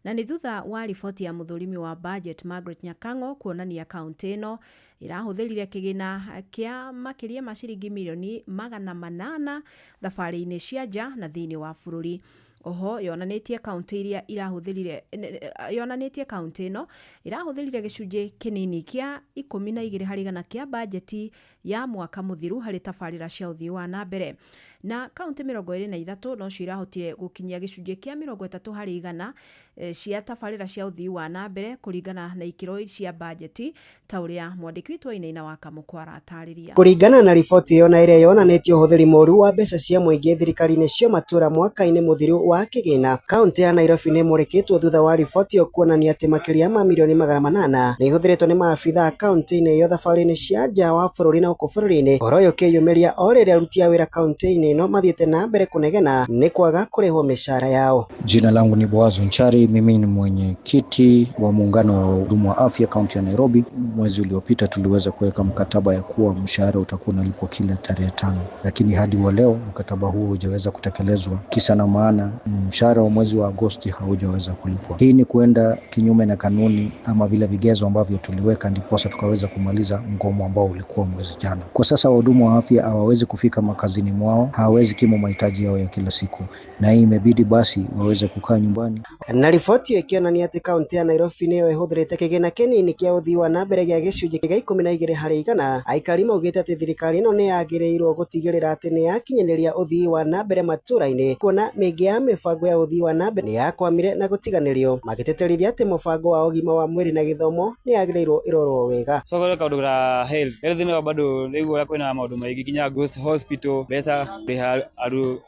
Na nĩ thutha wa riboti ya mũthũrimi wa budget Margaret Nyakang'o kuonania kaunti ĩno ĩrahũthĩrire kĩgĩna kĩa makĩria ma ciringi mirioni 800 thabarĩ-inĩ cia nja na thĩinĩ wa bũrũri. Oho yonanĩtie kaunti iria irahũthĩrire, yonanĩtie kaunti ĩno ĩrahũthĩrire gĩcunjĩ kĩnini kĩa 12 harĩ igana kĩa bajeti ya mwaka mũthiru harĩ tabarĩra cia ũthii wa na mbere. Na kaunti 23 nocio irahotire gũkinyia gĩcunjĩ kĩa 30 harĩ igana cia tabarĩra cia ũthii wa na mbere kũringana na ikĩro cia bajeti, ta ũrĩa mwandĩki witũ Wainaina wa Kamũkwa aratarĩria. Kũringana na riboti ĩyo na ĩrĩa yonanĩtie ũhũthĩri mũru wa mbeca cia mũingĩ thirikari-inĩ cia matũũra mwaka-inĩ mũthiru wa kĩgĩna, kaunti ya Nairobi nĩ ĩmũrĩkĩtwo thutha wa riboti ĩyo kuonania atĩ makĩria ma mirioni 800 nĩ ihũthĩrĩtwo nĩ maabitha kaunti-inĩ ĩyo thabarĩ-inĩ cia nja wa bũrũri na gũkũ bũrũri-inĩ. Ũhoro ũyũ ũkĩyumĩria o rĩrĩa aruti a wĩra kaunti-inĩ ĩno mathiĩte na mbere kũnegena nĩ kwaga kũrĩhwo mĩcara yao. Jina langu ni Boaz Nchari, mimi ni mwenyekiti wa muungano wa wahudumu wa afya kaunti ya Nairobi. Mwezi uliopita tuliweza kuweka mkataba ya kuwa mshahara utakuwa unalipwa kila tarehe 5, lakini hadi wa leo mkataba huo hujaweza kutekelezwa. Kisa na maana mshahara wa mwezi wa Agosti haujaweza kulipwa. Hii ni kuenda kinyume na kanuni ama vile vigezo ambavyo tuliweka ndiposa tukaweza kumaliza mgomo ambao ulikuwa mwezi jana. Kwa sasa wahudumu wa afya hawawezi kufika makazini mwao, hawawezi kimu mahitaji yao ya kila siku, na hii imebidi basi waweze kukaa nyumbani. Na riboti ĩyo ĩkĩonania atĩ kaunti ya Nairobi nĩyo ĩhũthĩrĩte kĩgĩna kĩnini kĩa ũthii wa na mbere gĩa gĩcunjĩ gĩa 12 harĩ igana. Aikari maugĩte atĩ thirikari ĩno nĩ yagĩrĩirwo gũtigĩrĩra atĩ nĩ yakinyanĩria ũthii wa na mbere matũũra-inĩ, kuona mĩingĩ ya mĩbango ya ũthii wa na mbere nĩ yakwamire na gũtiganĩrio, magĩtĩtĩrithia atĩ mũbango wa ũgima wa mwĩrĩ na gĩthomo nĩ yagĩrĩirwo ĩrorwo wega. Soko kaũndũ ta health nayo bado rĩu ũrĩa kwĩna maũndũ maingĩ nginya Ghost Hospital mbeca kũrĩha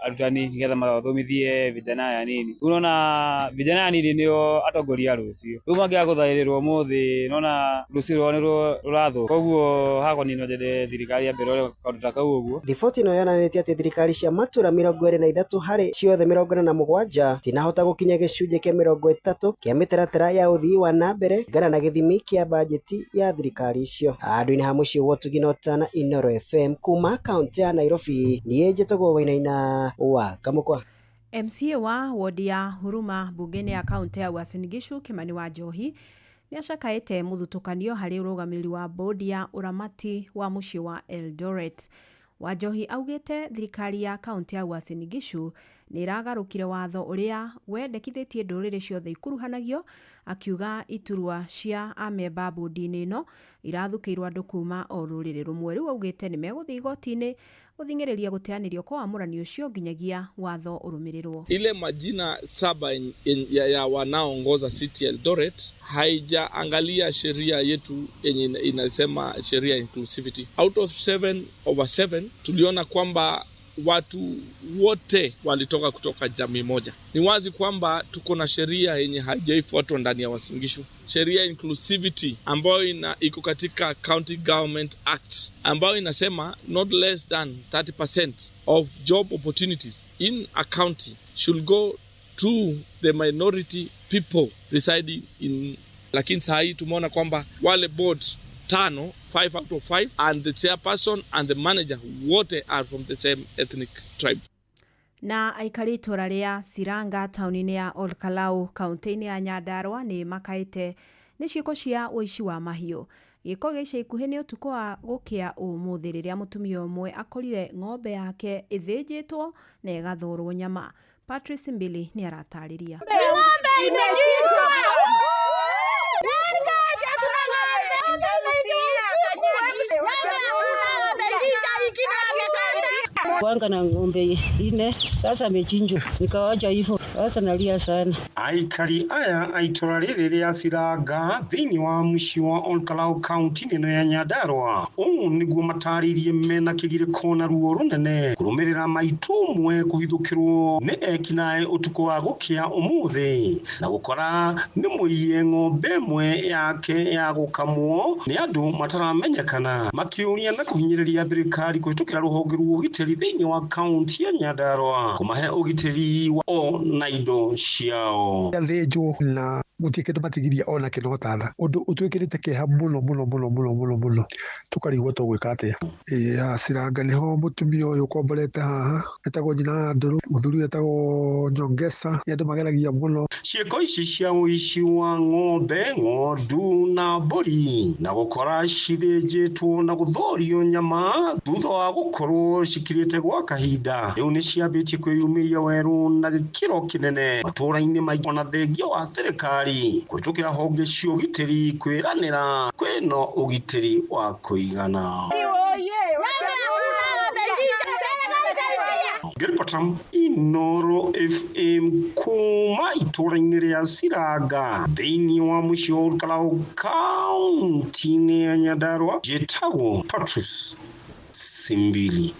arutani nĩgetha mathomithie vijana ya nini. Unaona vijana ya nini nĩo atongoria a rũciũ. Rĩu mangĩaga gũthaĩrĩrwo ũmũthĩ nona rũciũ rwao nĩ rũrathũka. Koguo hakwa niĩ no nyende thirikari yambe ĩrore kaũndũ ta kau ũguo. Riboti ĩno yonanĩtie atĩ thirikari cia matũũra 23 harĩ ciothe 47 tinahota gũkinya gĩcunjĩ kĩa 30 kĩa mĩtaratara ya ũthii wa na mbere kũringana na gĩthimi kĩa bajeti ya thirikari icio. Handũ-inĩ ha mũciĩ wa Ũtugi na Ũtana, Inooro FM kuma kaunti ya Nairobi, niĩ njĩtagwo Wainaina wa Kamũkwa. MCA wa wodi ya Huruma mbunge-inĩ ya kaunti ya Uasin Gishu Kimani wa Njohi nĩ acakaĩte mũthutũkanio harĩ ũrũgamĩrĩri wa bodi ya ũramati wa mũciĩ wa Eldoret. Wanjohi augĩte thirikari ya kaũntĩ ya Uasin Gishu nĩ ĩragarũkire watho ũrĩa wendekithĩtie ndũrĩrĩ ciothe ikuruhanagio, akiuga iturwa cia amemba bũndi-inĩ ĩno irathukĩirwo andũ kuma o rũrĩrĩ rũmwe. Rĩu augĩte nĩ megũthiĩ igoti-inĩ gũthing'ĩrĩria gũteanĩrio kwa wamũrani ũcio nginyagia watho ũrũmĩrĩrwo. Ile majina saba ya wanaoongoza City Eldoret haijaangalia sheria yetu yenye inasema sheria inclusivity. Out of 7 over 7 tuliona kwamba watu wote walitoka kutoka jamii moja. Ni wazi kwamba tuko na sheria yenye haijaifuatwa ndani ya Uasin Gishu, sheria inclusivity ambayo iko katika County Government Act ambayo inasema not less than 30% of job opportunities in a county should go to the minority people residing in. Lakini saa hii tumeona kwamba wale board tano, 5 out of 5, and the chairperson and the manager wote are from the same ethnic tribe. Na aikari itũra rĩa Siranga taũni-inĩ ya Olkalau kaũntĩ-inĩ ya Nyandarua nĩ makaĩte nĩ ciĩko cia ũici wa mahiũ. Gĩko gĩa ica ikuhĩ nĩ ũtukũ wa gũkĩa ũmũthĩ rĩrĩa mũtumia ũmwe akorire ng'ombe yake ĩthĩnjĩtwo na ĩgathorwo nyama. Patrice Mbili nĩ aratarĩria. Ng'ombe Kwanga na ng'ombe ine sasa amechinjwa, nikawacha hivyo sasa nalia sana. Aikari aya a itũra rĩrĩ rĩa Ciranga thĩinĩ wa mũciĩ wa Olkalau kaunti-inĩ ĩno ya Nyandarua ũũ nĩguo matarĩirie mena kĩgirĩko na ruo rũnene kũrũmĩrĩra maitũ ũmwe kũhithũkĩrwo nĩ ekinaĩ ũtukũ wa gũkĩa ũmũthĩ na gũkora nĩ mũiye ng'ombe ĩmwe yake ya gũkamwo nĩ andũ mataramenyekana makĩũria na kũhinyĩrĩria thirikari kũhĩtũkĩra rũhonge rwa ũgitĩri thĩinĩ wa kaunti ya Nyandarua kũmahe ũgitĩri wa o na indo ciao. Athĩnjwo na gũtirĩ kĩndũ matigiria ona kĩ no tatha ũndũ ũtwĩkĩrĩte kĩeha mũno mũno mũno mũno mũno mũno tũkarigwo tũgwĩka atĩa. Ĩĩ Ciranga nĩho mũtumia ũyũ ũkomborete haha etagwo nyina wa Ndũrũ, mũthuri etagwo Nyongesa, nĩ andũ mageragia mũno. Ciĩko ici cia ũici wa ng'ombe, ng'ondu na mbũri na gũkora cithĩnjĩtwo na gũthorio nyama thutha wa gũkorwo cikirĩte gwa kahinda rĩu nĩ ciambĩtie kwĩyumĩria werũ na gĩkĩro kĩnene matũũra-inĩ maingĩ ona thengia wa thirikari kũhĩtũkĩra honge cia ũgitĩri kwĩranĩra kwĩna ũgitĩri wa kũigana. Ngĩribota Inoro FM kuma itũũra-inĩ rĩa Ciranga thĩinĩ wa mũciĩ wa Olkalau kaunti-inĩ ya Nyandarua, njĩtagwo Patrice Simbili.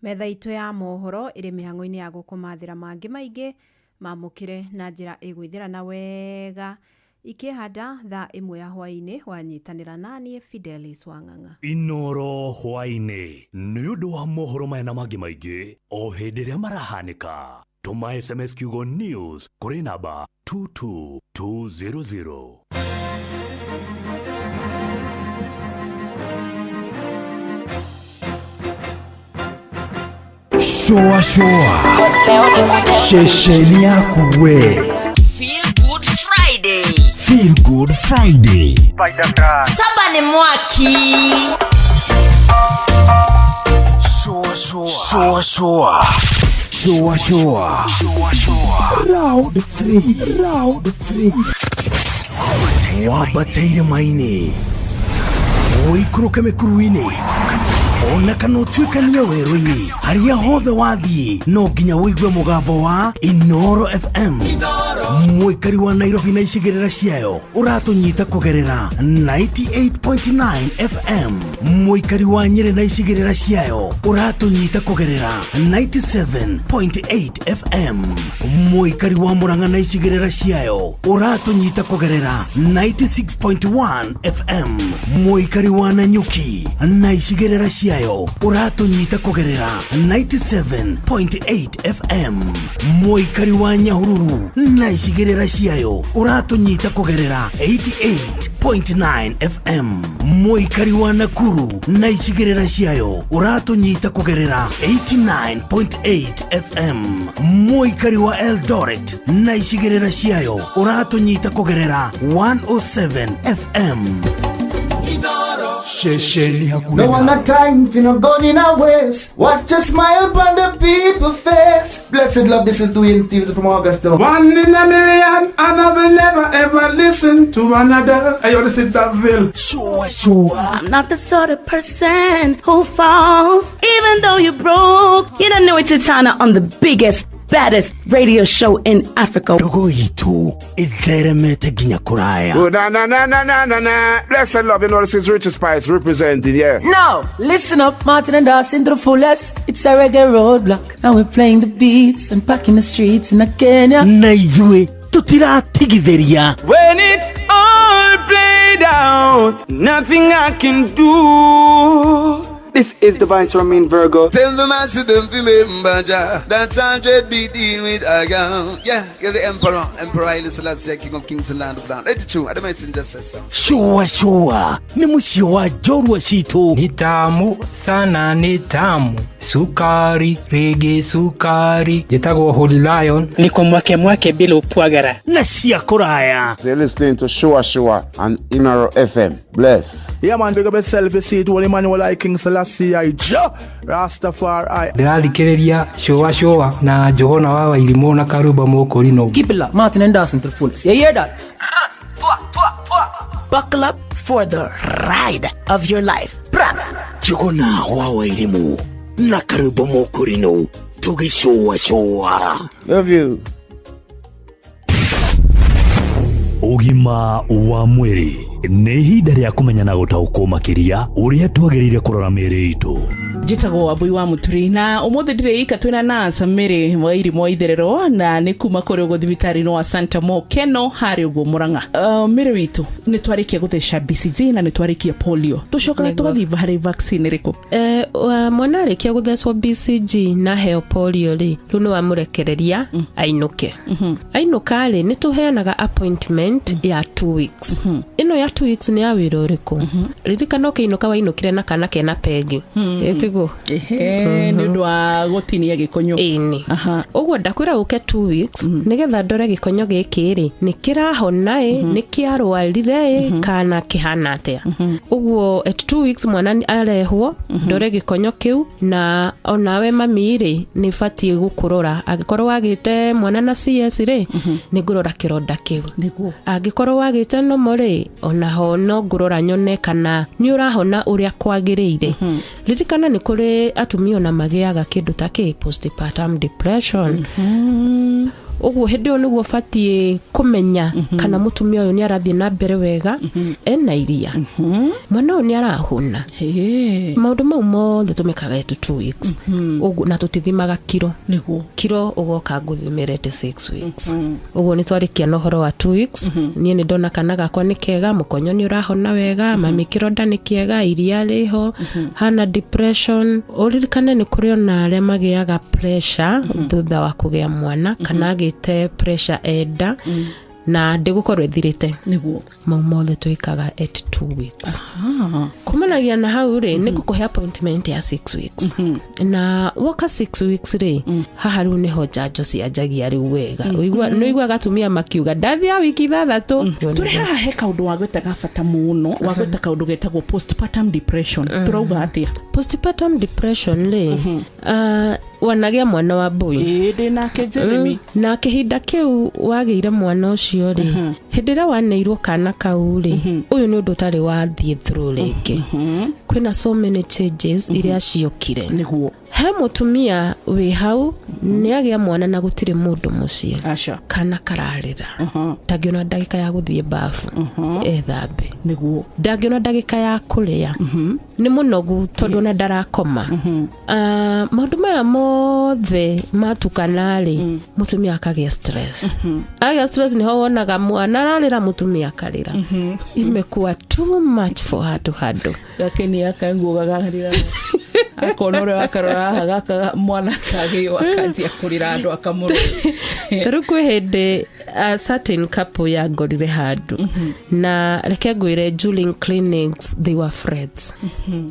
Metha itũ ya mohoro ĩrĩ mĩhang'o-inĩ ya gũkũmathĩra mangĩ maingĩ mamũkĩre na njĩra ĩgwĩthĩrana wega ikĩhanda thaa ĩmwe ya hwaĩ-inĩ wanyitanĩra naniĩ Fidelis Wang'ang'a. Inoro hwaĩ-inĩ nĩ ũndũ wa mohoro maya na mangĩ maingĩ o hĩndĩ ĩrĩa marahanĩka. Tũma SMS kiugo news kũrĩ namba 22200. Shoa shoa shesheni yaku we. Feel Good Friday. Feel Good Friday. Saba ni mwaki. Shoa shoa shoa shoa shoa shoa shoa shoa. Round 3 round 3. Wabataire maini ũikũrũke mĩkuru-inĩ ona kana ũtuĩkanie werũ-inĩ harĩa hothe wathiĩ no nginya ũigue mũgambo wa Inoro FM. Mũikari wa Nairobi na icigĩrĩra ciayo ũratũnyita kũgerera 98.9 FM. Mũikari wa Nyĩrĩ na icigĩrĩra ciayo ũratũnyita kũgerera 97.8 FM. Mũikari wa Murang'a na icigĩrĩra ciayo ũratũnyita kũgerera 96.1 FM. Mũikari wa Nanyuki na icigĩrĩra ciayo ũratũnyita kũgerera 97.8 FM. Mũikari wa Nyahururu na icigĩrĩra ciayo ũratũnyita kũgerera 88.9 FM. Mũikari wa Nakuru na icigĩrĩra ciayo ũratũnyita kũgerera 89.8 FM. Mũikari wa Eldoret na icigĩrĩra ciayo ũratũnyita kũgerera 107 FM. Ceceni hakuhĩ No one a time for no gun in a waste. Watch a smile upon the people face. Blessed love, this is Dwayne Stevens from Augusta. One in a million, and I will never ever listen to another. Hey, yo, this is Daville. Sure, sure. I'm not the sort of person who falls, even though you're broke. You don't know it's Titana on the biggest, baddest radio show in Africa. Ndogo itũ ĩtheremete nginya kũraya. Oh, na na na na na na na. Blessed love, you know this is Richard Spice representing, yeah. Now, listen up, Martin and Dawson to the fullest. It's a reggae roadblock. Now we're playing the beats and packing the streets in Kenya. Na ithuĩ tũtiratigithĩria. When it's all played out, nothing I can do. This is Divine Swarming Virgo. Tell the master don't remember Jah. That's 100 be dealing with a girl. Yeah, you're the emperor. Emperor Haile Selassie, King of Kings and Land of Land. Let it true. I don't messenger says so. Sure, sure. Nĩ mũciĩ wa njorua citũ. Ni tamu sana, ni tamu sukari rigi sukari. Njĩtagwo Holy Lion. Niko mwake mwake bila upwagara na cia kũraya. So you're listening to Shua Shua on Inoro FM. Bless. Yeah, man, big up yourself. You see it, Holy Emmanuel I King Selassie I Jah Rastafari. Ndĩrathikĩrĩria cũa cũa na Njũgũna wa Wairimũ na Karumba Mũkũrinũ. Keep it locked, Martin and Dawson to the fullest. You hear that? Buckle up for the ride of your life. Bra. Njũgũna wa Wairimũ na Karumba Mũkũrinũ tũgĩcũa cũa. Love you. Ũgima wa mwĩrĩ nĩ ihinda rĩa kũmenya na gũtaũkwo makĩria ũrĩa twagĩrĩire kũrora mĩĩrĩ itũ. Njĩtagwo Wambui wa Mũturi na ũmũthĩ ndirĩ ika twĩna nurse Mary Wairimu wa Itherero na nĩ kuma kũrĩ ũguo thibitarĩ-inĩ wa Santa Mokeno harĩ ũguo Murang'a. Mary witũ, nĩ twarĩkia gũtheca BCG na nĩ twarĩkia polio, tũcokaga tũgathiĩ harĩ vaccine ĩrĩkũ? Mwana arĩkia gũthecwo BCG na heo polio rĩ, rĩu nĩ wamũrekereria ainũke. Ainũka rĩ, nĩ tũheanaga appointment ya 2 weeks. Ĩno ya 2 weeks nĩ ya wĩra ũrĩkũ? Ririkana ũkĩinũka wainũkire na kana kena pegi. Ĩtiguo? Nĩ ũndũ wa gũtinia gĩkonyo. Ĩni. Ũguo ndakwĩra ũke 2 weeks nĩgetha ndore gĩkonyo gĩkĩ rĩ nĩ kĩrahona ĩ, nĩ kĩarwarire ĩ, kana kĩhana atĩa. Ũguo at 2 weeks mwana arehwo ndore gĩkonyo kĩu, na onawe mami rĩ nĩ batiĩ gũkũrora. Angĩkorwo wagĩte mwana na CS rĩ, nĩ ngũrora kĩronda kĩu. Angĩkorwo wagĩte nomo rĩ, onaho no ngũrora nyone kana nĩ ũrahona ũrĩa kwagĩrĩire. Ririkana nĩ kũrĩ atumia ona magĩaga kĩndũ ta kĩ postpartum depression. Ũguo hĩndĩ ĩyo nĩguo ũbatiĩ kũmenya kana mũtumia ũyũ nĩ arathiĩ na mbere wega, ena iria, mwana ũyũ nĩ arahũna. Maũndũ mau mothe tũmĩkaga at 2 weeks. Ũguo na tũtithimaga kiro. Kiro ũgoka ngũthimĩre at 6 weeks. Ũguo nĩ twarĩkia na ũhoro wa 2 weeks. Niĩ nĩ ndona kana gakwa nĩ kega, mũkonyo nĩ ũrahona wega, mami kĩronda nĩ kĩega, iria rĩho, hana depression. Ũririkane nĩ kũrĩ ona arĩa magĩaga pressure thutha wa kũgĩa mwana, kana agĩte pressure enda na ndĩgũkorwo ĩthirĩte. Mau mothe twĩkaga at 2 weeks. Kumanagia na hau rĩ, nĩ ngũkũhe appointment ya 6 weeks. Na woka 6 weeks rĩ, haha rĩu nĩho njanjo cianjagia rĩu wega. Nĩ ũiguaga atumia makiuga ndathia wiki 6. Tũrĩ haha he kaũndũ wagwetaga bata mũno, wagweta kaũndũ getagwo postpartum depression. Tũrauga atĩa? Postpartum depression rĩ, wanagĩa mwana wa boy. Ĩĩ, ndĩ nake Jeremy. Na kĩhinda kĩu wagĩire mwana ũcio rĩ, hĩndĩ ĩrĩa waneirwo kana kau rĩ, ũyũ nĩ ũndũ ũtarĩ wathiĩ through rĩngĩ. Kwĩna so many changes iria ciokire. He mũtumia wĩ hau nĩ agĩa mwana na gũtirĩ mũndũ mũciĩ, kana kararĩra, ndangĩona ndagĩka ya gũthiĩ bafu ethambe, ndangĩona ndagĩka ya kũrĩa, nĩ mũnogu tondũ ona ndarakoma. Maũndũ maya mothe matukana rĩ, mũtumia akagĩa stress. Agĩa stress nĩho wonaga mwana ararĩra, mũtumia akarĩra. Imekuwa too much for her to handle. Gakeni akanguo gagarĩra. Akona ũrĩa wakarora haha gaka mwana kagĩo akanjia kũrĩra andũ akamũrora. Tarĩu kwĩ hĩndĩ a certain couple yangorire handũ, na reke ngwĩre during clinics they were friends.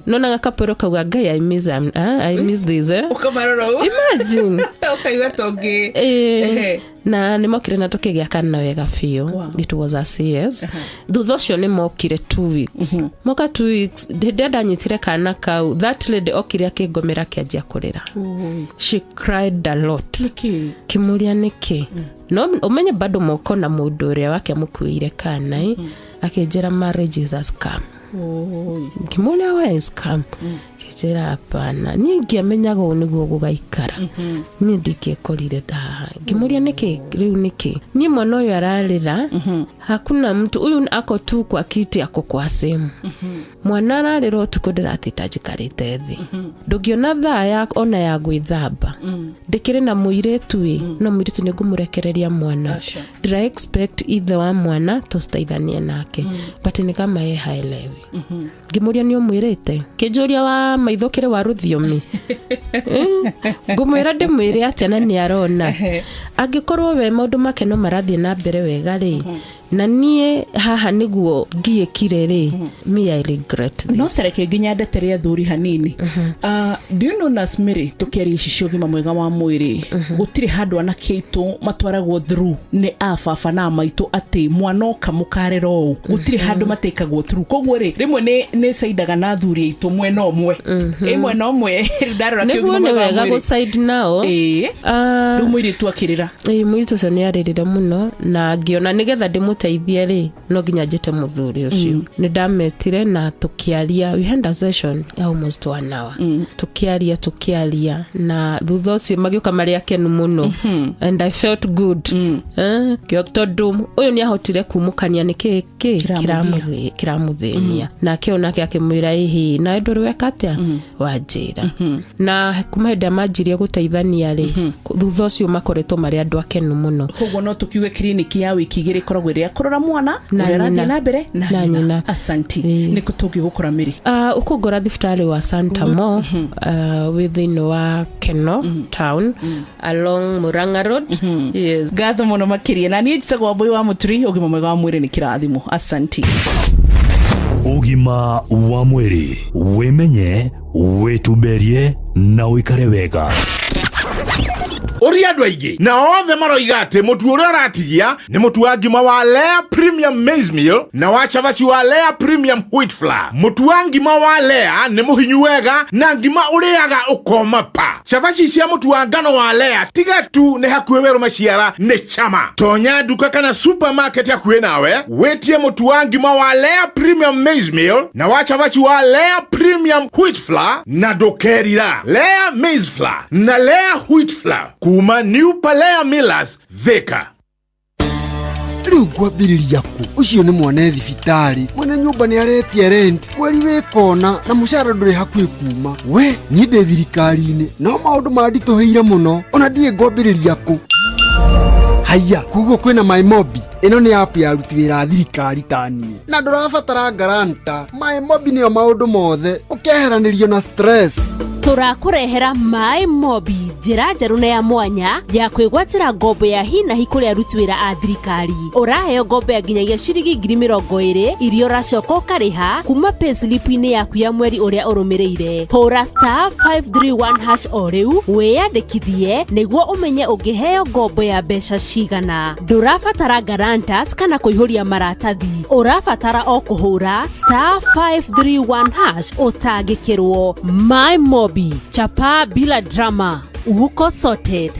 Nonaga couple ĩyo kauga Ngai, I miss I miss this. Ũkamarora ũguo. Imagine. Ũkaigua ta ũngĩ. Na nĩ mokire na tũkĩgĩa kana wega biũ. It was a CS. Thutha ũcio nĩ mokire 2 weeks. Moka 2 weeks, hĩndĩ ĩrĩa ndanyitire kana kau, that lady okire akĩngomera, akĩanjia kũrĩra. She cried a lot. Kĩmũria nĩkĩ, no ũmenye bado moko na mũndũ ũrĩa wake amũkuĩire kana ĩ, akĩnjĩra marriage is a scam. Ngĩmũria, why is scam? Kĩnjĩra hapana, niĩ ngĩamenyaga ũũ nĩguo gũgaikara, niĩ ndingĩekorire haha. Ngĩmũria nĩkĩ rĩu, nĩkĩ niĩ mwana ũyũ ararĩra, hakuna mtu huyu ako tu kwa kiti, ako kwa simu, mwana ararĩra ũtukũ, ndĩratinda njikarĩte thĩ, ndũngĩona thaa ya ona ya gwĩthamba, ndĩkĩrĩ na mũirĩtu ĩ, no mũirĩtu nĩ ngũmũrekereria mwana, ndĩra expect ithe wa mwana tũciteithanie nake, but nĩ kama ye haelewi. Ngĩmũria nĩ ũmwĩrĩte, kĩnjũria wa maitho kĩrĩ wa rũthiomi. Ngũmwĩra ndĩmwĩre atĩa na nĩ arona angĩkorwo we maũndũ make no marathiĩ na mbere wega rĩ, na niĩ haha nĩguo ngiĩkire rĩ, me I regret this. No tareke nginya ndetere athuri hanini. Do you know, Nurse Mary, tukiaria ici cia ũgima mwega wa mwĩrĩ, gũtirĩ handũ anake aitũ matwaragwo through nĩ a baba na maitũ atĩ mwana oka mũkarera ũũ, gũtirĩ handũ matekagwo through. Koguo rĩ, rĩmwe nĩ caidaga na athuri aitũ mwena ũmwe, ĩ mwena ũmwe rĩu ndarora Nĩguo kĩũgima nĩ mwega wa wega mwĩrĩ. gũside nao. Ĩĩ. Rĩu mũirĩtu akĩrĩra. Ĩĩ, mũirĩtu ũcio nĩ arĩrire mũno na ngĩona nĩgetha ndĩmũteithie rĩ, no nginya njĩte mũthuri ũcio. Nĩ ndametire na tũkĩaria. We had a session ya almost one hour, tũkĩaria na thutha ũcio magĩũka marĩ akenu mũno and I felt good. Tondũ ũyũ nĩ ahotire kumũkania nĩ kĩ kĩramũthĩnia, nake onake akĩmwĩra, ĩhĩ, nawe ndũrĩ weka atĩa wanjĩra. Na kuma hĩndĩ ĩrĩa manjirie gũteithania rĩ, thutha ũcio makoretwo marĩ andũ akenu mũno. Koguo no tũkiuge kiriniki ya wiki 2 ĩkoragwo ĩrĩ ya kũrora mwana Na ũrĩa arathiĩ nyina. na mbere na Na nyina. nyina. Asanti. Nĩkũ tũngĩgũkora, Mary? Ũkũngora thibitarĩ wa Santa Mo, wĩ thĩinĩ wa Keno town, along Murang'a Road, yes. Ngatho mũno makĩria. Na niĩ njĩtagwo Wambũi wa Mũturi. Ũgima mwega wa mwĩrĩ nĩ kĩrathimo. Asanti. Ũgima wa mwĩrĩ, wĩmenye, wĩtumberie na ũikare wega. Ũria andũ aingĩ na othe maroiga atĩ mũtu ũrĩa ũratigia nĩ mũtu wa ngima wa Lea Premium Maize Meal na wa cabaci wa Lea Premium Wheat Flour. Mũtu wa ngima wa Lea nĩ mũhinyu wega na ngima ũrĩaga ũkoma pa. Cabaci cia mũtu wa ngano wa Lea tiga tu nĩ hakuhĩ werũ maciara nĩ chama. Tonya nduka kana supermarket hakuhĩ nawe wĩtie mũtu wa ngima wa Lea Premium Maize Meal na wa cabaci wa Lea Premium Wheat Flour na ndũkerira. Lea Maize Flour na Lea Wheat Flour kuma New Palea Millers, Thika. Rĩu ngwambĩrĩria kũ? Ũcio nĩ mwana e thibitarĩ, mwene nyũmba nĩ aretia rent mweri wĩ kona na mũcara ndũrĩ hakuhĩ kuma. We niĩ ndĩ thirikari-inĩ no maũndũ manditũhĩire mũno, ona ndiĩ ngwambĩrĩria kũ. Haiya, koguo kwĩna MyMobi. Ĩno nĩ app ya aruti wĩra a thirikari ta niĩ na ndũrabatara guarantor. MyMobi nĩyo maũndũ mothe, ũkeheranĩrio na stress. Tũrakũrehera Maĩ Mobi, njĩra njerũ na ya mwanya ya kwĩgwatĩra ngombo ya hinahi kũrĩ aruti wĩra a thirikari. Ũraheo ngombo ya nginyagia ciringi 20,000 iria ũracoka ũkarĩha kuma payslip-inĩ yaku ya mweri ũrĩa ũrũmĩrĩire. Hũra *531# o rĩu wĩyandĩkithie nĩguo ũmenye ũngĩheo ngombo ya mbeca cigana. Ndũrabatara guarantors kana kũihũria maratathi, ũrabatara o kũhũra *531# ũtangĩkĩrwo. My Mobi, chapa bila drama, uko sorted.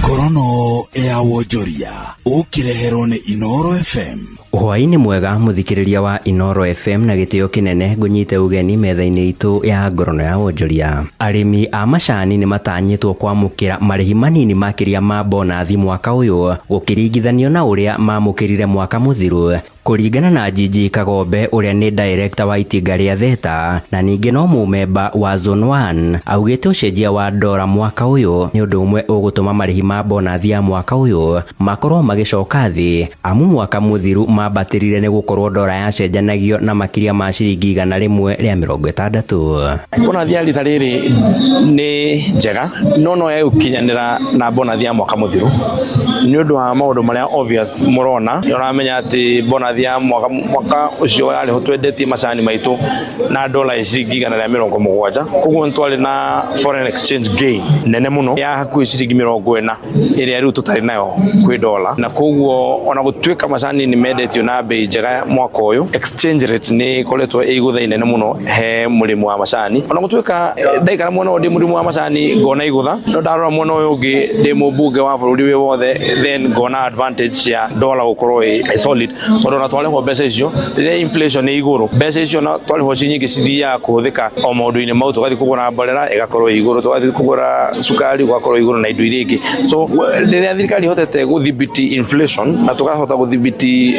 Ngorono ya wonjoria ũkĩreherwo nĩ Inoro FM. Hwaĩ-inĩ mwega, mũthikĩrĩria wa Inoro FM, na gĩtĩo kĩnene ngũnyite ũgeni metha-inĩ itũ ya ngorono ya wonjoria. Arĩmi a macani nĩ matanyĩtwo kwamũkĩra marĩhi manini makĩria ma bonathi mwaka ũyũ gũkĩringithanio na ũrĩa mamũkĩrire mwaka mũthiru, kũringana na Jiji Kagombe ũrĩa nĩ director wa itinga rĩa Theta na ningĩ no mũmemba wa Zone 1. Augĩte ũcenjia wa dora mwaka ũyũ nĩ ũndũ ũmwe ũgũtũma marĩhi ma bonathi ya mwaka ũyũ makorwo magĩcoka thĩ, amu mwaka mũthiru ma mambatĩrire nĩ gũkorwo ndora yacenjanagio na makĩria ma ciringi 160. Bonathi ya rita rĩrĩ nĩ njega no no ĩgũkinyanĩra na bonathi ya mwaka mũthiru nĩ ũndũ wa maũndũ marĩa obvious mũrona. Nĩ ũramenya atĩ bonathi ya mwaka ũcio yarĩho twendetie macani maitũ na dola ya ciringi 170, koguo nĩ twarĩ na foreign exchange gain nene mũno ya hakuhĩ ciringi 40 ĩrĩa rĩu tũtarĩ nayo kwĩ dola, na koguo ona gũtuĩka macani nĩ mendetio na bei njega mwaka ũyũ, exchange rate nĩ ĩkoretwo ĩ igũtha inene mũno he mũrĩmi wa macani. Ona gũtuĩka ndaikara mwena ũyũ ndĩ mũrĩmi wa macani ngona igũtha, no ndarora mwena ũyũ ũngĩ ndĩ mũmbunge wa bũrũri wĩ wothe, then ngona advantage ya dola gũkorwo ĩ solid, tondũ ona twarĩhwo mbeca icio rĩrĩa inflation ĩ igũrũ, mbeca icio na twarĩhwo ci nyingĩ cithiaga kũhũthĩka o maũndũ-inĩ mau, tũgathiĩ kũgũra mborera ĩgakorwo ĩ igũrũ, tũgathiĩ kũgũra cukari ũgakorwo igũrũ na indo iria ingĩ. So rĩrĩa thirikari ĩhotete gũthibiti inflation na tũkahota gũthibiti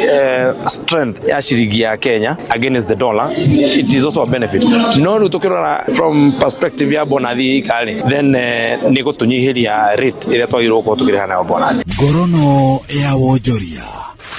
strength ya ciringi ya Kenya against the dollar, it is also a benefit. No rĩu tũkĩrora from perspective ya bonathi ikarĩ, then nĩ gũtũnyihĩria rate ĩrĩa twagĩrĩirwo gũkorwo tũkĩrĩha nayo bonathi. Ngorono ya wonjoria.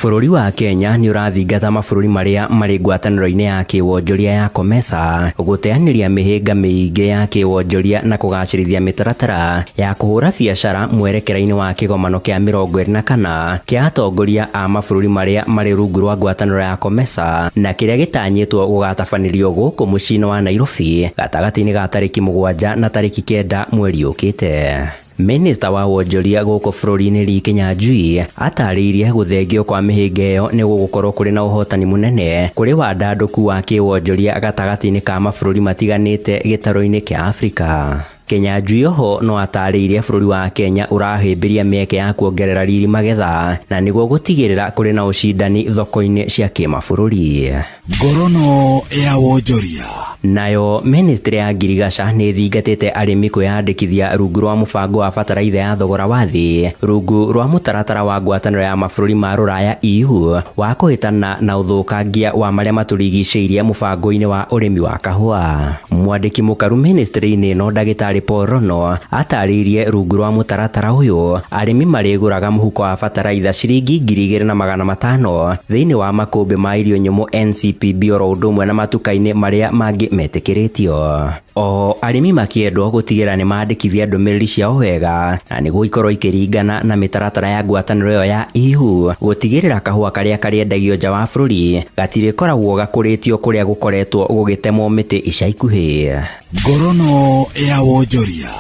Bũrũri wa Kenya nĩ ũrathingata mabũrũri marĩa marĩ ngwatanĩro-inĩ ya kĩwonjoria ya COMESA gũteanĩria mĩhĩnga mĩingĩ ya kĩwonjoria na kũgacĩrithia mĩtaratara ya kũhũra biacara mwerekera-inĩ wa kĩgomano kĩa 24 kĩa atongoria a mabũrũri marĩa marĩ rungu rwa ngwatanĩro ya COMESA na kĩrĩa gĩtanyĩtwo gũgatabanĩrio gũkũ mũciĩ-inĩ wa Nairobi gatagatĩ-inĩ ga tarĩki 7 na tarĩki 9 mweri ũkĩte. Minista wa wonjoria gũkũ bũrũri-inĩ Lee Kinyanjui atarĩirie gũthengio kwa mĩhĩnga ĩyo nĩ gũgũkorwo kũrĩ na ũhotani mũnene kũrĩ wandandũku wa kĩwonjoria gatagatĩ-inĩ ka mabũrũri matiganĩte gĩtarũ-inĩ kĩa Afrika. Kinyanjui oho no atarĩirie bũrũri wa Kenya ũrahĩmbĩria mĩeke ya kuongerera riri magetha na nĩguo gũtigĩrĩra kũrĩ na ũcindani thoko-inĩ cia kĩmabũrũri. Ngorono ya wonjoria. Nayo ministry ya ngirigaca nĩ ĩthingatĩte arĩmi kwĩyandĩkithia rungu rwa mũbango wa bataraitha ya thogora wa thĩ rungu rwa mũtaratara wa ngwatanĩro ya mabũrũri ma rũraya EU wa kũhĩtana na ũthũkangia wa marĩa matũrigicĩirie mũbango-inĩ wa ũrĩmi wa kahũa. Mwandĩki mũkaru ministry-inĩ ĩno ndagĩtarĩ Paul Rono atarĩirie rungu rwa mũtaratara ũyũ arĩmi marĩgũraga mũhuko wa bataraitha ciringi 2500 thĩinĩ wa makũmbĩ ma irio nyũmũ NCPB oro ũndũ ũmwe na matuka-inĩ marĩa mangĩ metĩkĩrĩtio. O arĩmi makĩendwo gũtigĩra nĩ mandĩkithia ndũmĩrĩri ciao wega na nĩguo ikorwo ikĩringana na mĩtaratara ya ngwatanĩro ĩyo ya EU gũtigĩrĩra kahũa karĩa karĩendagio nja wa bũrũri gatirĩkoragwo gakũrĩtio kũrĩa gũkoretwo gũgĩtemwo mĩtĩ ica ikuhĩ. Ngorono ya wonjoria.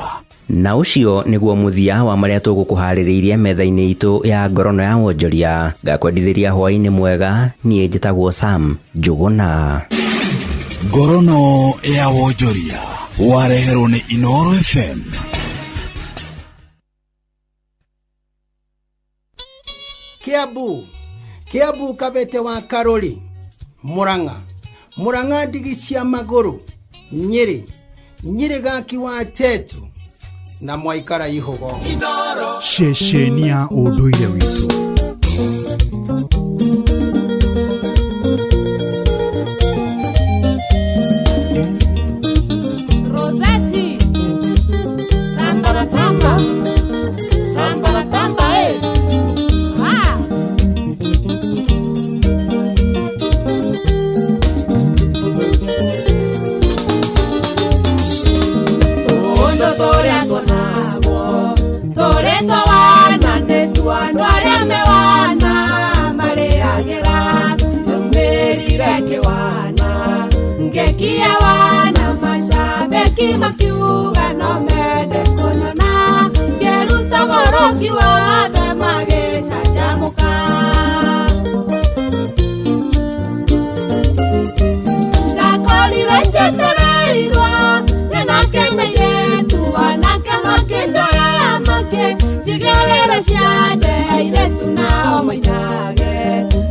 Na ũcio nĩguo mũthia wa marĩa tũgũkũharĩrĩirie metha-inĩ itũ ya ngorono ya wonjoria. Ngakwendithĩria hwaĩ-inĩ mwega, niĩ njĩtagwo Sam Njũgũna. Ngorono ya wonjoria wareherwo nĩ Inooro FM. Kiambu, Kiambu Kabete wa Karori, Murang'a, Murang'a ndigi cia magũrũ, Nyĩrĩ, Nyĩrĩ gaki wa Tetu na mwaikara ihogo. Ceceni ya ũndũire witũ. Rosati, tamba tamba, tamba tamba, eh. Ah. Ondo toria tonagwo, tore towana netuandu aria mewana marĩagĩra, tũmĩrire kĩwana, ngekia wana macabeki makiuga no mende kũnyona, ngĩruta goroki wothe magĩcanjamũka. Ndakorire njetereirwo nĩnakeneire anake makĩnjoya makĩnjigĩrĩra ciande airĩtu nao mainage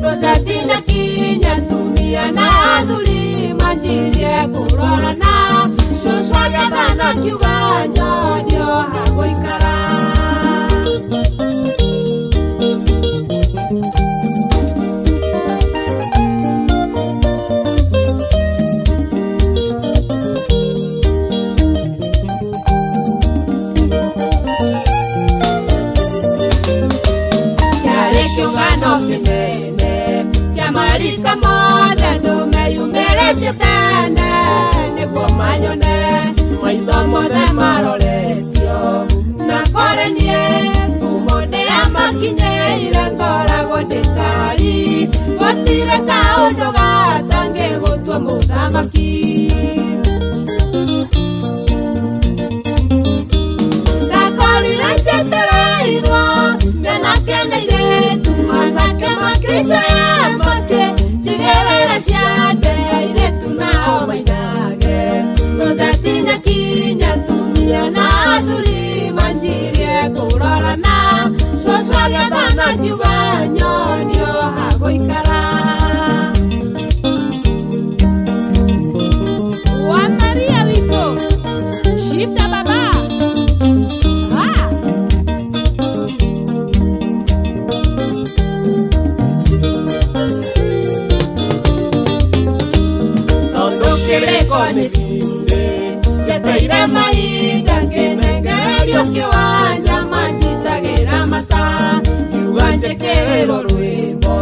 Rosati na kinya atumia na athuri manjirie kũrorana cũcũ agĩathana akiuga nyonio ha gũikara. Kĩarĩ kĩũngano kĩnene kĩa Cia marika mothe andũ meyumĩrĩtie tene nĩguo manyone maitho mothe maroretio na kũrĩ niĩ ngumo ndĩamakinyĩire ngoragwo ndĩtari gũtirĩ kaũndũ gatangĩgũtua mũthamaki. Ndakorire njetereirwo mĩanake na airĩtu manake makĩnjoya make njigĩrĩra ciande airĩtu nao mainage Rosette na kinya atumia na athuri manjirie kũrorana cũcũ agĩathana akiuga nyonio ha gũikara. Wa Maria witũ shifta baba. Kĩrĩko nĩ kĩingĩ njeteire mahinda ngĩnengererio kĩwanja manjitagĩra mata ngiuga njĩkĩrĩrwo rwĩmbo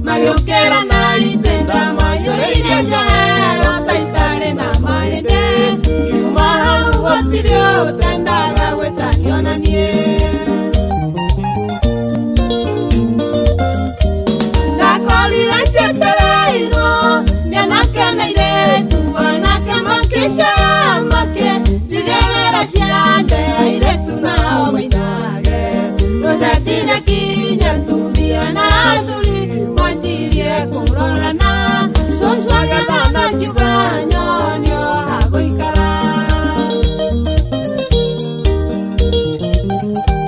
magĩũkĩra na itenda maiyũrĩire njohero ta itarĩ na mahĩndĩ ngiuma hau gũtirĩ ũtendaga gwĩtanio na niĩ. Ndakorire njetereirwo mĩanake na airĩtu anake makĩnjoya make njigĩrĩra ciande airĩtu nao mainage Rosette na kinya atumia na athuri manjirie kũrorana cũcũ agĩathana akiuga nyonio ha gũikara.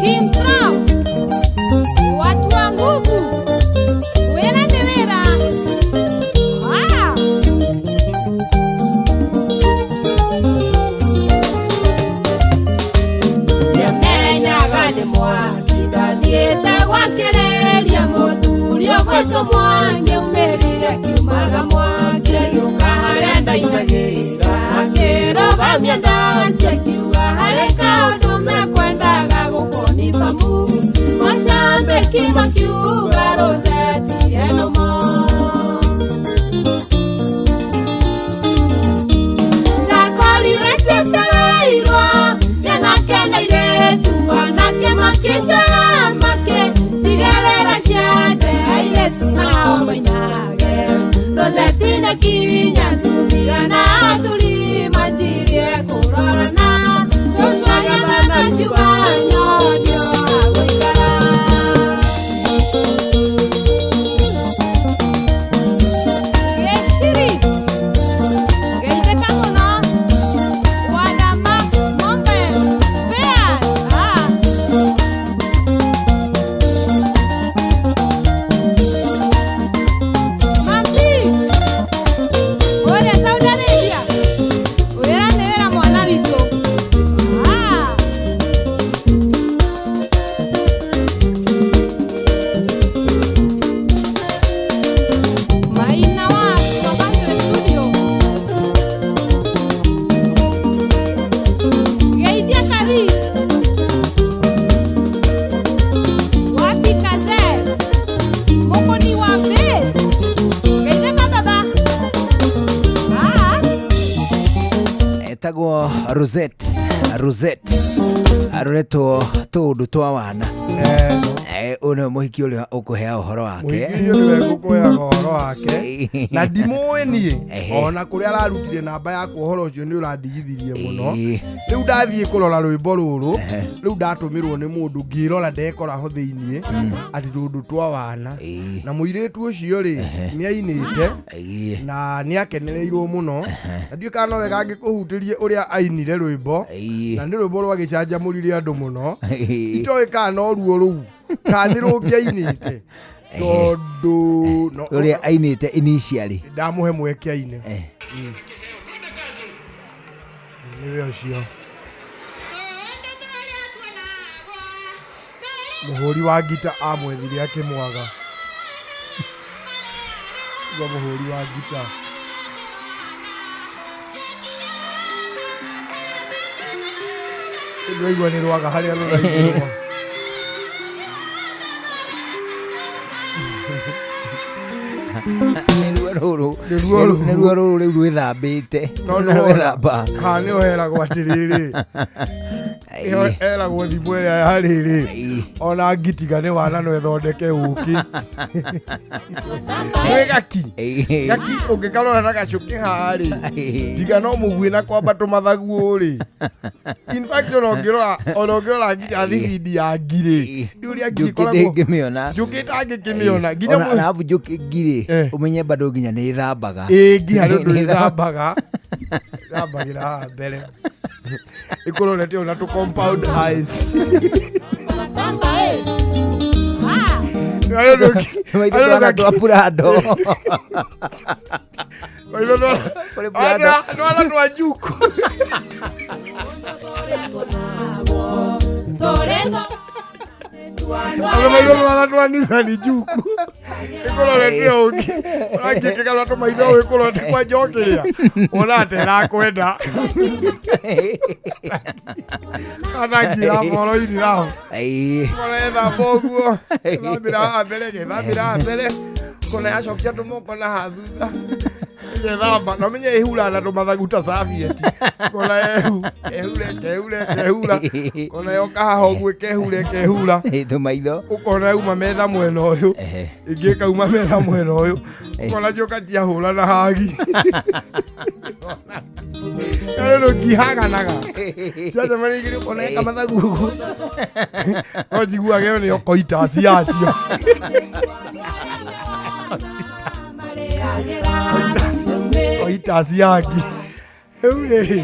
Team Crown, watu wa nguvu, wĩra nĩ wĩra. Ndiamenyaga nĩ mwaki ndathiĩte gwakĩrĩria mũthuri ũgwĩtwo Mwangi aumĩrire akiumaga mwaki agĩũka harĩa ndainagĩra akĩrũgamia ndaci akiuga harĩ kaũndũ mekwendaga gũkonibamu macambĩki makiuga Rosette enomo. Ndakorire njetereirwo mĩanake na airĩtu anake makĩnjoya make njigĩrĩra ciande airĩtu nao mainage Rosette na kinya atumia na athuri manjirie kũrorana cũcũ agĩathana akiuga nyonio ha gũikara. Gĩciri geithĩka mũno Wadama Mobile Spares. Mami ũrĩa Saudi Arabia wĩra nĩ wĩra mwana witũ. Maina wa Mabandre Studio Geithia Karis Wapi Kazel Mũkũni wa bass Geithĩka baba. Etagwo Rosette Rosette aroretwo tũũndũ twa wana. Ũyũ nĩwe mũhiki ũrĩa ũkũhea ũhoro wake. Mũhiki ũcio nĩwe ngũkũheaga ũhoro wake na ndimũĩ niĩ ona kũrĩa ararutire namba yakwa ũhoro ũcio nĩ ũrandigithirie mũno. Rĩu ndathiĩ kũrora rwĩmbo rũrũ rĩu ndatũmĩrwo nĩ mũndũ ngĩrora ndekora ho thĩiniĩ atĩ tũũndũ twa wana na mũirĩtu ũcio rĩ nĩ ainĩte na nĩ akenereirwo mũno na ndiũĩ kana no wega angĩkũhutĩrie ũrĩa ainire rwĩmbo na nĩ rwĩmbo rwagĩcanjamũrire andũ mũno itoĩ kana no ruo rũu kana nĩ rũngĩ ainĩte tondũ ũrĩa ainĩte initially ndamũhe mweke aine. Nĩwe ũcio mũhũri wa ngita amwethire akĩmwaga. Igua mũhũri wa ngita ndwaigua nĩ rwaga harĩa rũraigĩrwo. Nĩ ruo rũrũ. Nĩ ruo rũrũ. Nĩ ruo rũrũ rĩu rwĩthambĩte. No Na rwĩthamba. Ha nĩ ũheragwo atĩrĩrĩ. Ĩyo eragwo thimũ ĩrĩa ya rĩrĩ ona ngitiga nĩ wana no ĩthondeke ũkĩ. Nĩ gaki. Gaki ũngĩkarora na gacũkĩ haha rĩ tiga no mũguĩ na kwamba tũmathaguo rĩ. In fact ona ũngĩrora ona ũngĩrora nginya thibindi ya ngirĩ. Nĩ ũrĩa ngiri Njũkĩ ĩkoragwo ndĩngĩmĩona. njũkĩ ĩtangĩkĩmĩona nginya Ona arabu njũkĩ ngirĩ ũmenye bado nginya nĩ ĩthambaga. Ĩĩ ngi harĩ ũndũ ĩthambaga. Ĩthambagĩra haha mbere. Ĩkũrorete ona tũ compound eyes. Harĩ ũndũ Maitho harĩ ũndũ twana twa purado. Maitho Kũrĩ purado. Twana twa njuku. Andũ maitho twana twa Nissan njuku. Ĩkũrorete ũngĩ. Ũrangĩkĩgarũra tũmaitho ũũ ĩkũrorete kwa njokĩrĩa. Wona atĩ ĩrakwenda. Kana ngira boro-inĩ raho. Kona ethamba ũguo. Ethambĩra haha mbere, ĩgethambĩra haha mbere. Kona yacokia tũmoko na haha thutha. Ĩgethamba. Na ũmenye ĩhuraga na tũmathagu ta serviette. Kona ehu, ehure, ĩkehure, ĩkehura. Kona yoka haha ũguo ĩkehure, ĩkehura. Tũmaitho. Ũkona yauma metha mwena ũyũ. Ĩngĩ ĩkauma metha mwena ũyũ. Ũkona njoka ciahũra na hagi. Rĩu ngihaganaga. Ciacemania igĩrĩ ũkona ĩka mathagu ũguo. No njiguage ĩyo nĩyo coitus yacio. Coitus ya ngi. Rĩu rĩ,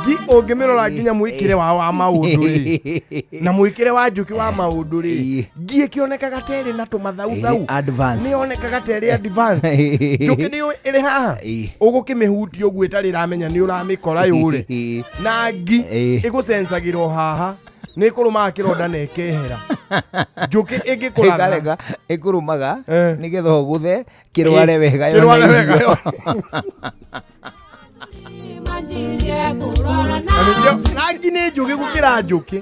ngi ũngĩmĩrora nginya mwĩkĩre wao wa maũndũ rĩ na mwĩkĩre wa njũkĩ wa maũndũ rĩ ngi ĩkĩonekaga ta ĩrĩ na tũmathauthau Ĩrĩ advanced. nĩ yonekaga ta ĩrĩ advanced njũkĩ nĩ ĩrĩ haha ũgũkĩmĩhutia ũguo ĩtarĩ ĩramenya nĩ ũramĩkora yũre na ngi ĩgũcensagĩra o haha nĩ ĩkũrũmaga kĩronda na ĩkehera njũkĩ ĩngĩkũratha Ĩkarega ĩkũrũmaga nĩgetha ũgũthe kĩrware wega yone Kĩrware wega irio. Na nĩkĩo rangi nĩ njũgĩ gũkĩra njũkĩ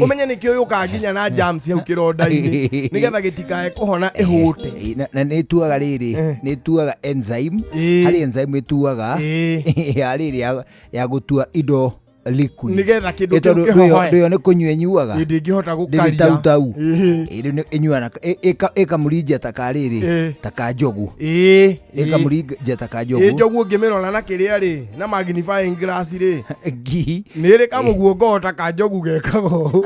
ũmenye nĩkĩo yũkaga nginya na germs hau kĩronda-inĩ nĩgetha gĩtikae kũhona ĩhũte Na nĩ ĩtuaga rĩrĩ nĩ ĩtuaga enzyme harĩ enzyme ĩtuaga ya rĩrĩ ya gũtua indo liquid Nĩgetha kĩndũ Ĩ tondũ kĩu kĩhohoe. ndũyo nĩ kũnyua ĩnyuaga Ĩ, ndĩngĩhota ndĩrĩ gũkaria tau tau Ĩ, rĩu nĩ ĩnyuaga ĩkamũrinja ta ka rĩrĩ Ĩ. ta ka njogu ĩ ĩkamũrinja ta ka ĩ njogu njogu ũngĩmĩrora na kĩrĩa rĩ na magnifying glass rĩ ngi nĩ ĩrĩ kamũguongo ta ka njogu gekaga ũũ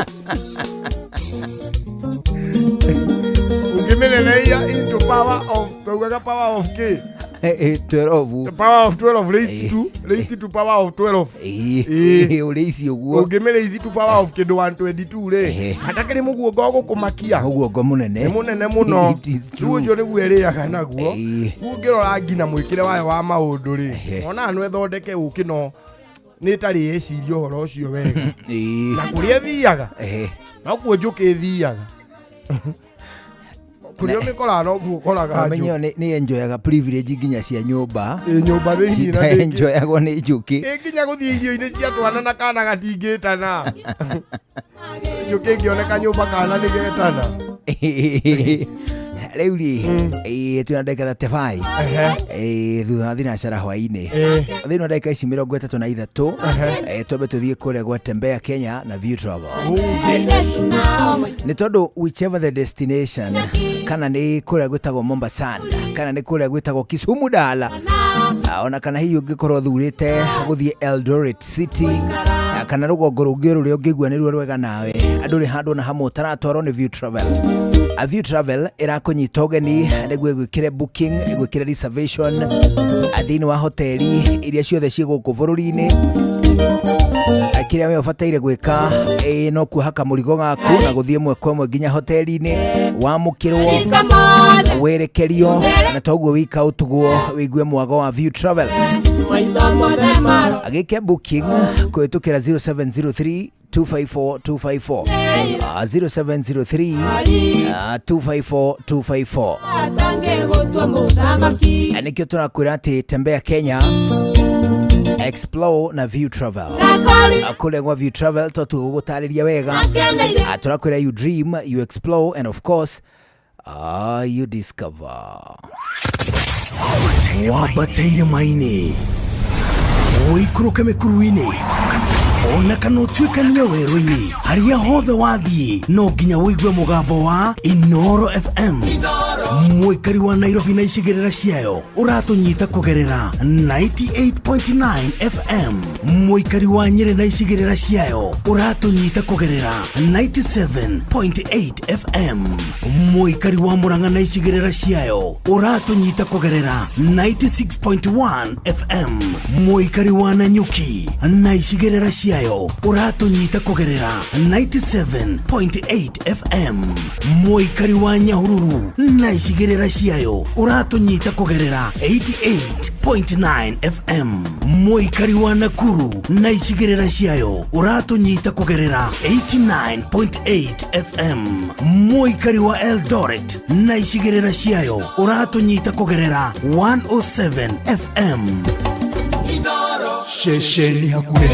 ũngĩmĩneneia into power of taugaga power of k 12 the power of 12 raised to raised to power of 12 ĩ ũrĩ ici ũguo ũngĩmĩraise to power of kĩndũ 122 rĩ hatakĩrĩ mũguongo ũgũkũmakia mũguongo mũnene nĩ mũnene mũno It is rĩu true. ũcio nĩguo ĩrĩaga naguo rĩu ũngĩrora nginya mwĩkĩre wayo wa maũndũ rĩ ona no ĩthondeke ũkĩ no nĩ ĩtarĩ ĩciria ũhoro ũcio wega na kũrĩa ĩthiaga nokuo njũkĩ ĩthiaga kũrĩa ũmĩkoraga nokuo ũkoraga Ũmenye njũkĩ ĩyo nĩ enjoyaga privilege nginya cia nyũmba Ĩ, nyũmba thĩinĩ na ndĩngĩ- enjoyagwo nĩ njũkĩ ĩ nginya gũthiĩ irio-inĩ cia twana na kana gatingĩtana njũkĩ ĩngĩoneka nyũmba kana nĩ getana rĩu rĩ ĩ, twĩna ndagĩka 35 Ĩ, thutha wa thinacara hwainĩ thĩinĩ wa ndagĩka ici 33 ĩ, twambe tũthiĩ kũrĩa gwa Tembea Kenya na View Travel nĩ tondũ whichever the destination kana nĩ kũrĩa gwĩtagwo Mombasa kana nĩ kũrĩa gwĩtagwo Kisumu Dala ona kana hihi ũngĩkorwo thurĩte gũthiĩ Eldoret City kana rũgongo rũngĩ rũrĩa ũngĩigua nĩruo rwega nawe andũ rĩ handũ na hamwe ũtaratwarwo nĩ View Travel. A View Travel ĩrakũnyita ũgeni nĩguo ĩgwĩkĩre booking ĩgwĩkĩre reservation thĩinĩ wa hoteli iria ciothe ciĩ gũkũ bũrũri-inĩ. Kĩrĩa we ũbataire gwĩka no kuoha kamũrigo gaku na gũthiĩ ĩmwe kwa ĩmwe nginya hoteli-inĩ wamũkĩrwo werekerio na toguo wika ũtugwo wĩigue mwago wa View Travel. Agĩke booking kũhĩtũkĩra 0703 254 254 0703 254 254. Na nĩkĩo tũrakwĩra atĩ Tembea Kenya, Explore na View Travel. Kũrĩa gwa View Travel twatua gũgũtarĩria wega. Tũrakwĩra you dream, you explore and of course You discover. Wambate irĩma-inĩ, ũikũrũke mĩkuru-inĩ, ona kana ũtuĩkanie werũ-inĩ, harĩa hothe wathiĩ no nginya ũigue mũgambo wa Inoro FM. Mũikari wa Nairobi na icigĩrĩra ciayo ũratũnyita kũgerera 98.9 FM. Mũikari wa Nyĩrĩ na icigĩrĩra ciayo ũratũnyita kũgerera 97.8 FM. Mũikari wa Murang'a na icigĩrĩra ciayo ũratũnyita kũgerera 96.1 FM. Mũikari wa Nanyuki na icigĩrĩra ciayo ũratũnyita kũgerera 97.8 FM. Mũikari wa Nyahururu na icigĩrĩra ciayo ũratũnyita kũgerera 88.9 FM. Mũikari wa Nakuru na icigĩrĩra ciayo ũratũnyita kũgerera 89.8 FM. Mũikari wa Eldoret na icigĩrĩra ciayo ũratũnyita kũgerera 107 FM. Ceceni hakuhĩ.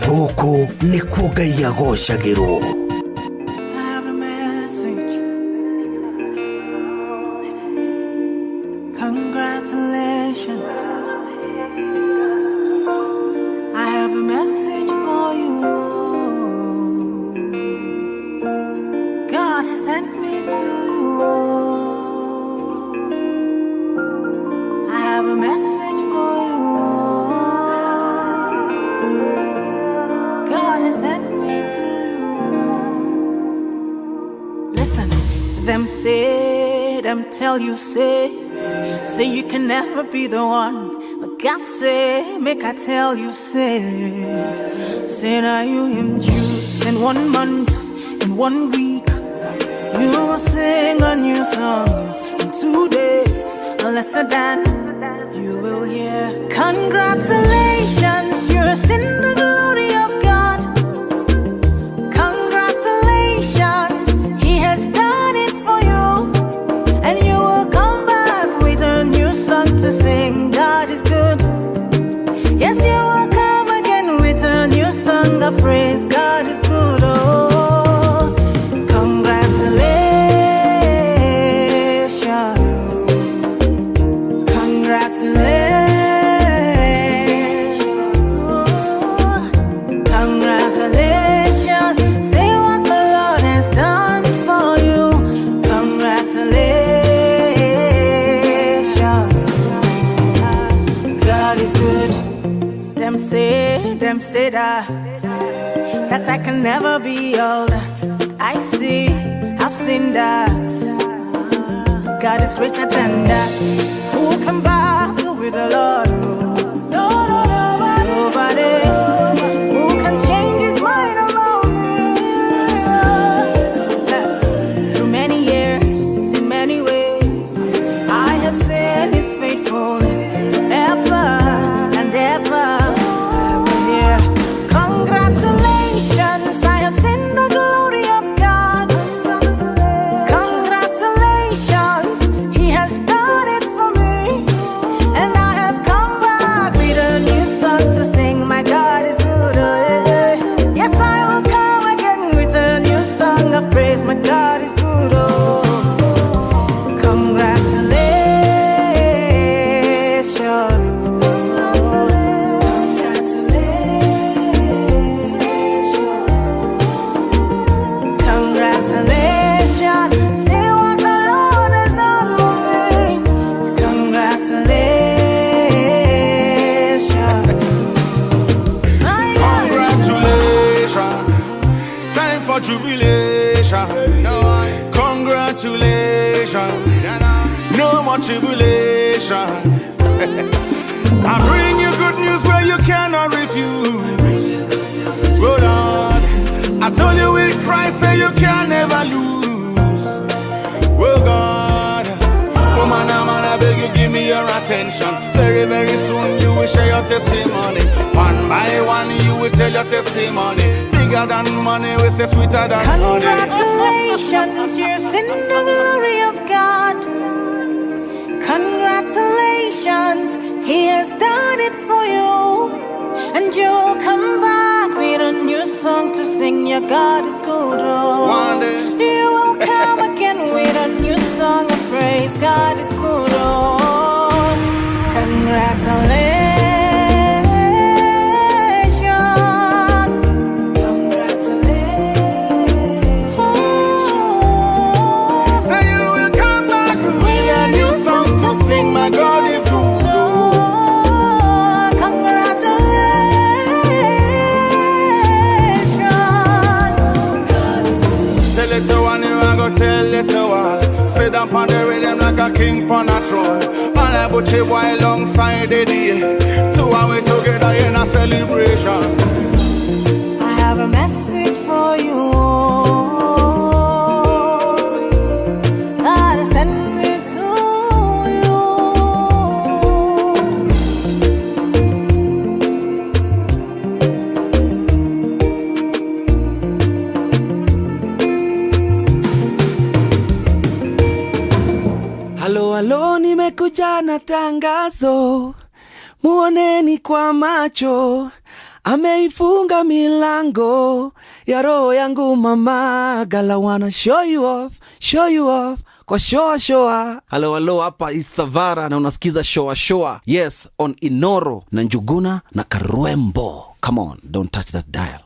Gũkũ nĩkuo Ngai agocagĩrwo. Congratulations. I have a message for you. God has sent me to you. I have a message for you. God has sent me to you. Listen, them say, them tell you say, say you can never be the one, but God say, make I tell you, say, say now you him choose. In 1 month, in 1 week, you will sing a new song. In 2 days, or lesser than, you will hear. Congratulations, you're in the glory of God. Congratulations, He has done it for you, and you will come back with a new song to sing. God is good. Yes, you will come again with a new song of praise. God is good. Oh, congratulations. Congratulations. Congratulations. Say what the Lord has done for you. Congratulations. God is good. Them say that I can never be all that I see. I've seen that God is greater than that. Who can battle with the Lord? No, no, nobody. Nobody. Who can change his mind about me? Through many years, in many ways, I have seen his faithfulness forever and ever. I will hear. Congratulations, I have seen the glory of God. Congratulations, He has done it for me. And I have come back with a new song to sing. My God is good. Oh, yeah. Yes, I will come again with a new song of praise. My God is good. Oh, congratulations. Congratulations. See what the Lord has done for me. Congratulations. My God is Congratulations, time for jubilation. Congratulations, no more tribulation. I bring you good news where you cannot refuse. Hold on, I told you with Christ, say you can never lose. Well, God. testimony. Bigger than money, we say sweeter than honey. Congratulations, you're in the glory of God. Congratulations, He has done it for you. And you will come back with a new song to sing. Your God is good. Oh. One day. You will come again with a new song of praise. God is good. Oh. Congratulations. Congratulations. Say you will come back with a new song to sing. My God is good. Oh. Congratulations. God is good. Say little one, you a go tell little one. Sit down pon the rhythm like a king pon a throne. All I butcher boy alongside the day. Two and we together in a celebration. I have a message for you. God has sent me to you. Halo halo, nimekuja na tangazo, muoneni kwa macho, ameifunga milango ya roho yangu mama. Gala wanna show you off, show you off kwa shoa shoa. Halo halo, hapa Isavara na unasikiza shoa shoa. Yes, on Inoro na Njuguna na Karwembo. Come on, don't touch that dial.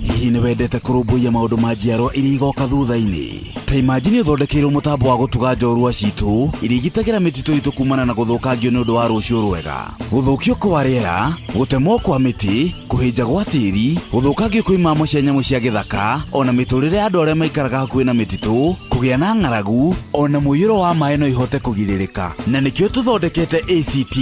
Hihi nĩ wendete kũrũmbũiya maũndũ ma njiarwa iria igoka thutha-inĩ? Ta imagine ũthondekeirwo mũtambo wa gũtuga njorua citũ iria igitagĩra mĩtitũ itũ kumana na gũthũkangio nĩ ũndũ wa rũciũ rwega. Gũthũkio kwa rĩera, gũtemwo kwa mĩtĩ, kũhĩnja gwa tĩri, gũthũkangio kwa imamo cia nyamũ cia gĩthaka, ona mĩtũrĩre ya andũ arĩa maikaraga hakuhĩ na mĩtitũ, kũgĩa na ng'aragu, ona mũiyũro wa maĩ no ihote kũgirĩrĩka. Na nĩkĩo tũthondekete ACT,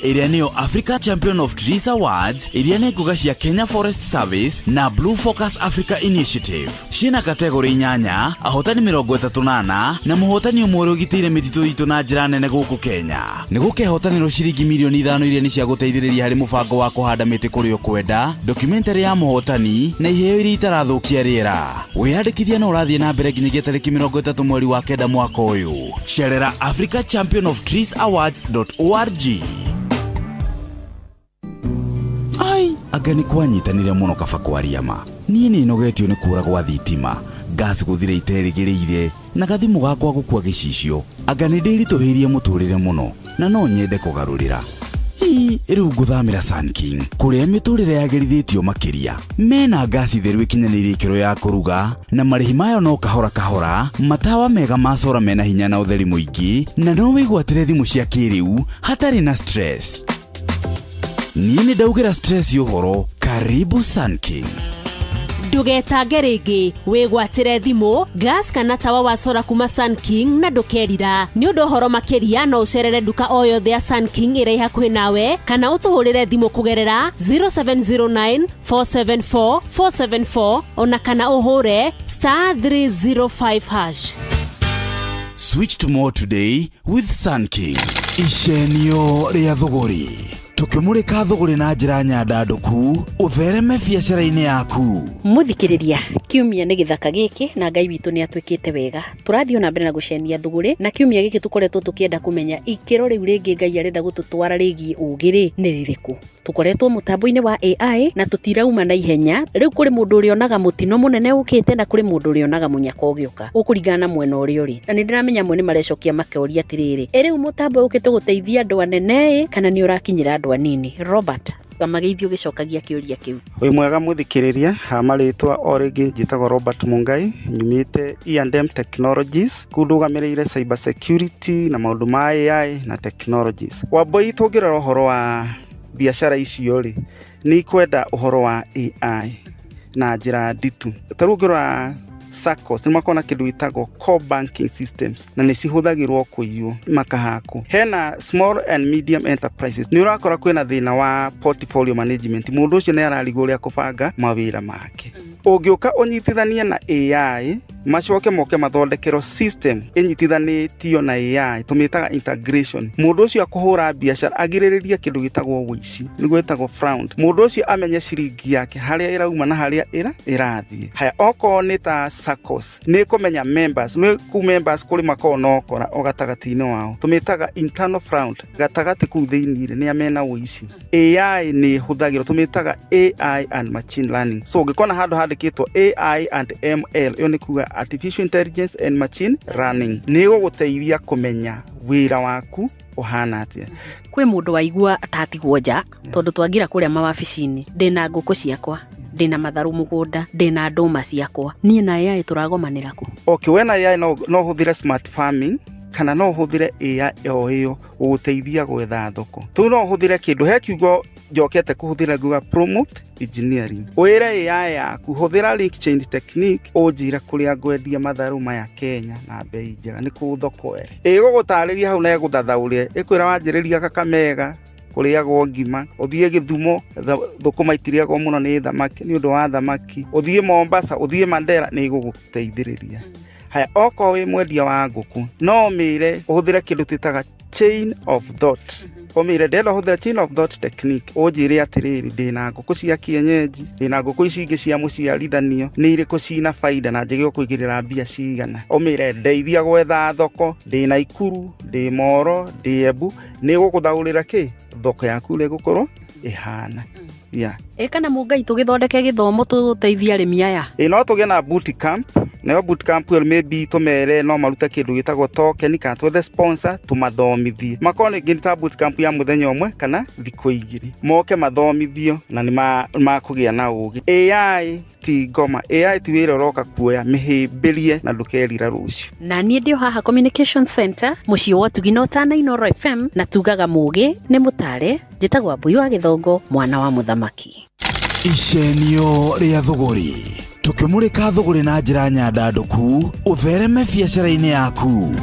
ĩrĩa nĩyo Africa Champion of Trees Awards, iria nĩ ngũga cia Kenya Forest Service na Blue Focus Africa Initiative. Ciĩna kategori 8, ahotani 34 na mũhotani ũmwe ũrĩa ũgitĩire mĩtitũ itũ na njĩra nene gũkũ Kenya. Nĩ gũkehotanĩrwo ciringi mirioni 5 iria nĩ cia gũteithĩrĩria harĩ mũbango wa kũhanda mĩtĩ kũrĩa ũkwenda, documentary ya mũhotani na iheo iria itarathũkia rĩera. Wĩyandĩkithia no ũrathiĩ na mbere nginyagia tarĩki 30 mweri wa 9 mwaka ũyũ. Cerera Africa Champion of Trees Awards.org. Ai, anga nĩ kwanyitanire mũno kaba kwaria ma. Niĩ nĩ nogetio nĩ kũra gwa thitima, gas gũthira iterĩgĩrĩire, na gathimũ gakwa gũkua gĩcicio. Anga nĩ ndĩritũhĩirie mũtũrĩre mũno, na no nyende kũgarũrĩra. Ii, rĩu ngũthamĩra Sun King, kũrĩa mĩtũrĩre yagĩrithĩtio makĩria. Mena ngasi theru ĩkinyanĩirie ikĩro ya kũruga, na marĩhi mayo no kahora kahora, matawa mega ma sora mena hinya na ũtheri mũingĩ, na no wĩgwatĩre thimũ cia kĩrĩu hatarĩ na stress. Niĩ nĩ ndaugĩra stress ũhoro, karibu Sun King. Ndũgetange rĩngĩ, wĩgwatĩre thimũ, gas kana tawa wa sora kuma Sun King na ndũkerira. Nĩ ũndũ ũhoro makĩria no ũcerere nduka o yothe ya Sun King ĩrĩa ĩ hakuhĩ nawe kana ũtũhũrĩre thimũ kũgerera 0709 474 474 ona kana ũhũre *305#. Switch to more today with Sun King. Icenio rĩa thũgũrĩ. Tukimurika thũgũrĩ na njĩra nyandandũku, ũthereme biacara-inĩ yaku. Mũthikĩrĩria, kiumia nĩ gĩthaka gĩkĩ na Ngai witũ nĩ atwĩkĩte wega. Tũrathiĩ na mbere na gũcenia thũgũrĩ na kiumia gĩkĩ tũkoretwo tũkĩenda kũmenya ikĩro rĩu rĩngĩ Ngai arenda gũtũtwara rĩgiĩ ũũgĩ rĩ nĩ rĩrĩkũ. Tũkoretwo mũtambo-inĩ wa AI na tũtirauma na ihenya. Rĩu kũrĩ mũndũ ũrĩonaga mũtino mũnene ũkĩte na kũrĩ mũndũ ũrĩonaga mũnyaka ũgĩũka. Ũkũringana na mwena ũrĩa ũrĩ. Na nĩ ndĩramenya amwe nĩ marecokia makeũria atĩrĩrĩ, ĩ rĩu mũtambo ũkĩte gũteithia andũ anene ĩ kana nĩ ũrakinyĩra andũ anini? Robert, mageithio gĩcokagia kĩũria kĩu. Wĩ mwega mũthikĩrĩria, ha marĩtwa o rĩngĩ njĩtagwo Robert Mungai, nyumĩte E&M Technologies, kũu ndũgamĩrĩire cyber security na maũndũ ma AI na technologies. Wambui, tũngĩrora ũhoro wa biacara icio rĩ, nĩ ikwenda ũhoro wa AI na njĩra nditu. Ta rĩu ũngĩrora SACCOs nĩ makoragwo na kĩndũ gĩtagwo core banking systems na nĩ cihũthagĩrwo kũiywo makahakwo. Hena small and medium enterprises, nĩ ũrakora kwĩna thĩna wa portfolio management, mũndũ ũcio nĩ ararigwo ũrĩa kũbanga mawĩra make. Ũngĩũka ũnyitithanie na AI Macoke moke mathondekerwo system ĩnyitithanĩtio na AI, tũmĩtaga integration. Mũndũ ũcio akũhũra biacara agirĩrĩrie kĩndũ gĩtagwo ũici, nĩguo ĩtagwo fraud. Mũndũ ũcio amenye ciringi yake harĩa ĩrauma na harĩa ĩrathiĩ. Haya, okorwo nĩ ta SACCOS, nĩ ĩkũmenya members, nĩ kũu members kũrĩ makoragwo na ũkora o gatagatĩ-inĩ wao, tũmĩtaga internal fraud. Gatagatĩ kũu thĩinĩ rĩ, nĩ amena ũici. AI nĩ ĩhũthagĩrwo, tũmĩtaga AI and machine learning. So ũngĩkona handũ handĩkĩtwo AI and ML, ĩyo nĩ kuga artificial intelligence and machine learning, nĩ ĩgũgũteithia kũmenya wĩra waku ũhana atĩa. Kwĩ mũndũ waigua atatigwo nja, tondũ twangira kũrĩa mawabici-inĩ, ndĩna ngũkũ ciakwa, ndĩna matharũ mũgũnda, ndĩna ndũma ciakwa, niĩ na AI tũragomanĩra kũ? Okay, we na AI no ũhũthĩre smart farming kana no ũhũthĩre AI o ĩyo gũgũteithia gwetha thoko. Tũu no ũhũthĩre kĩndũ, he kiugo njokete kũhũthĩra nguga prompt engineering. Wĩre AI yaku hũthĩra link chain technique ũnjĩre kũrĩa ngwendia matharũ maya Kenya na bei njega, nĩ kũ thoko ĩrĩ. Ĩgũgũtarĩria hau na ĩgũthathaũrĩre, ĩkwĩra wanjĩrĩria Kakamega kũrĩagwo ngima, ũthiĩ Gĩthumo thũkũma itirĩagwo mũno nĩ thamaki nĩ ũndũ wa thamaki, ũthiĩ Mombasa, ũthiĩ Mandera, nĩ ĩgũgũteithĩrĩria. Haya, okorwo wĩ mwendia wa ngũkũ, no ũmĩre ũhũthĩre kĩndũ twĩtaga chain of thought. Ũmĩre ndĩrenda ũhũthĩre chain of thought technique, ũnjĩre atĩrĩrĩ, ndĩna ngũkũ cia kienyeji, ndĩna ngũkũ ici ingĩ cia mũciarithanio, nĩ irĩkũ cina baida na njĩgĩrĩirwo kũigĩrĩra mbia cigana. Ũmĩre ndeithia gwetha thoko, ndĩna Ikuru, ndĩ Moro, ndĩ Embu, nĩ ĩgũgũthaũrĩra kĩ thoko yaku ũrĩa ĩgũkorwo ĩhana. Yeah. Ĩ kana Mũngai tũgĩthondeke gĩthomo tũteithie arĩmi aya? Ĩ no tũgĩe na boot camp, nayo boot camp ĩyo maybe tũmere no marute kĩndũ gĩtagwo token kana twethe sponsor tũmathomithie. Makorwo ningĩ nĩ ta boot camp ya mũthenya ũmwe kana thikũ igĩrĩ, moke mathomithio na nĩ makũgĩa na ũgĩ. AI ti ngoma, AI ti wĩra ũroka kuoya, mĩhĩmbĩrie na ndũkerira rũciũ. Na niĩ ndĩ o haha Communication Center, mũciĩ wa ũtugi na ũtana Inooro FM, na tugaga mũgĩ nĩ mũtare. Njĩtagwo Wambui wa Gĩthongo, mwana wa mũthamaki. Icenio rĩa thũgũrĩ, tũkĩmũrĩka thũgũrĩ na njĩra nyandandũku, ũthereme biacara-inĩ yaku.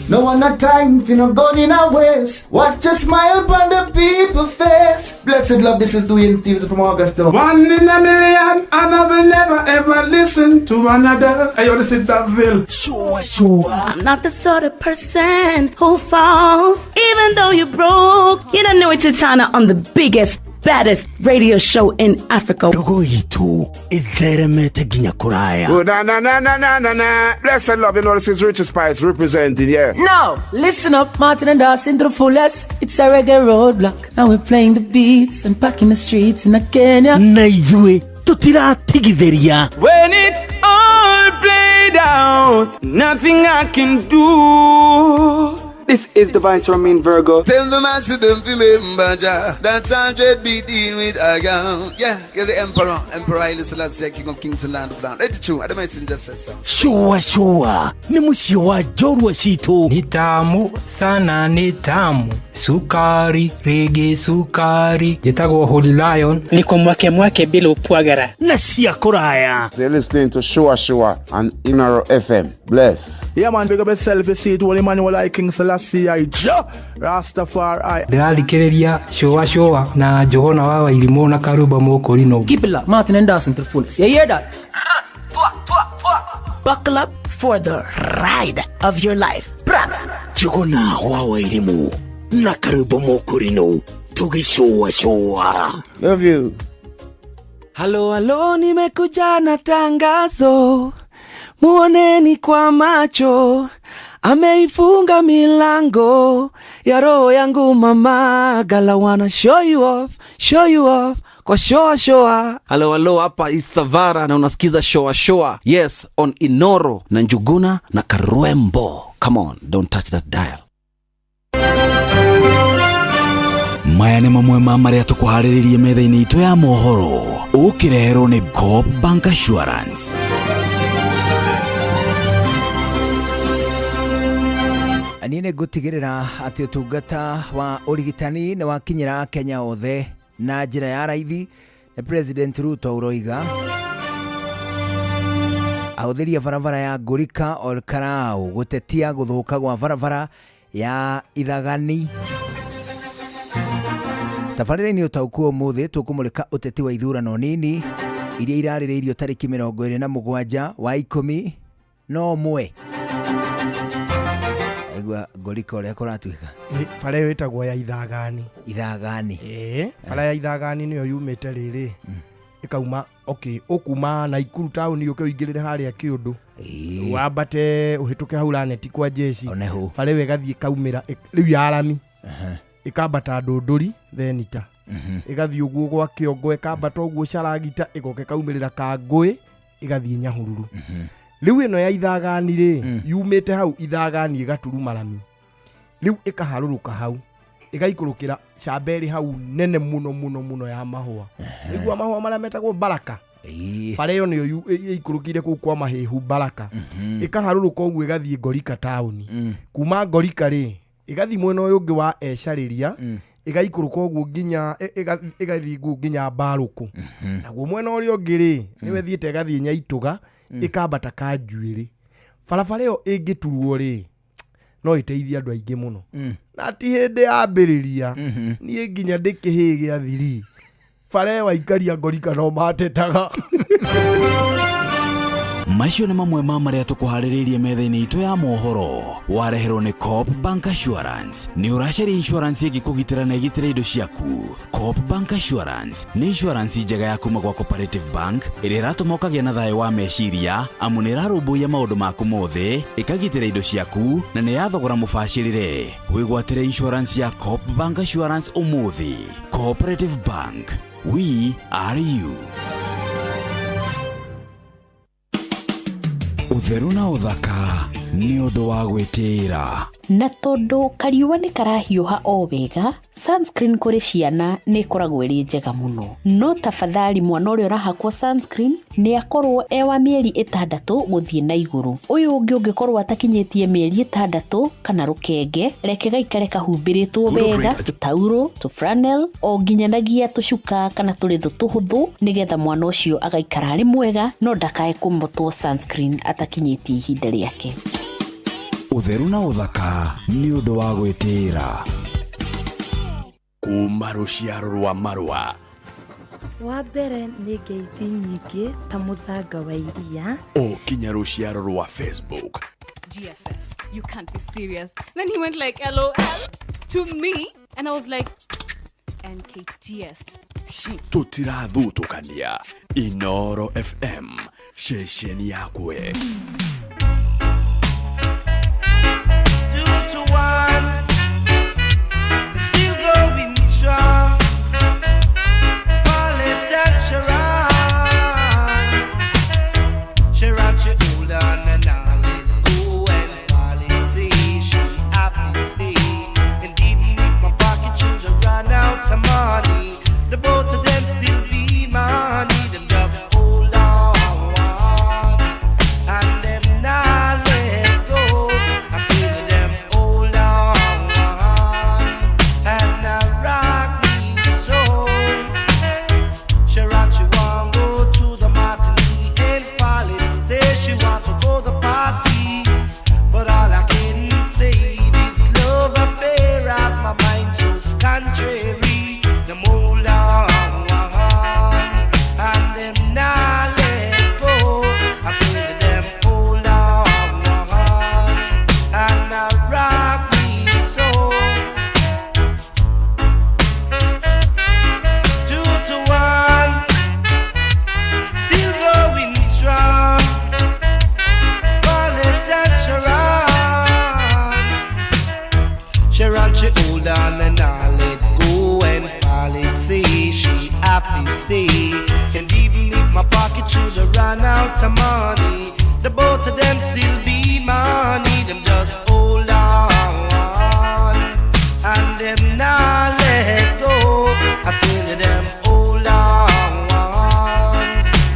No one a time for no gun in a waste. Watch a smile upon the people face. Blessed love, this is Dwayne Stevens from Augusta. One in a million, and I will never ever listen to another. I ought to sit that bill. Sure, sure. I'm not the sort of person who falls, even though you're broke. You don't know it's Titana on the biggest, baddest radio show in Africa. Ndogo itu itheremete nginya kuraya. Oh, na na na na na na na. Blessed love, you know this is Richard Spice representing, yeah. Now, listen up, Martin and Dawson to the fullest. It's a reggae roadblock, and we're playing the beats and packing the streets in Kenya. Na ithuĩ tutiratigithĩria. When it's all played out, nothing I can do. This is the Vice Romain Virgo. Tell the master don't remember Jah. That's 100 beat in with a gun. Yeah, you're the emperor. Emperor Haile Selassie, King of Kings and Land of Land. Let it true. I messenger says so. Sure, sure. Ni mũciĩ wa njorua citũ. Ni tamu sana, ni tamu. Sukari, rege sukari. Njĩtagwo Holy Lion. Niko mwake mwake bila upwagara. Na cia kũraya. So you're listening to Sure Sure on Inooro FM. Bless. Yeah man, big up yourself, you see it. Holy Emmanuel I King Selassie I Jah Rastafari. Ndĩrathikĩrĩria Sure Sure na Njũgũna wa Wairimũ na Karumba Mũkũrinũ. Keep it locked, Martin and Dawson to the fullest. You hear that? Buckle up for the ride of your life. Njũgũna wa Wairimũ na Karumba Mũkũrinũ tũgĩcũa cũa. Love you. Halo, halo, nimekuja na tangazo, muoneni kwa macho, ameifunga milango ya roho yangu mama, gala wanna show you off, show you off, kwa shoa shoa. Halo, halo, hapa Isavara na unasikiza Shoa Shoa. Yes, on Inooro na Njuguna na Karwembo. Come on, don't touch that dial. Maya nĩ mamwe ma marĩa tũkũharĩrĩrie metha-inĩ itũ ya mohoro, ũkĩreherwo nĩ Coop Bank Assurance. Niĩ nĩ ngũtigĩrĩra atĩ ũtungata wa ũrigitani nĩ wakinyĩra Kenya othe na njĩra ya raithi, nĩ President Ruto ũroiga. Ahũthĩri a barabara ya Ngũrika Ol Kalou gũtetia gũthũka gwa barabara ya Ithagani. Tabarĩra-inĩ ũtaũku ũmũthĩ tũkũmũrĩka ũteti wa ithurano nini Iria irarĩrĩirio tarĩki 27 wa 11. Aigua ngorika ũrĩa kũratuĩka. Nĩ bara ĩyo ĩtagwo ya Ithagani. Ithagani. Ĩĩ, bara ya Ithagani nĩyo yumĩte rĩrĩ. Ĩkauma, okay, ũkuma Naikuru taũni ũke ũingĩrĩre harĩa Kĩũndũ. Wambate ũhĩtũke hau Laneti kwa jeshi. Bara ĩyo ĩgathiĩ ĩkaumĩra rĩu ya rami. Ĩkambata Ndũndũri thenita. Ĩgathiĩ ũguo gwa Kĩongo ĩkambata ũguo Caragita ĩgoka ĩkaumĩrĩra Kangũĩ ĩgathiĩ Nyahururu. Rĩu ĩno ya Ithagani rĩ yumĩte hau Ithagani ĩgaturuma rami. Rĩu ĩkaharũrũka hau ĩgaikũrũkĩra camberi hau nene mũno mũno mũno ya mahũa. Nĩguo mahũa marĩa metagwo Baraka. Bara ĩyo nĩyo ĩikũrũkire kũu kwa Mahĩhu Baraka. Ĩkaharũrũka ũguo ĩgathiĩ Ngorika taũni. Kuma Ngorika rĩ ĩgathiĩ mwena ũyũ ũngĩ wa Ecarĩria ĩgaikũrũka ũguo nginya ĩgathiĩ ũguo nginya Mbarũkũ. Naguo mwena ũrĩa ũngĩ rĩ nĩwe ĩthiĩte ĩgathiĩ Nyaitũga ĩkambata Kanjuĩrĩ. Barabara ĩyo ĩngĩturwo rĩ no ĩteithie andũ aingĩ mũno. Na ti hĩndĩ yambĩrĩria niĩ nginya ndĩ kĩhĩĩ gĩa thiri bara ĩyo aikaria Ngorika no matetaga. Macio nĩ mamwe ma marĩa tũkũharĩrĩirie metha-inĩ itũ ya mohoro. Wareherwo nĩ Coop Bank Assurance. Nĩ ũracaria insurance ĩngĩkũgitĩra na ĩgitĩre indo ciaku. Coop Bank Assurance nĩ insurance njega ya kuma gwa Cooperative Bank ĩrĩa ĩratũma ũkagĩa na thayũ wa meciria amu nĩ ĩrarũmbũiya maũndũ maku mothe, ĩkagitĩra indo ciaku na nĩ ya thogora mũbacĩrĩre. Wĩgwatĩre insurance ya Coop Bank Assurance ũmũthĩ. Cooperative Bank, we are you. Ũtheru na ũthaka nĩ ũndũ wa gwĩtĩĩra. Na tondũ kariũa nĩ karahiũha o wega, sunscreen kũrĩ ciana nĩ ĩkoragwo ĩrĩ njega mũno. No tafadhali mwana ũrĩa ũrahakwo sunscreen nĩ akorwo e wa mĩeri 6 gũthiĩ na igũrũ. Ũyũ ũngĩ ũngĩkorwo atakinyĩtie mĩeri 6 kana rũkenge, reke gaikare kahumbĩrĩtwo wega tũtaurũ, tũfranel o nginyanagia tũcuka kana tũrĩthũ tũhũthũ nĩgetha mwana ũcio agaikara arĩ mwega no ndakae kũmotwo sunscreen atakinyĩtie ihinda rĩake. Ũtheru na ũthaka nĩ ũndũ wa gwĩtĩĩra. Kuma rũciaro rwa marũa. Wa mbere nĩ ngeithi nyingĩ ta mũthanga wa iria. O kinya rũciaro rwa Facebook. GFF, you can't be serious. Then he went like LOL to me and I was like NKTS. Tũtirathutũkania. Inoro FM, ceceni yakwe. 2 to 1, still going strong. Paulette and Sharon, Sharon she hold on and I let go, and Paulette say she happy stay. And even if my pocket should run out of money, the both of them still be money. Them just hold on and them not let go. I tell them hold on and I rock me so. Sharon she want go to the matinee and Paulette say she wants to go to the party, but all I can say this love affair of my mind so contrary. Them hold on and them not let go. I tell them hold on and I rock me so. 2 to 1, still going strong. Paulette and Sharon, Sharon she hold on and I let go, and Paulette say she happy stay. And even if my pocket should run out of money, the both of them still be money. Them just hold on and them not let go. I tell them hold on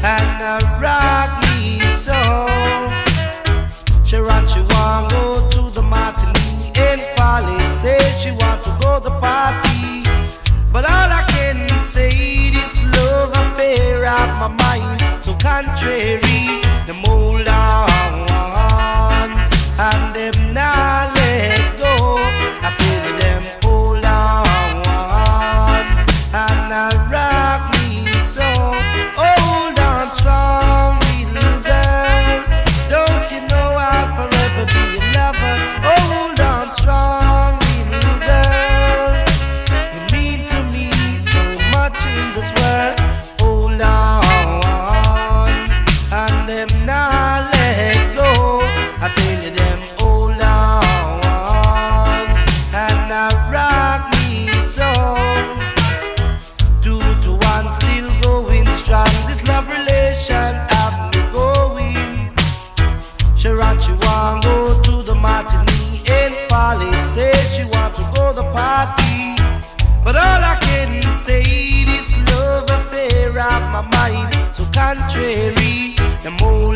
and I rock me so. Sharon she want go to the matinee and Paulette say she want to go to party, but all I can say this love affair out my mind so contrary. Them hold on and them not let go. I tell them hold on and I rock me so. Hold on. Say she want to go the party. But all I can say, this love affair out my mind. So contrary, the more